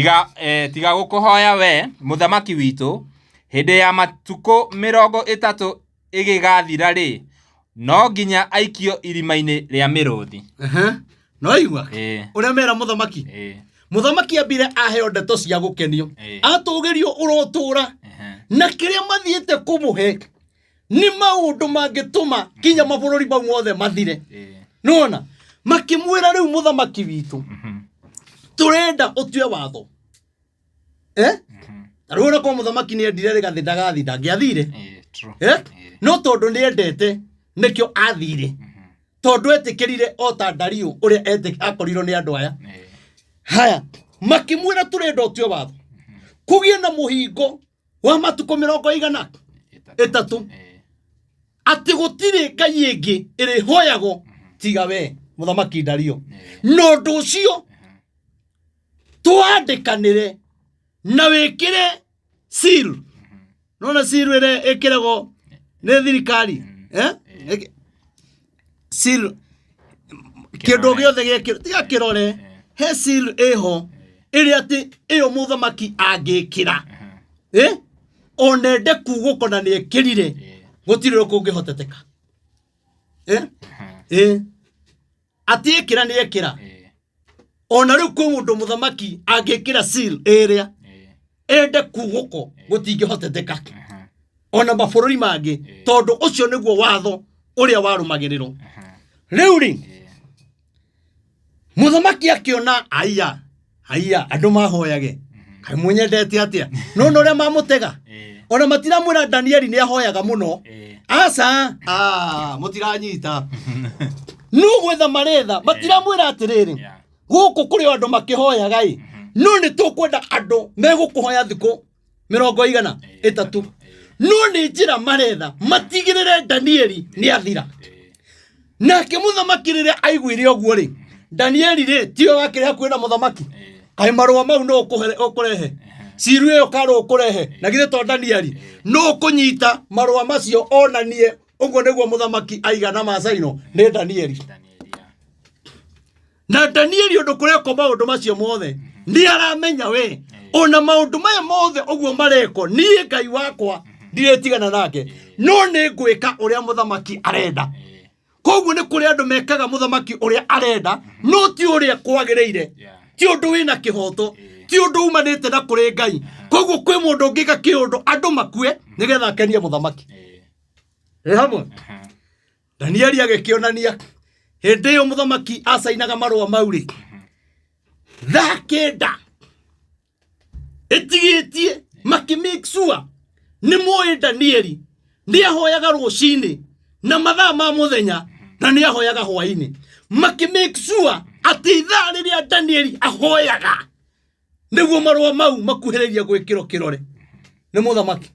tiga gũkũhoya we mũthamaki witũ, hĩndĩ ya matukũ 30 ĩgĩgathira rĩ, no nginya aikio irima-inĩ rĩa mĩrũthi. No igua ũrĩa mera mũthamaki. Mũthamaki ambire aheo ndeto cia gũkenio, atũgĩrio ũrotũra, na kĩrĩa mathiĩte kũmũhe nĩ maũndũ mangĩtũma kinya mabũrũri mau mothe mathire. Nĩwona makĩmwĩra rĩu mũthamaki witũ, tũrenda ũtue watho. Rĩu ona korwo mũthamaki nĩ endire rĩgathĩ ndagathi, ndangĩathire. No tondũ nĩ endete nĩkĩo athire, tondũ etĩkĩrire o ta Dario ũrĩa akorirwo nĩ andũ aya. Haya, makĩmwĩra tũrenda ũtue watho kũgĩe na mũhingo wa matukũ 30, atĩ gũtirĩ ngai ĩngĩ ĩrĩhoyagwo tiga we mũthamaki Dario. Na ũndũ ũcio twandĩkanĩre na wĩkĩre seal. Nona seal ĩrĩa ĩkĩragwo nĩ thirikari, seal kĩndũ gĩothe gĩekĩrwo tiga kĩrore, he seal ĩho ĩrĩa atĩ ĩyo mũthamaki angĩkĩra, ona ende kugũko na nĩ ekĩrire, gũtirĩ ũndũ kũngĩhoteteka. Atĩ ĩkĩra nĩ ekĩra. Ona rĩu kwĩ mũndũ mũthamaki angĩkĩra seal ĩrĩa ende kugũko, gũtingĩhoteteka ona mabũrũri mangĩ, tondũ ũcio nĩguo watho ũrĩa warũmagĩrĩrwo. Rĩu rĩ, mũthamaki akĩona aya aya andũ mahoyage, kaĩ mũnyendete atĩa? No na ũrĩa mamũtega, ona matiramwĩra Danieli nĩ ahoyaga mũno. Aca, mũtiranyita, no gwetha maretha, matiramwĩra atĩrĩrĩ, gũkũ kũrĩ o andũ makĩhoyaga ĩ, no nĩ tũkwenda andũ megũkũhoya thikũ 30, no nĩ njĩra maretha matigĩrĩre Danieli nĩ athira. Nake mũthamaki rĩrĩa aiguire ũguo rĩ, Danieli rĩ tiwe wakĩrĩ hakuhĩ na mũthamaki, kaĩ marũa mau no ũkũrehe, ciru ĩyo karũ ũkũrehe, na githĩ to Danieli no ũkũnyita marũa macio onanie ũguo nĩguo mũthamaki aiga na macaino nĩ Danieli. Na Danieli ũndũ kũrekwo maũndũ macio mothe nĩ aramenya we ona maũndũ maya mothe ũguo marekwo, niĩ Ngai wakwa ndirĩtigana nake, no nĩ ngwĩka ũrĩa mũthamaki arenda. Koguo nĩ kũrĩ andũ mekaga mũthamaki ũrĩa arenda, no ti ũrĩa kwagĩrĩire, ti ũndũ wĩna kĩhoto, ti ũndũ umanĩte na kũrĩ Ngai. Koguo kwĩ mũndũ ũngĩka kĩũndũ andũ makue nĩgetha akenie mũthamaki. Ĩ hamwe Danieli agĩkĩonania hĩndĩ ĩyo mũthamaki acainaga marũa mau rĩ, thaa 9 ĩtigĩtie, makĩ make sure nĩ moĩ Danieli nĩ ahoyaga rũcinĩ na mathaa ma mũthenya na nĩ ahoyaga hwainĩ. Makĩ make sure atĩ ithaa rĩrĩa Danieli ahoyaga nĩguo marũa mau makuhĩrĩria gwĩkĩrwo kĩrore nĩ mũthamaki.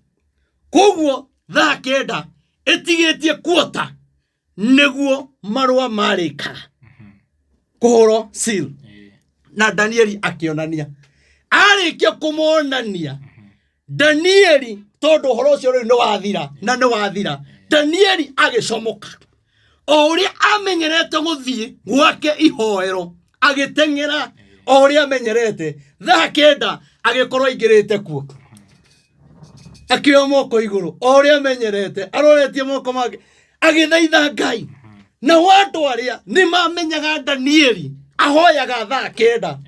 Koguo thaa 9 ĩtigĩtie kuota nĩguo marũa marĩkaga kũhũrwo seal, na Danieli akĩonania. Arĩkia kũmonania Danieli, tondũ ũhoro ũcio rĩu nĩ wathira na nĩ wathira, Danieli agĩcomoka o ũrĩa amenyerete gũthiĩ gwake ihoero, agĩteng'era o ũrĩa amenyerete. Thaa 9 agĩkorwo aingĩrĩte kuo, akĩoya moko igũrũ o ũrĩa amenyerete, aroretie moko make agĩthaitha Ngai. Nao andũ arĩa nĩ mamenyaga Danieli ahoyaga thaa 9,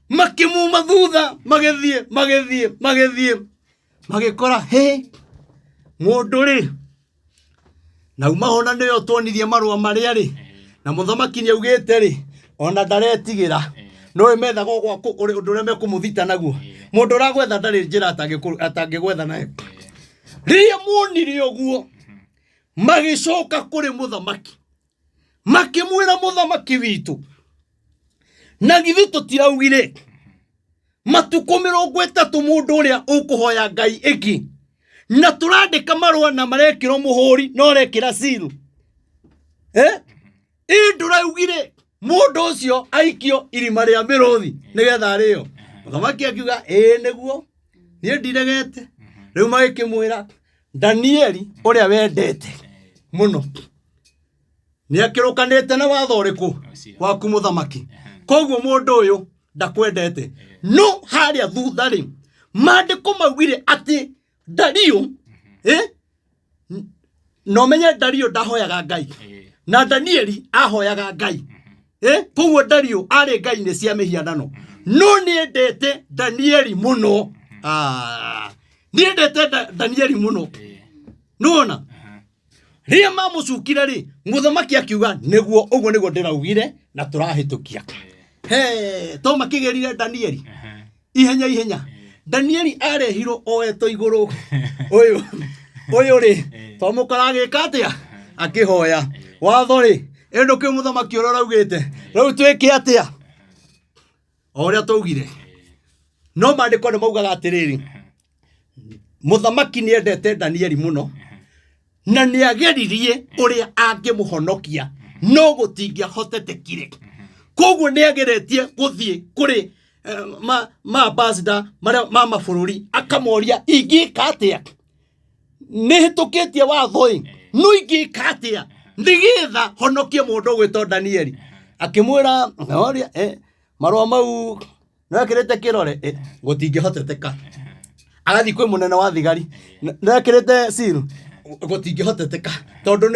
makĩmuma thutha, magĩthiĩ magĩthiĩ magĩthiĩ magĩkora he mũndũ rĩ. Na uma ho na nĩyo tuonirie marũa marĩa rĩ, na mũthamaki nĩ augĩte rĩ, ona ndaretigĩra. Nĩũĩ methaga ũndũ ũrĩa mekũmũthita naguo. Mũndũ ũragwetha ndarĩ njĩra atangĩgwetha nayo. Rĩrĩa monire ũguo, magĩcoka kũrĩ mũthamaki. Makĩmwĩra mũthamaki witũ, na githĩ tũtiraugire matukũ 30 mũndũ ũrĩa ũkũhoya Ngai ĩngĩ, na tũrandĩka marũa na marekĩrwo mũhũri na ũrekĩra seal. Ĩ ndũraugire mũndũ ũcio aikio irima rĩa mĩrũthi nĩgetha arĩo. Mũthamaki akiuga ĩĩ nĩguo, niĩ ndiregete. Rĩu magĩkĩmwĩra Danieli ũrĩa wendete mũno nĩ akĩrũkanĩte na watho ũrĩkũ waku mũthamaki, koguo mũndũ ũyũ ndakwendete. No harĩa thutha rĩ, maandĩko maugire atĩ Dario, na ũmenye Dario ndahoyaga Ngai, na Danieli ahoyaga Ngai. Koguo Dario arĩ ngai-inĩ cia mĩhianano, no nĩendete Danieli mũno. Nĩendete Danieli mũno. Nĩwona rĩrĩa mamũcukire rĩ, mũthamaki akiuga nĩguo ũguo nĩguo ndĩraugire na tũrahĩtũkia. He to makĩgĩrire Danieli ihenya ihenya. Danieli arehirwo oetwo igũrũ ũyũ ũyũ rĩ, twamũkora agĩka atĩa? Akĩhoya watho rĩ, ĩ ndũkĩũĩ mũthamaki ũrĩa ũraugĩte, rĩu twĩke atĩa? O ũrĩa twaugire. No maandĩko nĩ maugaga atĩrĩrĩ, mũthamaki nĩ endete Danieli mũno na nĩ ageririe ũrĩa angĩmũhonokia no gũtingĩahotetekire. Koguo nĩ ageretie gũthiĩ kũrĩ ma ambassador marĩa ma mabũrũri, akamoria ingĩka atĩa, nĩ hĩtũkĩtie watho ĩ, no ingĩka atĩa nĩgetha honokie mũndũ ũgwĩtwo Danieli. Akĩmwĩra oria, marũa mau nĩwekĩrĩte kĩrore, gũtingĩhoteteka. Agathiĩ kwĩ mũnene wa thigari, nĩwekĩrĩte seal, gũtingĩhoteteka tondũ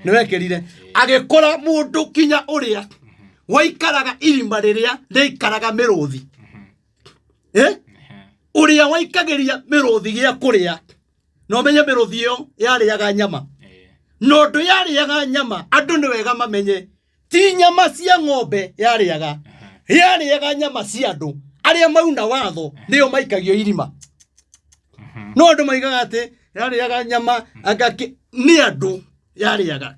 nĩwekĩrire. Agĩkora mũndũ kinya ũrĩa waikaraga irima rĩrĩa rĩikaraga mĩrũthi, ũrĩa waikagĩria mĩrũthi gĩa kũrĩa, na ũmenye mĩrũthi ĩyo yarĩaga nyama, na ũndũ yarĩaga nyama andũ nĩ wega mamenye ti nyama cia ng'ombe yarĩaga, yarĩaga nyama cia andũ arĩa mauna watho nĩo maikagio irima. No andũ maigaga atĩ yarĩaga nyama anga nĩ andũ yarĩaga.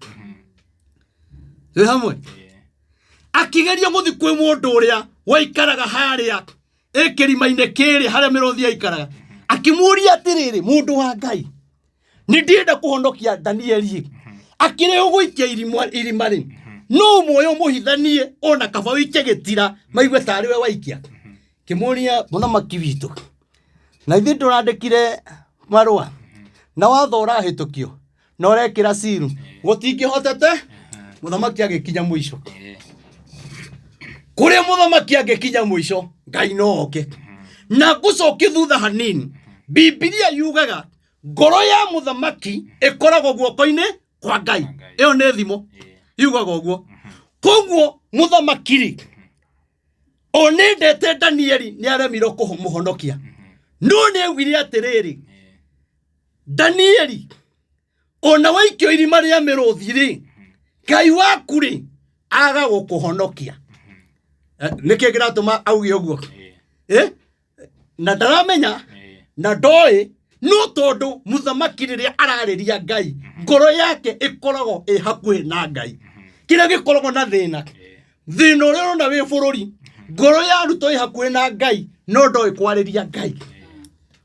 Twĩ hamwe? Akĩgeria gũthiĩ kwĩ mũndũ ũrĩa waikaraga harĩa ĩ kĩrima-inĩ kĩrĩa harĩa mĩrũthi yaikaraga, akĩmũria atĩrĩrĩ, mũndũ wa Ngai, nĩ ndĩrenda kũhonokia Danieli, akĩrĩ ũgũikia irima rĩ, no muoyo mũhithanie ona kaba ũikie gĩtira maigue tarĩ we waikia. Kĩmũria mũthamaki witũ, na ithuĩ tũrandĩkire marũa na watho ũrahĩtũkio na ũrekĩra seal, gũtingĩhotete. Mũthamaki agĩkinya mũico. Kũrĩa mũthamaki angĩkinya mũico, Ngai no oke. Na ngũcokie thutha hanini, Bibilia yugaga ngoro ya mũthamaki ĩkoragwo guoko-inĩ kwa Ngai. Ĩyo nĩ thimo yugaga ũguo. Koguo mũthamaki rĩ, o nĩ ndete Danieli nĩ aremirwo kũmũhonokia, no nĩ augire atĩrĩrĩ, Danieli, ona waikio irima rĩa mĩrũthi rĩ, Ngai waku rĩ aga gũkũhonokia. Nĩkĩ kĩratũma auge ũguo? Na ndaramenya na ndoĩ, no tondũ mũthamaki rĩrĩa ararĩria Ngai, ngoro yake ĩkoragwo ĩ hakuhĩ na Ngai. Kĩrĩa gĩkoragwo na thĩna, thĩna ũrĩa ũrona wĩ bũrũri, ngoro ya Ruto ĩ hakuhĩ na Ngai, no ndoĩ kwarĩria Ngai.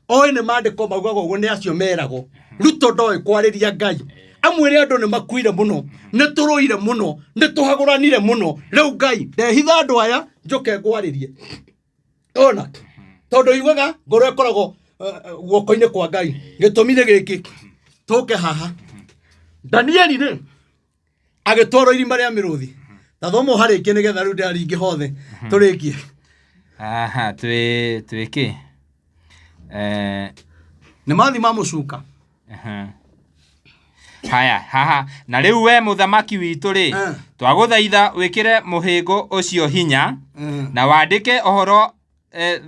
Oĩ nĩ maandĩko maugaga ũguo, nĩ acio meragwo. Ruto ndoĩ kwarĩria Ngai. Amwĩre andũ nĩ makuire mũno, nĩ tũrũire mũno, nĩ tũhagũranire mũno, rĩu Ngai ndehitha andũ aya njũke ngwarĩrie. Ona tondũ yugaga ngoro ĩkoragwo guoko-inĩ kwa Ngai. Gĩtũmi nĩ gĩkĩ, tũke haha. Danieli rĩ agĩtwarwo irima rĩa mĩrũthi. Ta thoma ũharĩkie nĩgetha rĩu ndĩraringe hothe tũrĩkie. Aha, twĩ kĩ? Nĩ mathi mamũcuka. Haya, haha. Na rĩu we mũthamaki witũ rĩ, twagũthaitha wĩkĩre mũhĩngo ũcio hinya na wandĩke ũhoro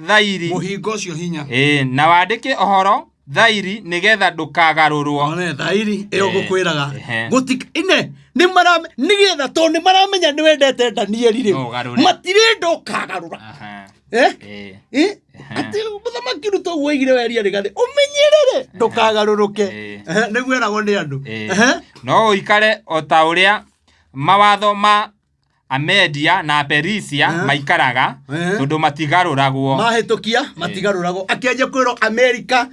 thairi. Mũhingo ũcio hinya. Ĩĩ, na wandĩke ũhoro. thairi nĩgetha ndũkagarũrwo. One thairi ĩyo Eh, ngũkwĩraga ehe. gũti ine nĩ mara nĩgetha tondũ nĩ maramenya nĩ wendete Danieli rĩ No ũgarũre. matirenda ũkagarũra Aha. eh Eh. Eh? Atĩ mũthamaki Ruto ũguo oigire weria Rigathĩ ũmenyerere ndũkagarũrũke. Eh. Ehe, nĩguo eragwo nĩ andũ. Eh. Ehe. No ũikare o ta ũrĩa mawatho ma Amedia na Aperisia Eh. maikaraga Eh. tondũ matigarũragwo. Mahĩtũkia matigarũragwo akĩanjia kwĩrwo Amerika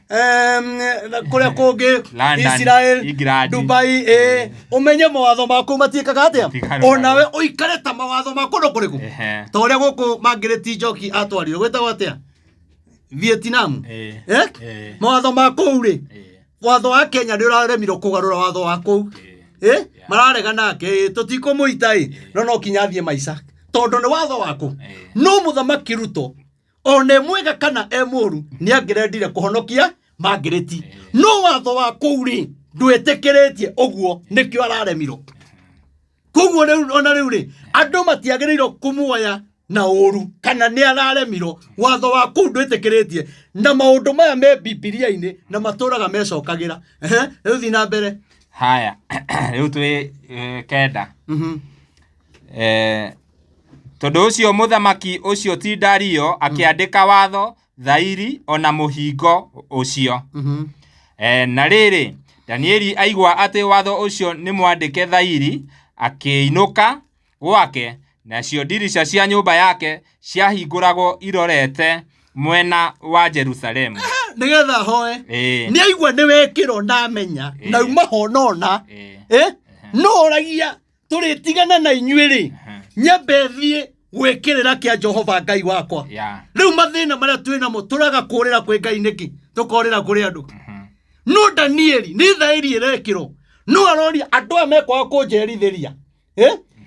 na kũrĩa kũngĩ London, Israel England. Dubai ĩ ũmenye mawatho maku matiĩkaga atĩa Matigarũragwo. onawe ũikare ta mawatho ma kũndũ kũrĩkũ Ehe. ta ũrĩa gũkũ Margaret Njoki atwarirwo gwĩtagwo atĩa Vietnam Eh. eh? Eh. mawatho ma kũu rĩ Eh. watho wa Kenya nĩ ũraremirwo kũgarũra watho wa kũu Eh. eh? Mararega nake ĩ, tũtikũmũita ĩ no no kinya athiĩ maica tondũ nĩ watho waku Eh. no mũthamaki Ruto ona e mwega kana e mũru nĩ angĩrendire kũhonokia Margaret no watho wa kũu rĩ ndwĩtĩkĩrĩtie ũguo nĩkĩo araremirwo koguo rĩu ona rĩu rĩ andũ matiagĩrĩirwo kũmuoya na ũru kana nĩ araremirwo watho wa kũu ndwĩtĩkĩrĩtie na maũndũ maya me bibilia-inĩ na matũraga mecokagĩra. Ehe, rĩu thiĩ na mbere. Haya, rĩu twĩ 9. Tondũ ũcio mũthamaki ũcio ti Dario akĩandĩka watho thairi ona mũhingo ũcio. Na rĩrĩ, Danieli aigua atĩ watho ũcio nĩ mwandĩke thairi, akĩinũka gwake, nacio ndirica cia nyũmba yake ciahingũragwo irorete mwena wa Jerusalemu. Nĩgetha hoe. Nĩ aigua nĩ wekĩrwo na amenya na uma honona. No oragia tũrĩtigana na inyuĩ rĩ nyambe thiĩ gwĩkĩrĩra kĩa Jehova Ngai wakwa. Rĩu mathĩna marĩa twĩ namo tũraga kũrĩra kwĩ Ngai nĩkĩ tũkorĩra kũrĩ andũ. No Danieli nĩ thairi ĩrekĩrwo no aroria andũ aya mekwaga kũnjerithĩria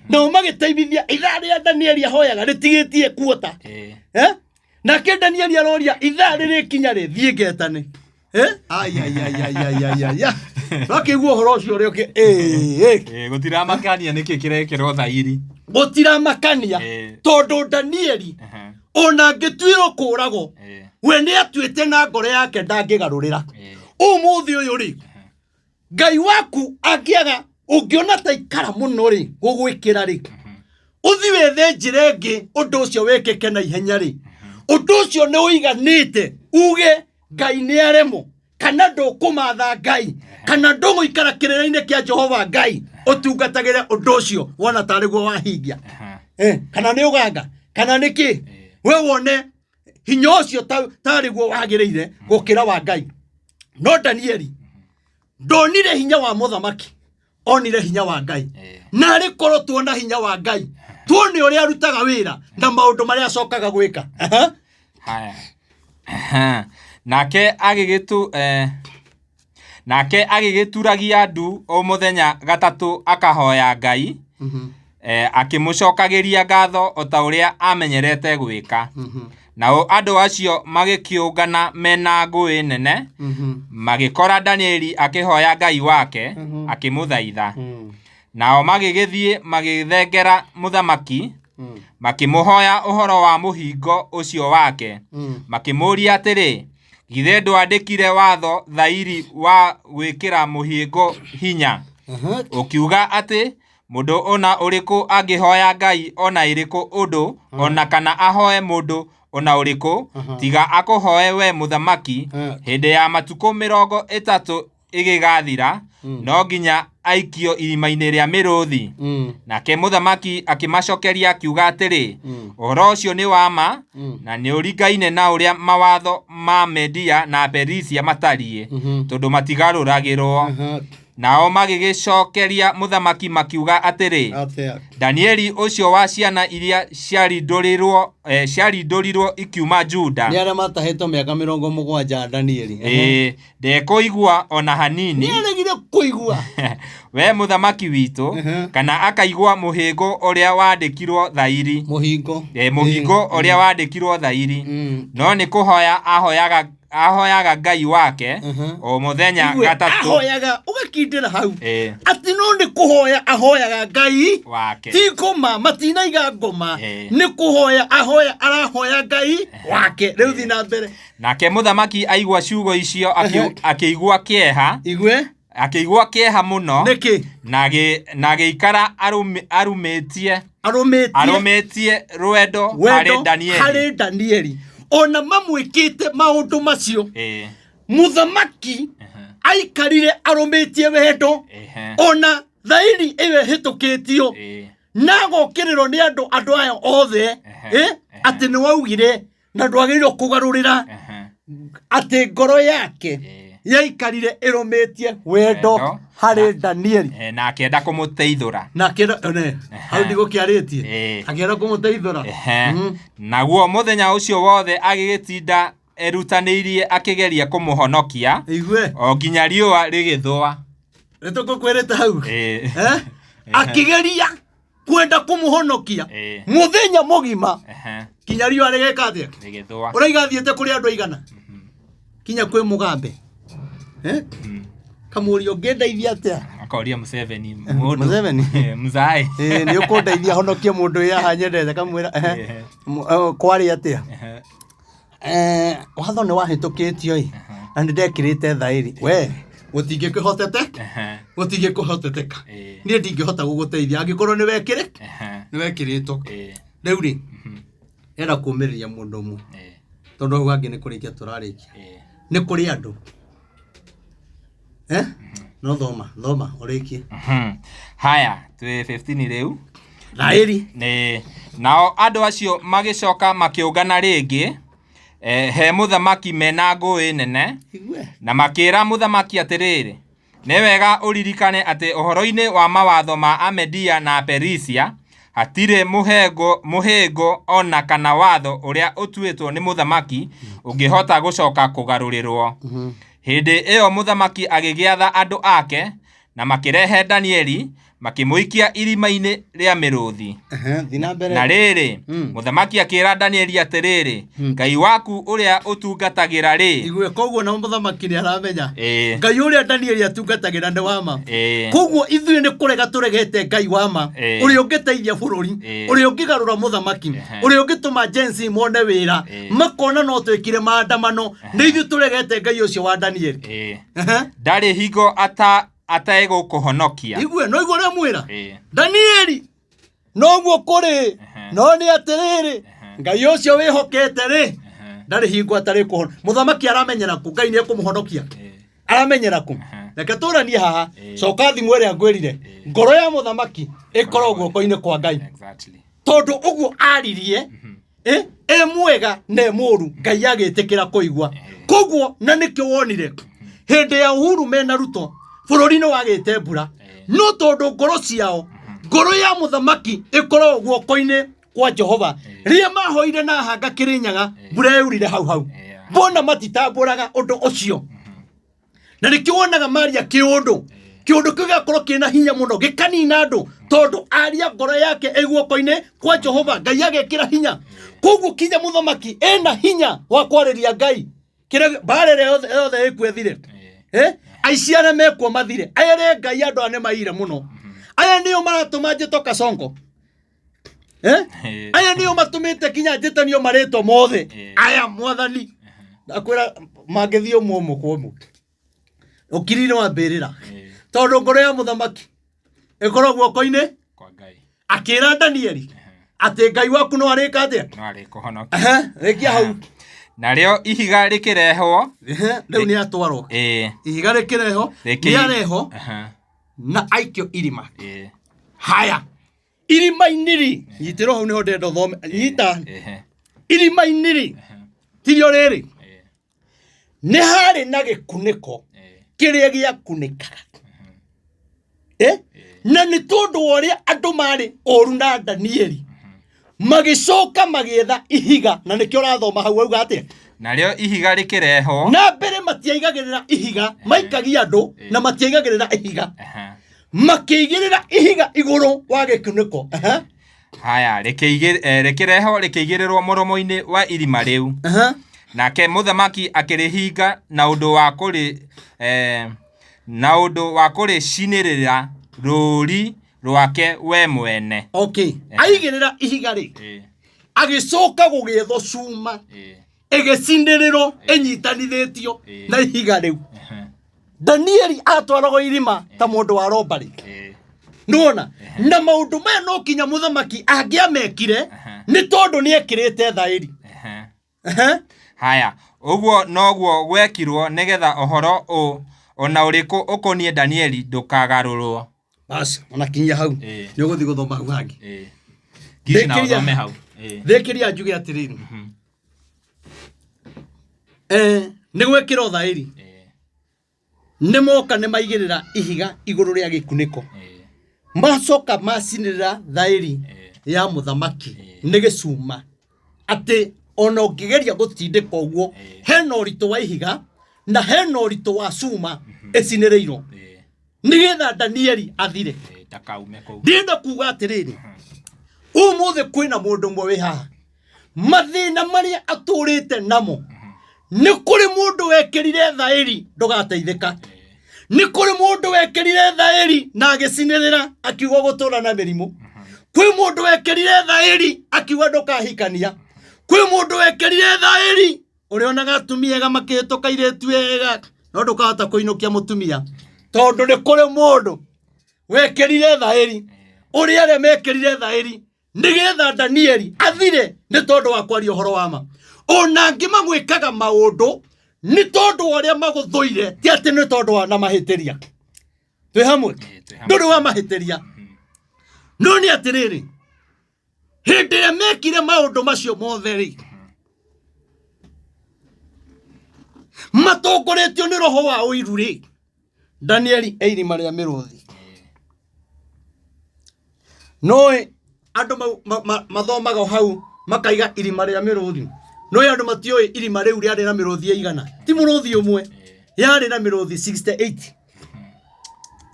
nao magĩteithithia ithaa rĩa Danieli ahoyaga rĩtigĩtie kuota. Nake Danieli aroria ithaa rĩrĩkinya rĩ thiĩ ngetane. Wakĩigua ũhoro ũcio ũrĩa ũkĩ Gũtiramakania nĩkĩ kĩrekĩrwo thairi. Gũtiramakania tondũ Danieli ona angĩtuĩrwo kũragwo we nĩ atuĩte na ngoro yake ndangĩgarũrĩra. Ũmũthĩ ũyũ rĩ Ngai waku angĩaga ũngĩona ta ikara mũno rĩ gũgwĩkĩra rĩ ũthi wethe njĩra ĩngĩ ũndũ ũcio wĩkĩke na ihenya rĩ ũndũ ũcio nĩ ũiganĩte uge Ngai nĩ aremwo kana ndũkũmatha Ngai kana ndũgũikara kĩrĩra-inĩ kĩa Jehova Ngai ũtungatagĩre ũndũ ũcio wona tarĩ guo wahingia. Kana nĩ ũganga kana nĩ kĩ we wone hinya ũcio tarĩ guo wagĩrĩire gũkĩra wa Ngai. No Danieli ndonire hinya wa mũthamaki onire hinya wa Ngai. Na arĩ korwo tuona hinya wa Ngai tuone ũrĩa arutaga wĩra na maũndũ marĩa acokaga gwĩka. Haya. Nake nake agĩgĩturagia ndu o mũthenya gatatũ akahoya Ngai akĩmũcokagĩria ngatho o ta ũrĩa amenyerete gwĩka. Nao andũ acio magĩkĩũngana mena ngũĩ nene magĩkora Danieli akĩhoya Ngai wake akĩmũthaitha. Nao magĩgĩthiĩ magĩthengera mũthamaki makĩmũhoya ũhoro wa mũhingo ũcio wake makĩmũũria atĩrĩ, githĩ ndwandĩkire watho thairi wa gwĩkĩra mũhingo hinya ũkiuga atĩ mũndũ ona ũrĩkũ angĩhoya Ngai ona ĩrĩkũ ũndũ ona kana ahoe mũndũ ona ũrĩkũ tiga akũhoe we mũthamaki hĩndĩ ya matukũ 30 ĩgĩgathira no nginya aikio irima-inĩ rĩa mĩrũthi. Nake mũthamaki akĩmacokeria akiuga atĩrĩ, ũhoro ũcio nĩ wa ma na nĩ ũringaine na ũrĩa mawatho ma Media na Perisia matariĩ tondũ matigarũragĩrwo. Nao magĩgĩcokeria mũthamaki makiuga atĩrĩ, Danieli ũcio wa ciana iria ciarindũrirwo ikiuma Juda nĩ arĩa matahĩtwo mĩaka 70 Danieli ndekũigua ona hanini. Nĩ aregire kũigua. We mũthamaki witũ kana akaigua mũhĩngo ũrĩa wandĩkirwo thairi. Mũhingo. Mũhingo ũrĩa wandĩkirwo thairi. No nĩ kũhoya ahoyaga ahoyaga Ngai wake o mũthenya Igue, gatatũ ahoyaga ũgakindĩra hau Ĩĩ. atĩ no nĩ kũhoya ahoyaga ngai wake ti ngoma matinaiga ngoma Ĩĩ. nĩ kũhoya ahoya arahoya ngai wake rĩu thiĩ na mbere Nake mũthamaki aigua ciugo icio akĩigua kĩeha igue akĩigua kĩeha mũno nĩkĩ na agĩikara arumĩtie arũmĩtie arũmĩtie rwendo harĩ wendo Danieli. harĩ danieli ona mamwĩkĩte maũndũ macio Ĩĩ. mũthamaki aikarire arũmĩtie wendo Ehe. ona thairi ĩyo ĩhĩtũkĩtio Ĩĩ. na agokĩrĩrwo nĩ andũ andũ aya othe Ehe, eh, atĩ nĩ waugire na ndwagĩrĩirwo kũgarũrĩra Ehe. atĩ ngoro yake Ĩĩ. yaikarire ĩrũmĩtie wendo Wendo. harĩ danieli Eh, na akĩenda kũmũteithũra na akĩenda one hau ndigũkĩarĩtie Ĩĩ. akĩenda kũmũteithũra Ehe. Mm. Naguo mũthenya ũcio wothe agĩgĩtinda erutanĩirie akĩgeria kũmũhonokia igue o nginya riũa rĩgĩthũa. nĩ tũkũkwĩrĩte hau Ĩĩ. Eh? akĩgeria kwenda kũmũhonokia Ĩĩ. mũthenya mũgima Ehe. kinya riũa rĩgeka atĩa Rĩgĩthũa. ũraiga thiĩte kũrĩ andũ aigana kinya kwĩ mũgambe Eh? kamũria ũngĩndeithia atĩa Akoria Museveni mũndũ. Museveni? Eh, Mzae. Ĩĩ, nĩ ũkũndeithia honokie mũndũ ũyũ haha nyendete kamwĩra ehe, Ehe. kwarĩ atĩa Ehe. Eh, watho nĩ wahĩtũkĩtio ĩ na nĩ ndekĩrĩte thaĩri we gũtingĩkĩhotete Ehe. gũtingĩkũhoteteka Ĩĩ. niĩ ndingĩhota gũgũteithia angĩkorwo nĩ wekĩrĩ Ehe. nĩ wekĩrĩtwo Ĩĩ. rĩu rĩ enda kũmĩrĩria mũndũ ũmwe Ĩĩ. tondũ hau hangĩ nĩ kũrĩkia tũrarĩkia Ĩĩ. nĩ kũrĩ andũ eh? no thoma thoma ũrĩkie Mhm. Haya, twĩ 15 rĩu. thaĩri Nĩ nao andũ acio magĩcoka makĩũngana rĩngĩ he mũthamaki mena ngũĩ nene igue na makĩra mũthamaki atĩrĩrĩ, nĩ wega ũririkane atĩ ũhoro-inĩ wa mawatho ma Amedia na Aperisia hatirĩ mũhĩngo ona kana watho ũrĩa ũtuĩtwo nĩ mũthamaki ũngĩhota gũcoka kũgarũrĩrwo. Hĩndĩ ĩyo mũthamaki agĩgĩatha andũ ake na makĩrehe Danieli makĩmũikia irima-inĩ rĩa mĩrũthi. thiĩ na mbere Na rĩrĩ, Mm. mũthamaki akĩra Danieli atĩrĩrĩ, Ngai waku ũrĩa ũtungatagĩra rĩ, igue koguo na mũthamaki nĩ aramenya ĩĩ, ngai ũrĩa danieli atungatagĩra nĩ wama ĩĩ, koguo ithuĩ nĩ kũrega tũregete ngai wama Ĩĩ. ũrĩa ũngĩteithia bũrũri Ĩĩ. ũrĩa ũngĩgarũra mũthamaki Ehe. ũrĩa ũngĩtũma Gen Z mone wĩra Ĩĩ. makona no twĩkire maandamano nĩ ithuĩ tũregete ngai ũcio wa danieli ĩĩ, Ehe. ndarĩ hingo ategũkũhonokia. igue no igue ũrĩa mwĩra Ĩĩ, danieli noguo kũrĩ Ehe. no nĩ atĩrĩrĩ ngai ũcio wĩhokete rĩ ehe, ndarĩ hingo atarĩ kũhona mũthamaki aramenyera kũ ngai nĩ ekũmũhonokia ĩĩ, aramenyera kũ Ehe. reke tũranie haha Ĩĩ. coka thimũ ĩrĩa ngwĩrire ngoro ya mũthamaki ĩkorwo guoko-inĩ kwa ngai exactly. tondũ ũguo aririe ĩ ĩ mwega na ĩ mũru ngai agĩtĩkĩra kũigua koguo na nĩkĩo wonire hĩndĩ ya uhuru mena ruto bũrũri nĩ wagĩte mbura no tondũ ngoro ciao ngoro ya mũthamaki ĩkoragwo guoko-inĩ kwa jehova rĩrĩa mahoire na hanga kĩrĩnyaga mbura yaurire hau hau Yeah. mbona matitambũraga ũndũ ũcio na nĩkĩo wonaga maria kĩũndũ kĩũndũ kĩu gĩgakorwo kĩna hinya mũno gĩkanina andũ tondũ aria ngoro yake ĩ guoko-inĩ kwa jehova ngai agekĩra hinya koguo kinya mũthamaki ena hinya wa kwarĩria ngai kĩrĩa mbara ĩrĩa yothe yothe ĩkuo ĩthire Ĩĩ, Eh? aici arĩa mekuo mathire ere ngai andũ aya nĩ maire mũno aya nĩo maratũma njĩtwo kasongo Eh? Ĩĩ. aya nĩo matũmĩte kinya njĩtanio marĩtwa mothe Ĩĩ. aya mwathani ndakwĩra mangĩthiĩ ũmwe ũmwe kwa ũmwe ũkiri-inĩ wa mbĩrĩra Ĩĩ, tondũ ngoro ya mũthamaki ĩkorwo guoko-inĩ kwa Ngai. akĩra danieli atĩ ngai waku no arĩka atĩa No arĩkũhonokia. Ehe, rĩkia hau Narĩo ihiga rĩkĩrehwo, Ehe, rĩu nĩ atwarwo ĩĩ, ihiga rĩkĩrehwo Rĩkĩ- nĩ arehwo Ehe, na aikio irima ĩĩ, haya irima-inĩ rĩ nyitĩrwo hau nĩho ndĩrenda ũthome nyita ehe, irima-inĩ rĩ tirio rĩrĩ ĩĩ, nĩ harĩ na gĩkunĩko ĩĩ, kĩrĩa gĩakunĩkaga Eh? na nĩ tondũ wa ũrĩa andũ marĩ ũru na danieli magĩcoka magĩetha ihiga na nĩkĩo ũrathoma hau auga atĩa Narĩo ihiga rĩkĩrehwo, na mbere matiaigagĩrĩra ihiga maikagia andũ na matiaigagĩrĩra ihiga ehe, makĩigĩrĩra ihiga igũrũ wa gĩkunĩko Aha, haya rĩkĩrehwo rĩkĩigĩrĩrwo mũromo-inĩ wa irima rĩu. aha. Nake mũthamaki akĩrĩhinga na ũndũ wa kũrĩ eh, na ũndũ wa kũrĩcinĩrĩra rũũri rwake we mwene. Okay, aigĩrĩra ihiga rĩ, Ĩĩ, agĩcoka gũgĩethwo cuma ĩĩ, ĩgĩcinĩrĩrwo ĩnyitanithĩtio Ĩĩ. na ihiga rĩu. Ehe, Danieli atwaragwo irima ta mũndũ wa robbery. Ĩĩ, Nĩwona na maũndũ maya no kinya mũthamaki angĩamekire Ehe. nĩ tondũ nĩ ekĩrĩte thaĩri. Ehe. Ehe. Haya, ũguo noguo gwekirwo nĩgetha ũhoro ũ ona ũrĩkũ ũkoniĩ Danieli ndũkagarũrwo. Bas, ona kinyia hau. Ĩĩ. Nĩ ũgũthiĩ gũthoma hau hangĩ. Ĩĩ. Ngici na Thĩkĩria- ũthome hau. Ĩĩ. Thĩkĩria njuge atĩrĩrĩ. Eh, nĩ gwekĩrwo thaĩri. Ĩĩ. Nĩ moka nĩ maigĩrĩra ihiga igũrũ rĩa gĩkunĩko. Ĩĩ. Macoka macinĩrĩra thaĩri Ĩĩ. ya mũthamaki nĩ gĩcuma atĩ ona ũngĩgeria gũtindĩka ũguo Ĩĩ. hena ũritũ wa ihiga na hena ũritũ wa cuma ĩcinĩrĩirwo Ĩĩ. nĩgetha Danieli athire. Ĩĩ, ndakaume kũu. Ndĩrenda kuga atĩrĩrĩ, ũmũthĩ kwĩna mũndũ ũmwe wĩ haha mathĩna marĩa atũrĩte namo, nĩ kũrĩ mũndũ wekĩrire thaĩri ndũgateithĩka, nĩ kũrĩ mũndũ wekĩrire thaĩri na agĩcinĩrĩra akiuga gũtũra na mĩrimũ, kwĩ mũndũ wekĩrire thaĩri akiuga ndũkahikania, kwĩ mũndũ wekĩrire thaĩri ũrĩonaga atumia ega makĩhĩtũka airĩtu ega no ndũkahota kũinũkia mũtumia tondũ nĩ kũrĩ mũndũ wekĩrire thaĩri. Ũrĩa arĩa mekĩrire thaĩri nĩgetha Danieli athire nĩ tondũ wa kwaria ũhoro wa ma, ona angĩ magwĩkaga maũndũ nĩ tondũ wa ũrĩa magũthũire, ti atĩ nĩ tondũ wa na mahĩtĩria. Twĩ hamwe? Ĩĩ, twĩ hamwe. Ndũrĩ wa mahĩtĩria, no nĩ atĩrĩrĩ, hĩndĩ ĩrĩa mekire maũndũ macio mothe rĩ, matongoretio nĩ roho wa ũiru rĩ, Danieli e irima rĩa mĩrũthi. Noĩ andũ mathomaga hau makaiga irima rĩa mĩrũthi, noĩ andũ matiũĩ irima rĩu rĩarĩ na mĩrũthi ĩigana, ti mũrũthi ũmwe, yarĩ na mĩrũthi 68,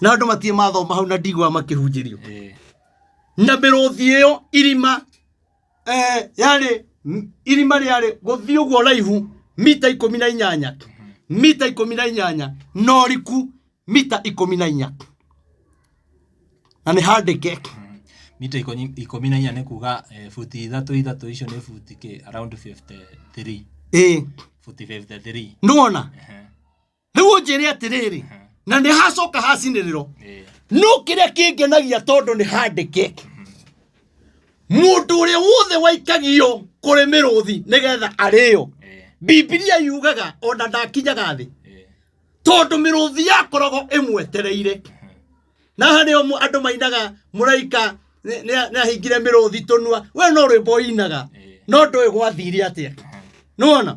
na andũ matiĩ mathoma hau na ndigua makĩhunjĩrio. Ĩĩ. Na mĩrũthi ĩyo irima yarĩ irima rĩarĩ gũthiĩ ũguo raihu mita 18, mita 18, na ũriku mita 14, na nĩ handĩke. Mita 14 nĩ kuga buti ithatũ ithatũ, icio nĩ buti kĩ, around 53. Ĩĩ. Buti 53. Nĩwona? Ehe. Rĩu ũnjĩre atĩrĩrĩ, na nĩ hacoka hacinĩrĩrwo, Ĩĩ. no kĩrĩa kĩngenagia tondũ nĩ handĩke, mũndũ ũrĩa wothe waikagio kũrĩ mĩrũthi nĩgetha arĩo, Ĩĩ. Bibilia yugaga ona ndakinyaga thĩ, Ĩĩ. tondũ mĩrũthi yakoragwo ĩmwetereire. Na harĩ o andũ mainaga mũraika nĩ ahingire mĩrũthi tũnua, we no rwĩmbo ũinaga, Ĩĩ. no ndũĩ gwathire atĩa. Nĩwona?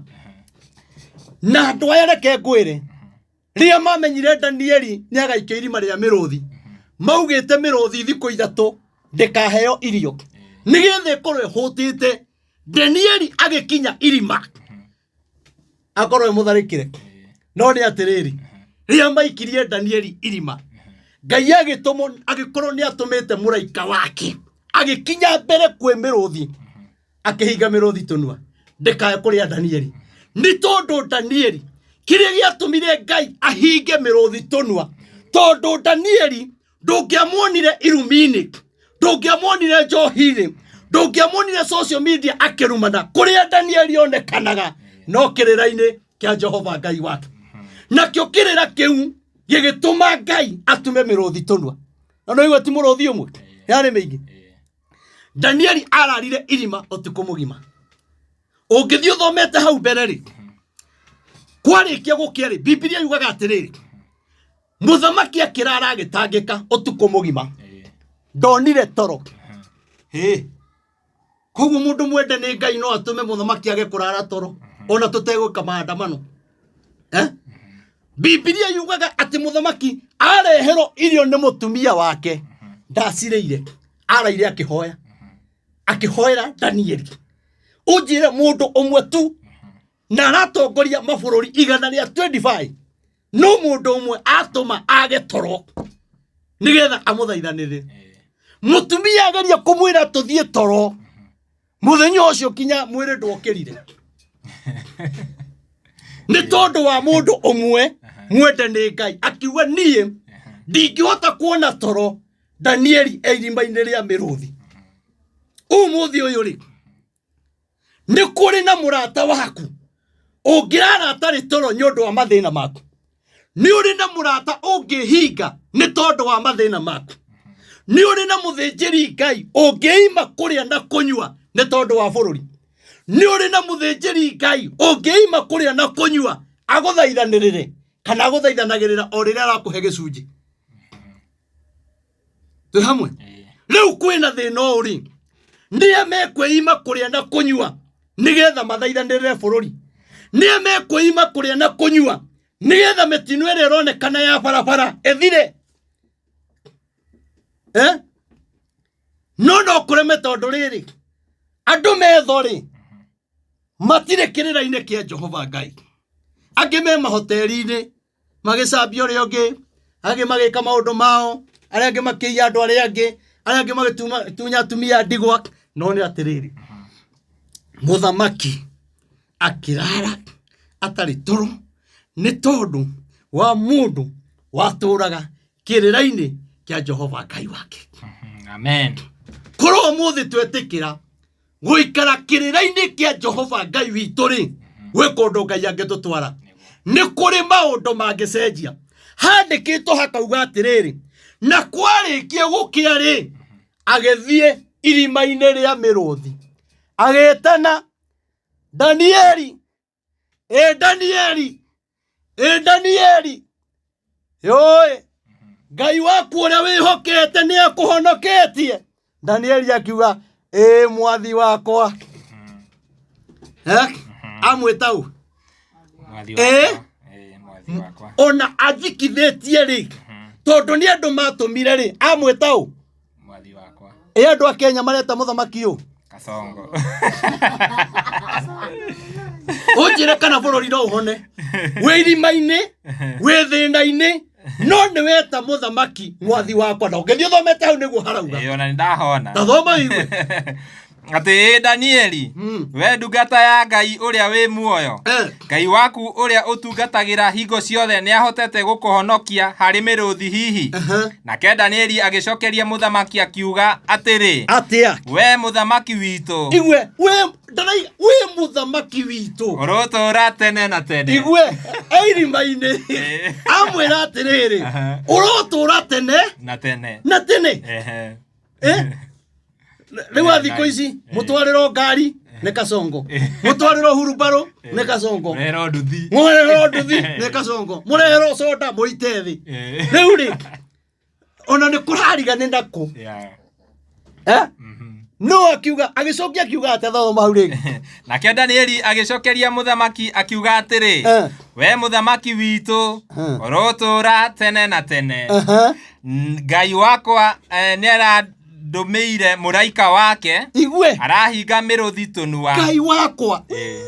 Na andũ aya reke ngwĩre, rĩrĩa mamenyire Danieli nĩ agaikio irima rĩa mĩrũthi, maugĩte mĩrũthi thikũ 3 ndĩkaheo irio nĩgetha ĩkorwo ĩhũtĩte. Danieli agĩkinya irima akorwo ĩmũtharĩkĩre, no nĩ atĩrĩrĩ, rĩrĩa maikirie Danieli irima, Ngai agĩtũmwo, agĩkorwo nĩ atũmĩte mũraika wake agĩkinya mbere kwĩ mĩrũthi, akĩhinga mĩrũthi tũnua ndĩkae kũrĩa Danieli. Nĩ tondũ Danieli, kĩrĩa gĩatũmire Ngai ahinge mĩrũthi tũnua, tondũ Danieli ndũngĩamuonire irumi-inĩ, ndũngĩamuonire njohi-inĩ, ndũngĩamuonire social media akĩrumana. Kũrĩa Danieli onekanaga no kĩrĩra-inĩ kĩa Jehova Ngai wake, nakĩo kĩrĩra kĩu gĩgĩtũma Ngai atume mĩrũthi tũnua. Na no igua ti mũrũthi ũmwe, yarĩ mĩingĩ. Danieli ararire irima ũtukũ mũgima. Ũngĩthiĩ ũthomete hau mbere rĩ, kwarĩkia gũkĩa rĩ, Bibilia yugaga atĩrĩrĩ, mũthamaki akĩrara agĩtangĩka ũtukũ mũgima, Ĩĩ. ndonire toro. Hĩ, koguo mũndũ mwende nĩ Ngai no atũme mũthamaki age kũrara toro ona tũtegwĩka maandamano. Eh? Bibilia yugaga atĩ mũthamaki areherwo irio nĩ mũtumia wake ndacirĩire, araire akĩhoya, akĩhoera Danieli. Ũnjĩre mũndũ ũmwe tu na aratongoria mabũrũri igana rĩa 25, no mũndũ ũmwe atũma age toro nĩgetha amũthaithanĩre. Ĩĩ. Mũtumia ageria kũmwĩra tũthiĩ toro, mũthenya ũcio kinya mwĩrĩ ndwokĩrire. Nĩ tondũ wa mũndũ ũmwe mwende nĩ Ngai akiuga niĩ ndingĩhota kuona toro Danieli e irima-inĩ rĩa mĩrũthi. Ũmũthĩ ũyũ rĩ, nĩ kũrĩ na mũrata waku ũngĩrara atarĩ toro nĩ ũndũ wa mathĩna maku. Nĩ ũrĩ na mũrata ũngĩhinga nĩ tondũ wa mathĩna maku. Nĩ ũrĩ na mũthĩnjĩri Ngai ũngĩima kũrĩa na kũnyua nĩ tondũ wa bũrũri. Nĩ ũrĩ na mũthĩnjĩri Ngai ũngĩima kũrĩa na kũnyua agũthaithanĩrĩre kana agũthaithanagĩrĩra o rĩrĩa arakũhe gĩcunjĩ. Twĩ hamwe? Rĩu kwĩna thĩna ũũ rĩ, nĩa mekwĩima kũrĩa na kũnyua nĩgetha mathaithanĩrĩre bũrũri? Nĩa mekwĩima kũrĩa na kũnyua nĩgetha mĩtino ĩrĩa ĩronekana ya barabara ĩthire? Eh? No no kũreme tondũ rĩrĩ, andũ metho rĩ, matirĩ kĩrĩra-inĩ kĩa Jehova Ngai. Angĩ me mahoteri-inĩ magĩcambia ũrĩa ũngĩ, angĩ magĩka maũndũ mao, arĩa angĩ makĩiya andũ arĩa angĩ, arĩa angĩ magĩtunya atumia a ndigwa. No nĩ atĩrĩrĩ, mũthamaki akĩrara atarĩ toro nĩ tondũ wa mũndũ watũraga kĩrĩra-inĩ kĩa Jehova Ngai wake. Amen. Korwo ũmũthĩ twetĩkĩra gũikara kĩrĩra-inĩ kĩa Jehova Ngai witũ rĩ, gwĩ kũndũ Ngai angĩtũtwara. Nĩ kũrĩ maũndũ mangĩcenjia. Handĩkĩtwo hakauga atĩrĩrĩ, na kwarĩkia gũkĩa rĩ, agĩthiĩ irima-inĩ rĩa mĩrũthi, agĩtana Danieli, ĩ Danieli, ĩ Danieli, yũĩ Ngai waku ũrĩa wĩhokete nĩ akũhonoketie. Danieli akiuga ĩ mwathi wakwa. Eh? Amwĩta ũ? Mwathi Ĩ? wakwa. Ĩ, mwathi wakwa. Ona anjikithĩtie rĩ, tondũ nĩ andũ matũmire rĩ, amwĩta ũ? Mwathi wakwa. Ĩ andũ a Kenya mareta mũthamaki ũ? Kasongo. Ũnjĩre kana bũrũri no ũhone. Wĩ irima-inĩ, wĩ thĩna-inĩ, no nĩ weta mũthamaki mwathi wakwa. Na ũngĩthiĩ ũthomete hau nĩguo harauga. Ĩ, ona nĩ ndahona. Ta thoma ũigue. Atĩ ĩ Danieli, Mm. we ndungata ya Ngai ũrĩa wĩ muoyo, Eh. Ngai waku ũrĩa ũtungatagĩra hingo ciothe nĩahotete gũkũhonokia harĩ mĩrũthi hihi? Aha. Nake Danieli agĩcokeria mũthamaki akiuga atĩrĩ, Atĩa? we mũthamaki witũ, Igue, we ndaraiga wĩ mũthamaki witũ. ũrotũũra tene na tene. Igue, e irima-inĩ. Eh. Amwĩra atĩrĩrĩ, Aha. ũrotũũra tene Na tene. na tene. Ehe. Eh? Rĩu a thikũ ici mũtwarĩro ngari nĩ kasongo, mũtwarĩro hurumbarũ nĩ kasongo, Rero nduthi. mũrehero nduthi nĩ kasongo, mũrehero soda mũite thĩ. Eh. Rĩu rĩ, ona nĩ kũrariga nĩ nakũ. Yeah. Eh? Mhm. No akiuga, agĩcokia akiuga atĩa thoma hau rĩngĩ? Nake Danieli agĩcokeria mũthamaki akiuga atĩrĩ, Eh. we mũthamaki witũ, Eh. ũrotũũra tene na tene. Aha. Ngai wakwa eh, nĩarandũmĩire mũraika wake Igue, arahinga mĩrũthi tũnua. Ngai wakwa, Eh.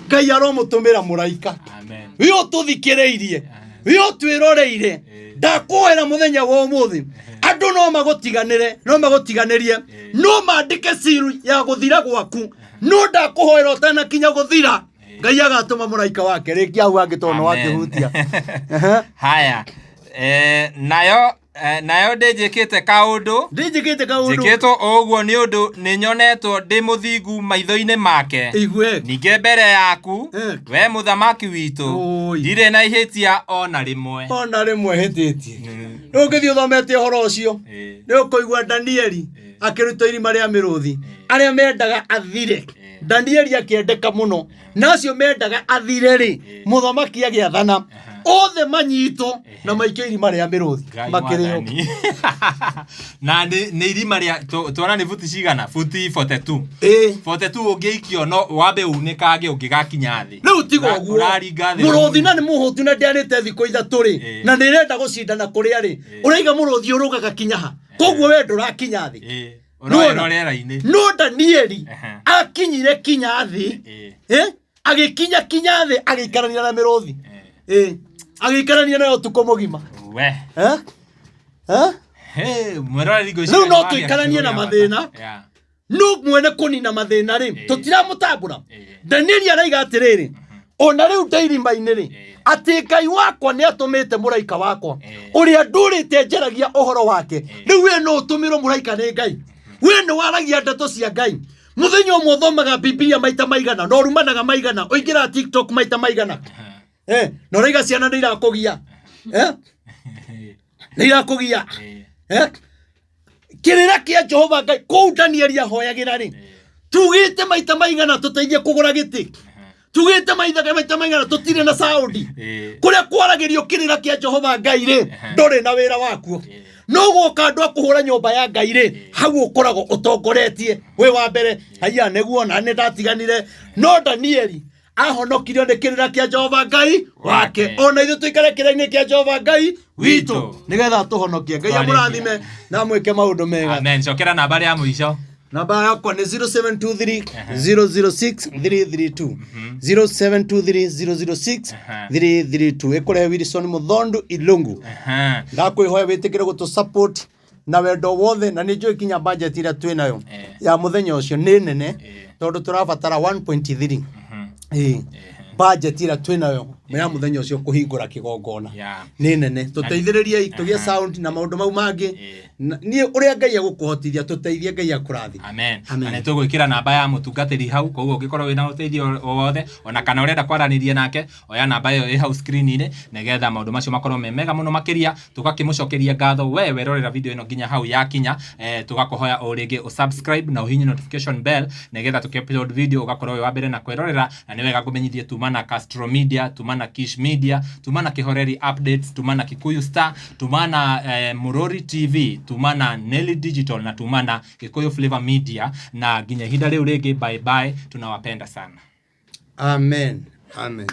Ngai aromũtũmĩra mũraika. Amen. Wĩ ũtũthikĩrĩirie, wĩ ũtwĩroreire, ndakũhoera mũthenya wa ũmũthĩ, andũ no magũtiganĩre, no magũtiganĩrie, no mandĩke ciru ya gũthira gwaku, no ndakũhoera ũtanakinya gũthira, Ngai agatũma mũraika wake rĩngĩ hau hangĩ tondũ nĩ Amen. wakĩhutia. Ehe. Haya. Eh, nayo eh, nayo ndĩnjĩkĩte kaũndũ Ndinjĩkĩte kaũndũ. njĩkĩtwo o ũguo nĩ ũndũ nĩnyonetwo ndĩ mũthingu maitho-inĩ make Igue. ningĩ mbere yaku Eh. we mũthamaki witũ Oi. ndirĩ na ihĩtia o na rĩmwe Ona rĩmwe hĩtĩtie. Rĩu ũngĩthiĩ ũthomete ũhoro ũcio, Eh. nĩ ũkũigua Danieli akĩrutwo irima rĩa mĩrũthi. Arĩa mendaga athire. Danieli akĩendeka mũno. Na acio mendaga athire rĩ, mũthamaki agĩathana. Othe manyitwo na maikio irima rĩa mĩrũthi. Ngai Makĩrĩo. mwathani. Na nĩ nĩ irima rĩa tuona nĩ buti cigana? Buti 42. Ĩĩ. 42 ũngĩikio no wambe unĩkange ũngĩgakinya thĩ. Rĩu tiga ũguo. Ũraringa thĩ. Mũrũthi na nĩ mũhũtu na ndĩarĩte thikũ ithatũ rĩ, Ĩĩ. na nĩ ĩrenda gũcindana kũrĩa rĩ, ũraiga mũrũthi ũrũgaga kinya ha? Koguo we ndũrakinya thĩ. Ĩĩ. Nĩwona? Ũroerwo rĩera-inĩ. No Danieli Ehe. akinyire kinya thĩ. Ĩĩ. Eh? Agĩkinya kinya thĩ agĩikarania na mĩrũthi. Ĩĩ. Ĩĩ. Agĩikarania nayo ũtukũ mũgima. We. Eh? Eh? Hey, mwĩroreri ngwĩciria Rĩu no nĩ wagĩa tũikaranie na kiugo gĩa mathĩna. bata. Yeah. No mwene kũnina mathĩna rĩ, tũtiramũtambũra. Ĩĩ. Danieli araiga atĩrĩrĩ, ona rĩu ndĩirima-inĩ rĩ, Ĩĩ. atĩ Ngai wakwa nĩ atũmĩte mũraika wakwa Ĩĩ. ũrĩa ndũrĩte njaragia ũhoro wake. Rĩu we no ũtũmĩrwo mũraika nĩ Ngai, we nĩ waragia ndeto cia Ngai. Mũthenya ũmwe ũthomaga Bibilia maita maigana, na ũrumanaga maigana, ũingĩraga TikTok maita maigana, na ũraiga ciana nĩ irakũgia, nĩ irakũgia. Ĩĩ. Kĩrĩra kĩa Jehova Ngai kũu Danieli ahoyagĩra rĩ, tugĩte maita maigana tũteithie kũgũra gĩtĩ, tugĩte maita maigana tũtirĩ na saũndi. Ĩĩ. Kũrĩa kwaragĩrio kĩrĩra kĩa Jehova Ngai rĩ, ndũrĩ na wĩra wakuo. No gwoka andũ a kũhũra nyũmba ya Ngai rĩ, hau ũkoragwo ũtongoretie wĩ wa mbere. Haiya, nĩguo na nĩ ndatiganire. No Danieli ahonokirio nĩ kĩrĩra kĩa Jehova Ngai wake. Wake. Ona ithuĩ tũikare kĩrĩra-inĩ kĩa Jehova Ngai witũ, Witũ. nĩgetha atũhonokie. Ngai Twarĩkia. amũrathime na amwĩke maũndũ mega. Amen. Cokera namba ya mũico. Namba yakwa nĩ 0723 006 332, 0723 006 332. Ĩkũrehe Wilson Mũthondu Ilungu. Aha. Ndakwĩhoya wĩtĩkĩre gũtũ support na wendo wothe, na nĩ njũĩ kinya budget ĩrĩa twĩ nayo ya mũthenya ũcio nĩ nene, tondũ tũrabatara 1.3. Ĩĩ, budget ĩrĩa twĩ nayo ya mũthenya ũcio kũhingũra kĩgongona nĩ nene. Tũteithĩrĩriei tũgĩe sound na maũndũ mau mangĩ. Niĩ ũrĩa Ngai egũkũhotithia, tũteithie, Ngai akũrathime. Amen. Amen. Na nĩ tũgwĩkĩra namba ya mũtungatĩri hau, koguo ũngĩkorwo wĩna ũteithio o wothe ona kana ũrenda kwaranĩria nake, oya namba ĩyo ĩ hau screen-inĩ nĩgetha maũndũ macio makorwo me mega mũno makĩria. Tũgakĩmũcokeria ngatho we werorera video ĩno nginya hau yakinya. Tũgakũhoya o rĩngĩ ũsubscribe na ũhihinye notification bell nĩgetha tũkĩ-upload video ũgakorwo wĩ wa mbere na kwĩrorera. Na nĩ wega ngũmenyithie tuma na Castro Media, tuma na Kish Media, tuma na Kĩhoreri Updates, tuma na Kikuyu Star, tuma na Mũrori TV, tuma na Nelly Digital na tuma na Gĩkũyũ Flavor Media. Na nginya ihinda rĩu rĩngĩ, bye bye, tunawapenda sana. Amen, amen.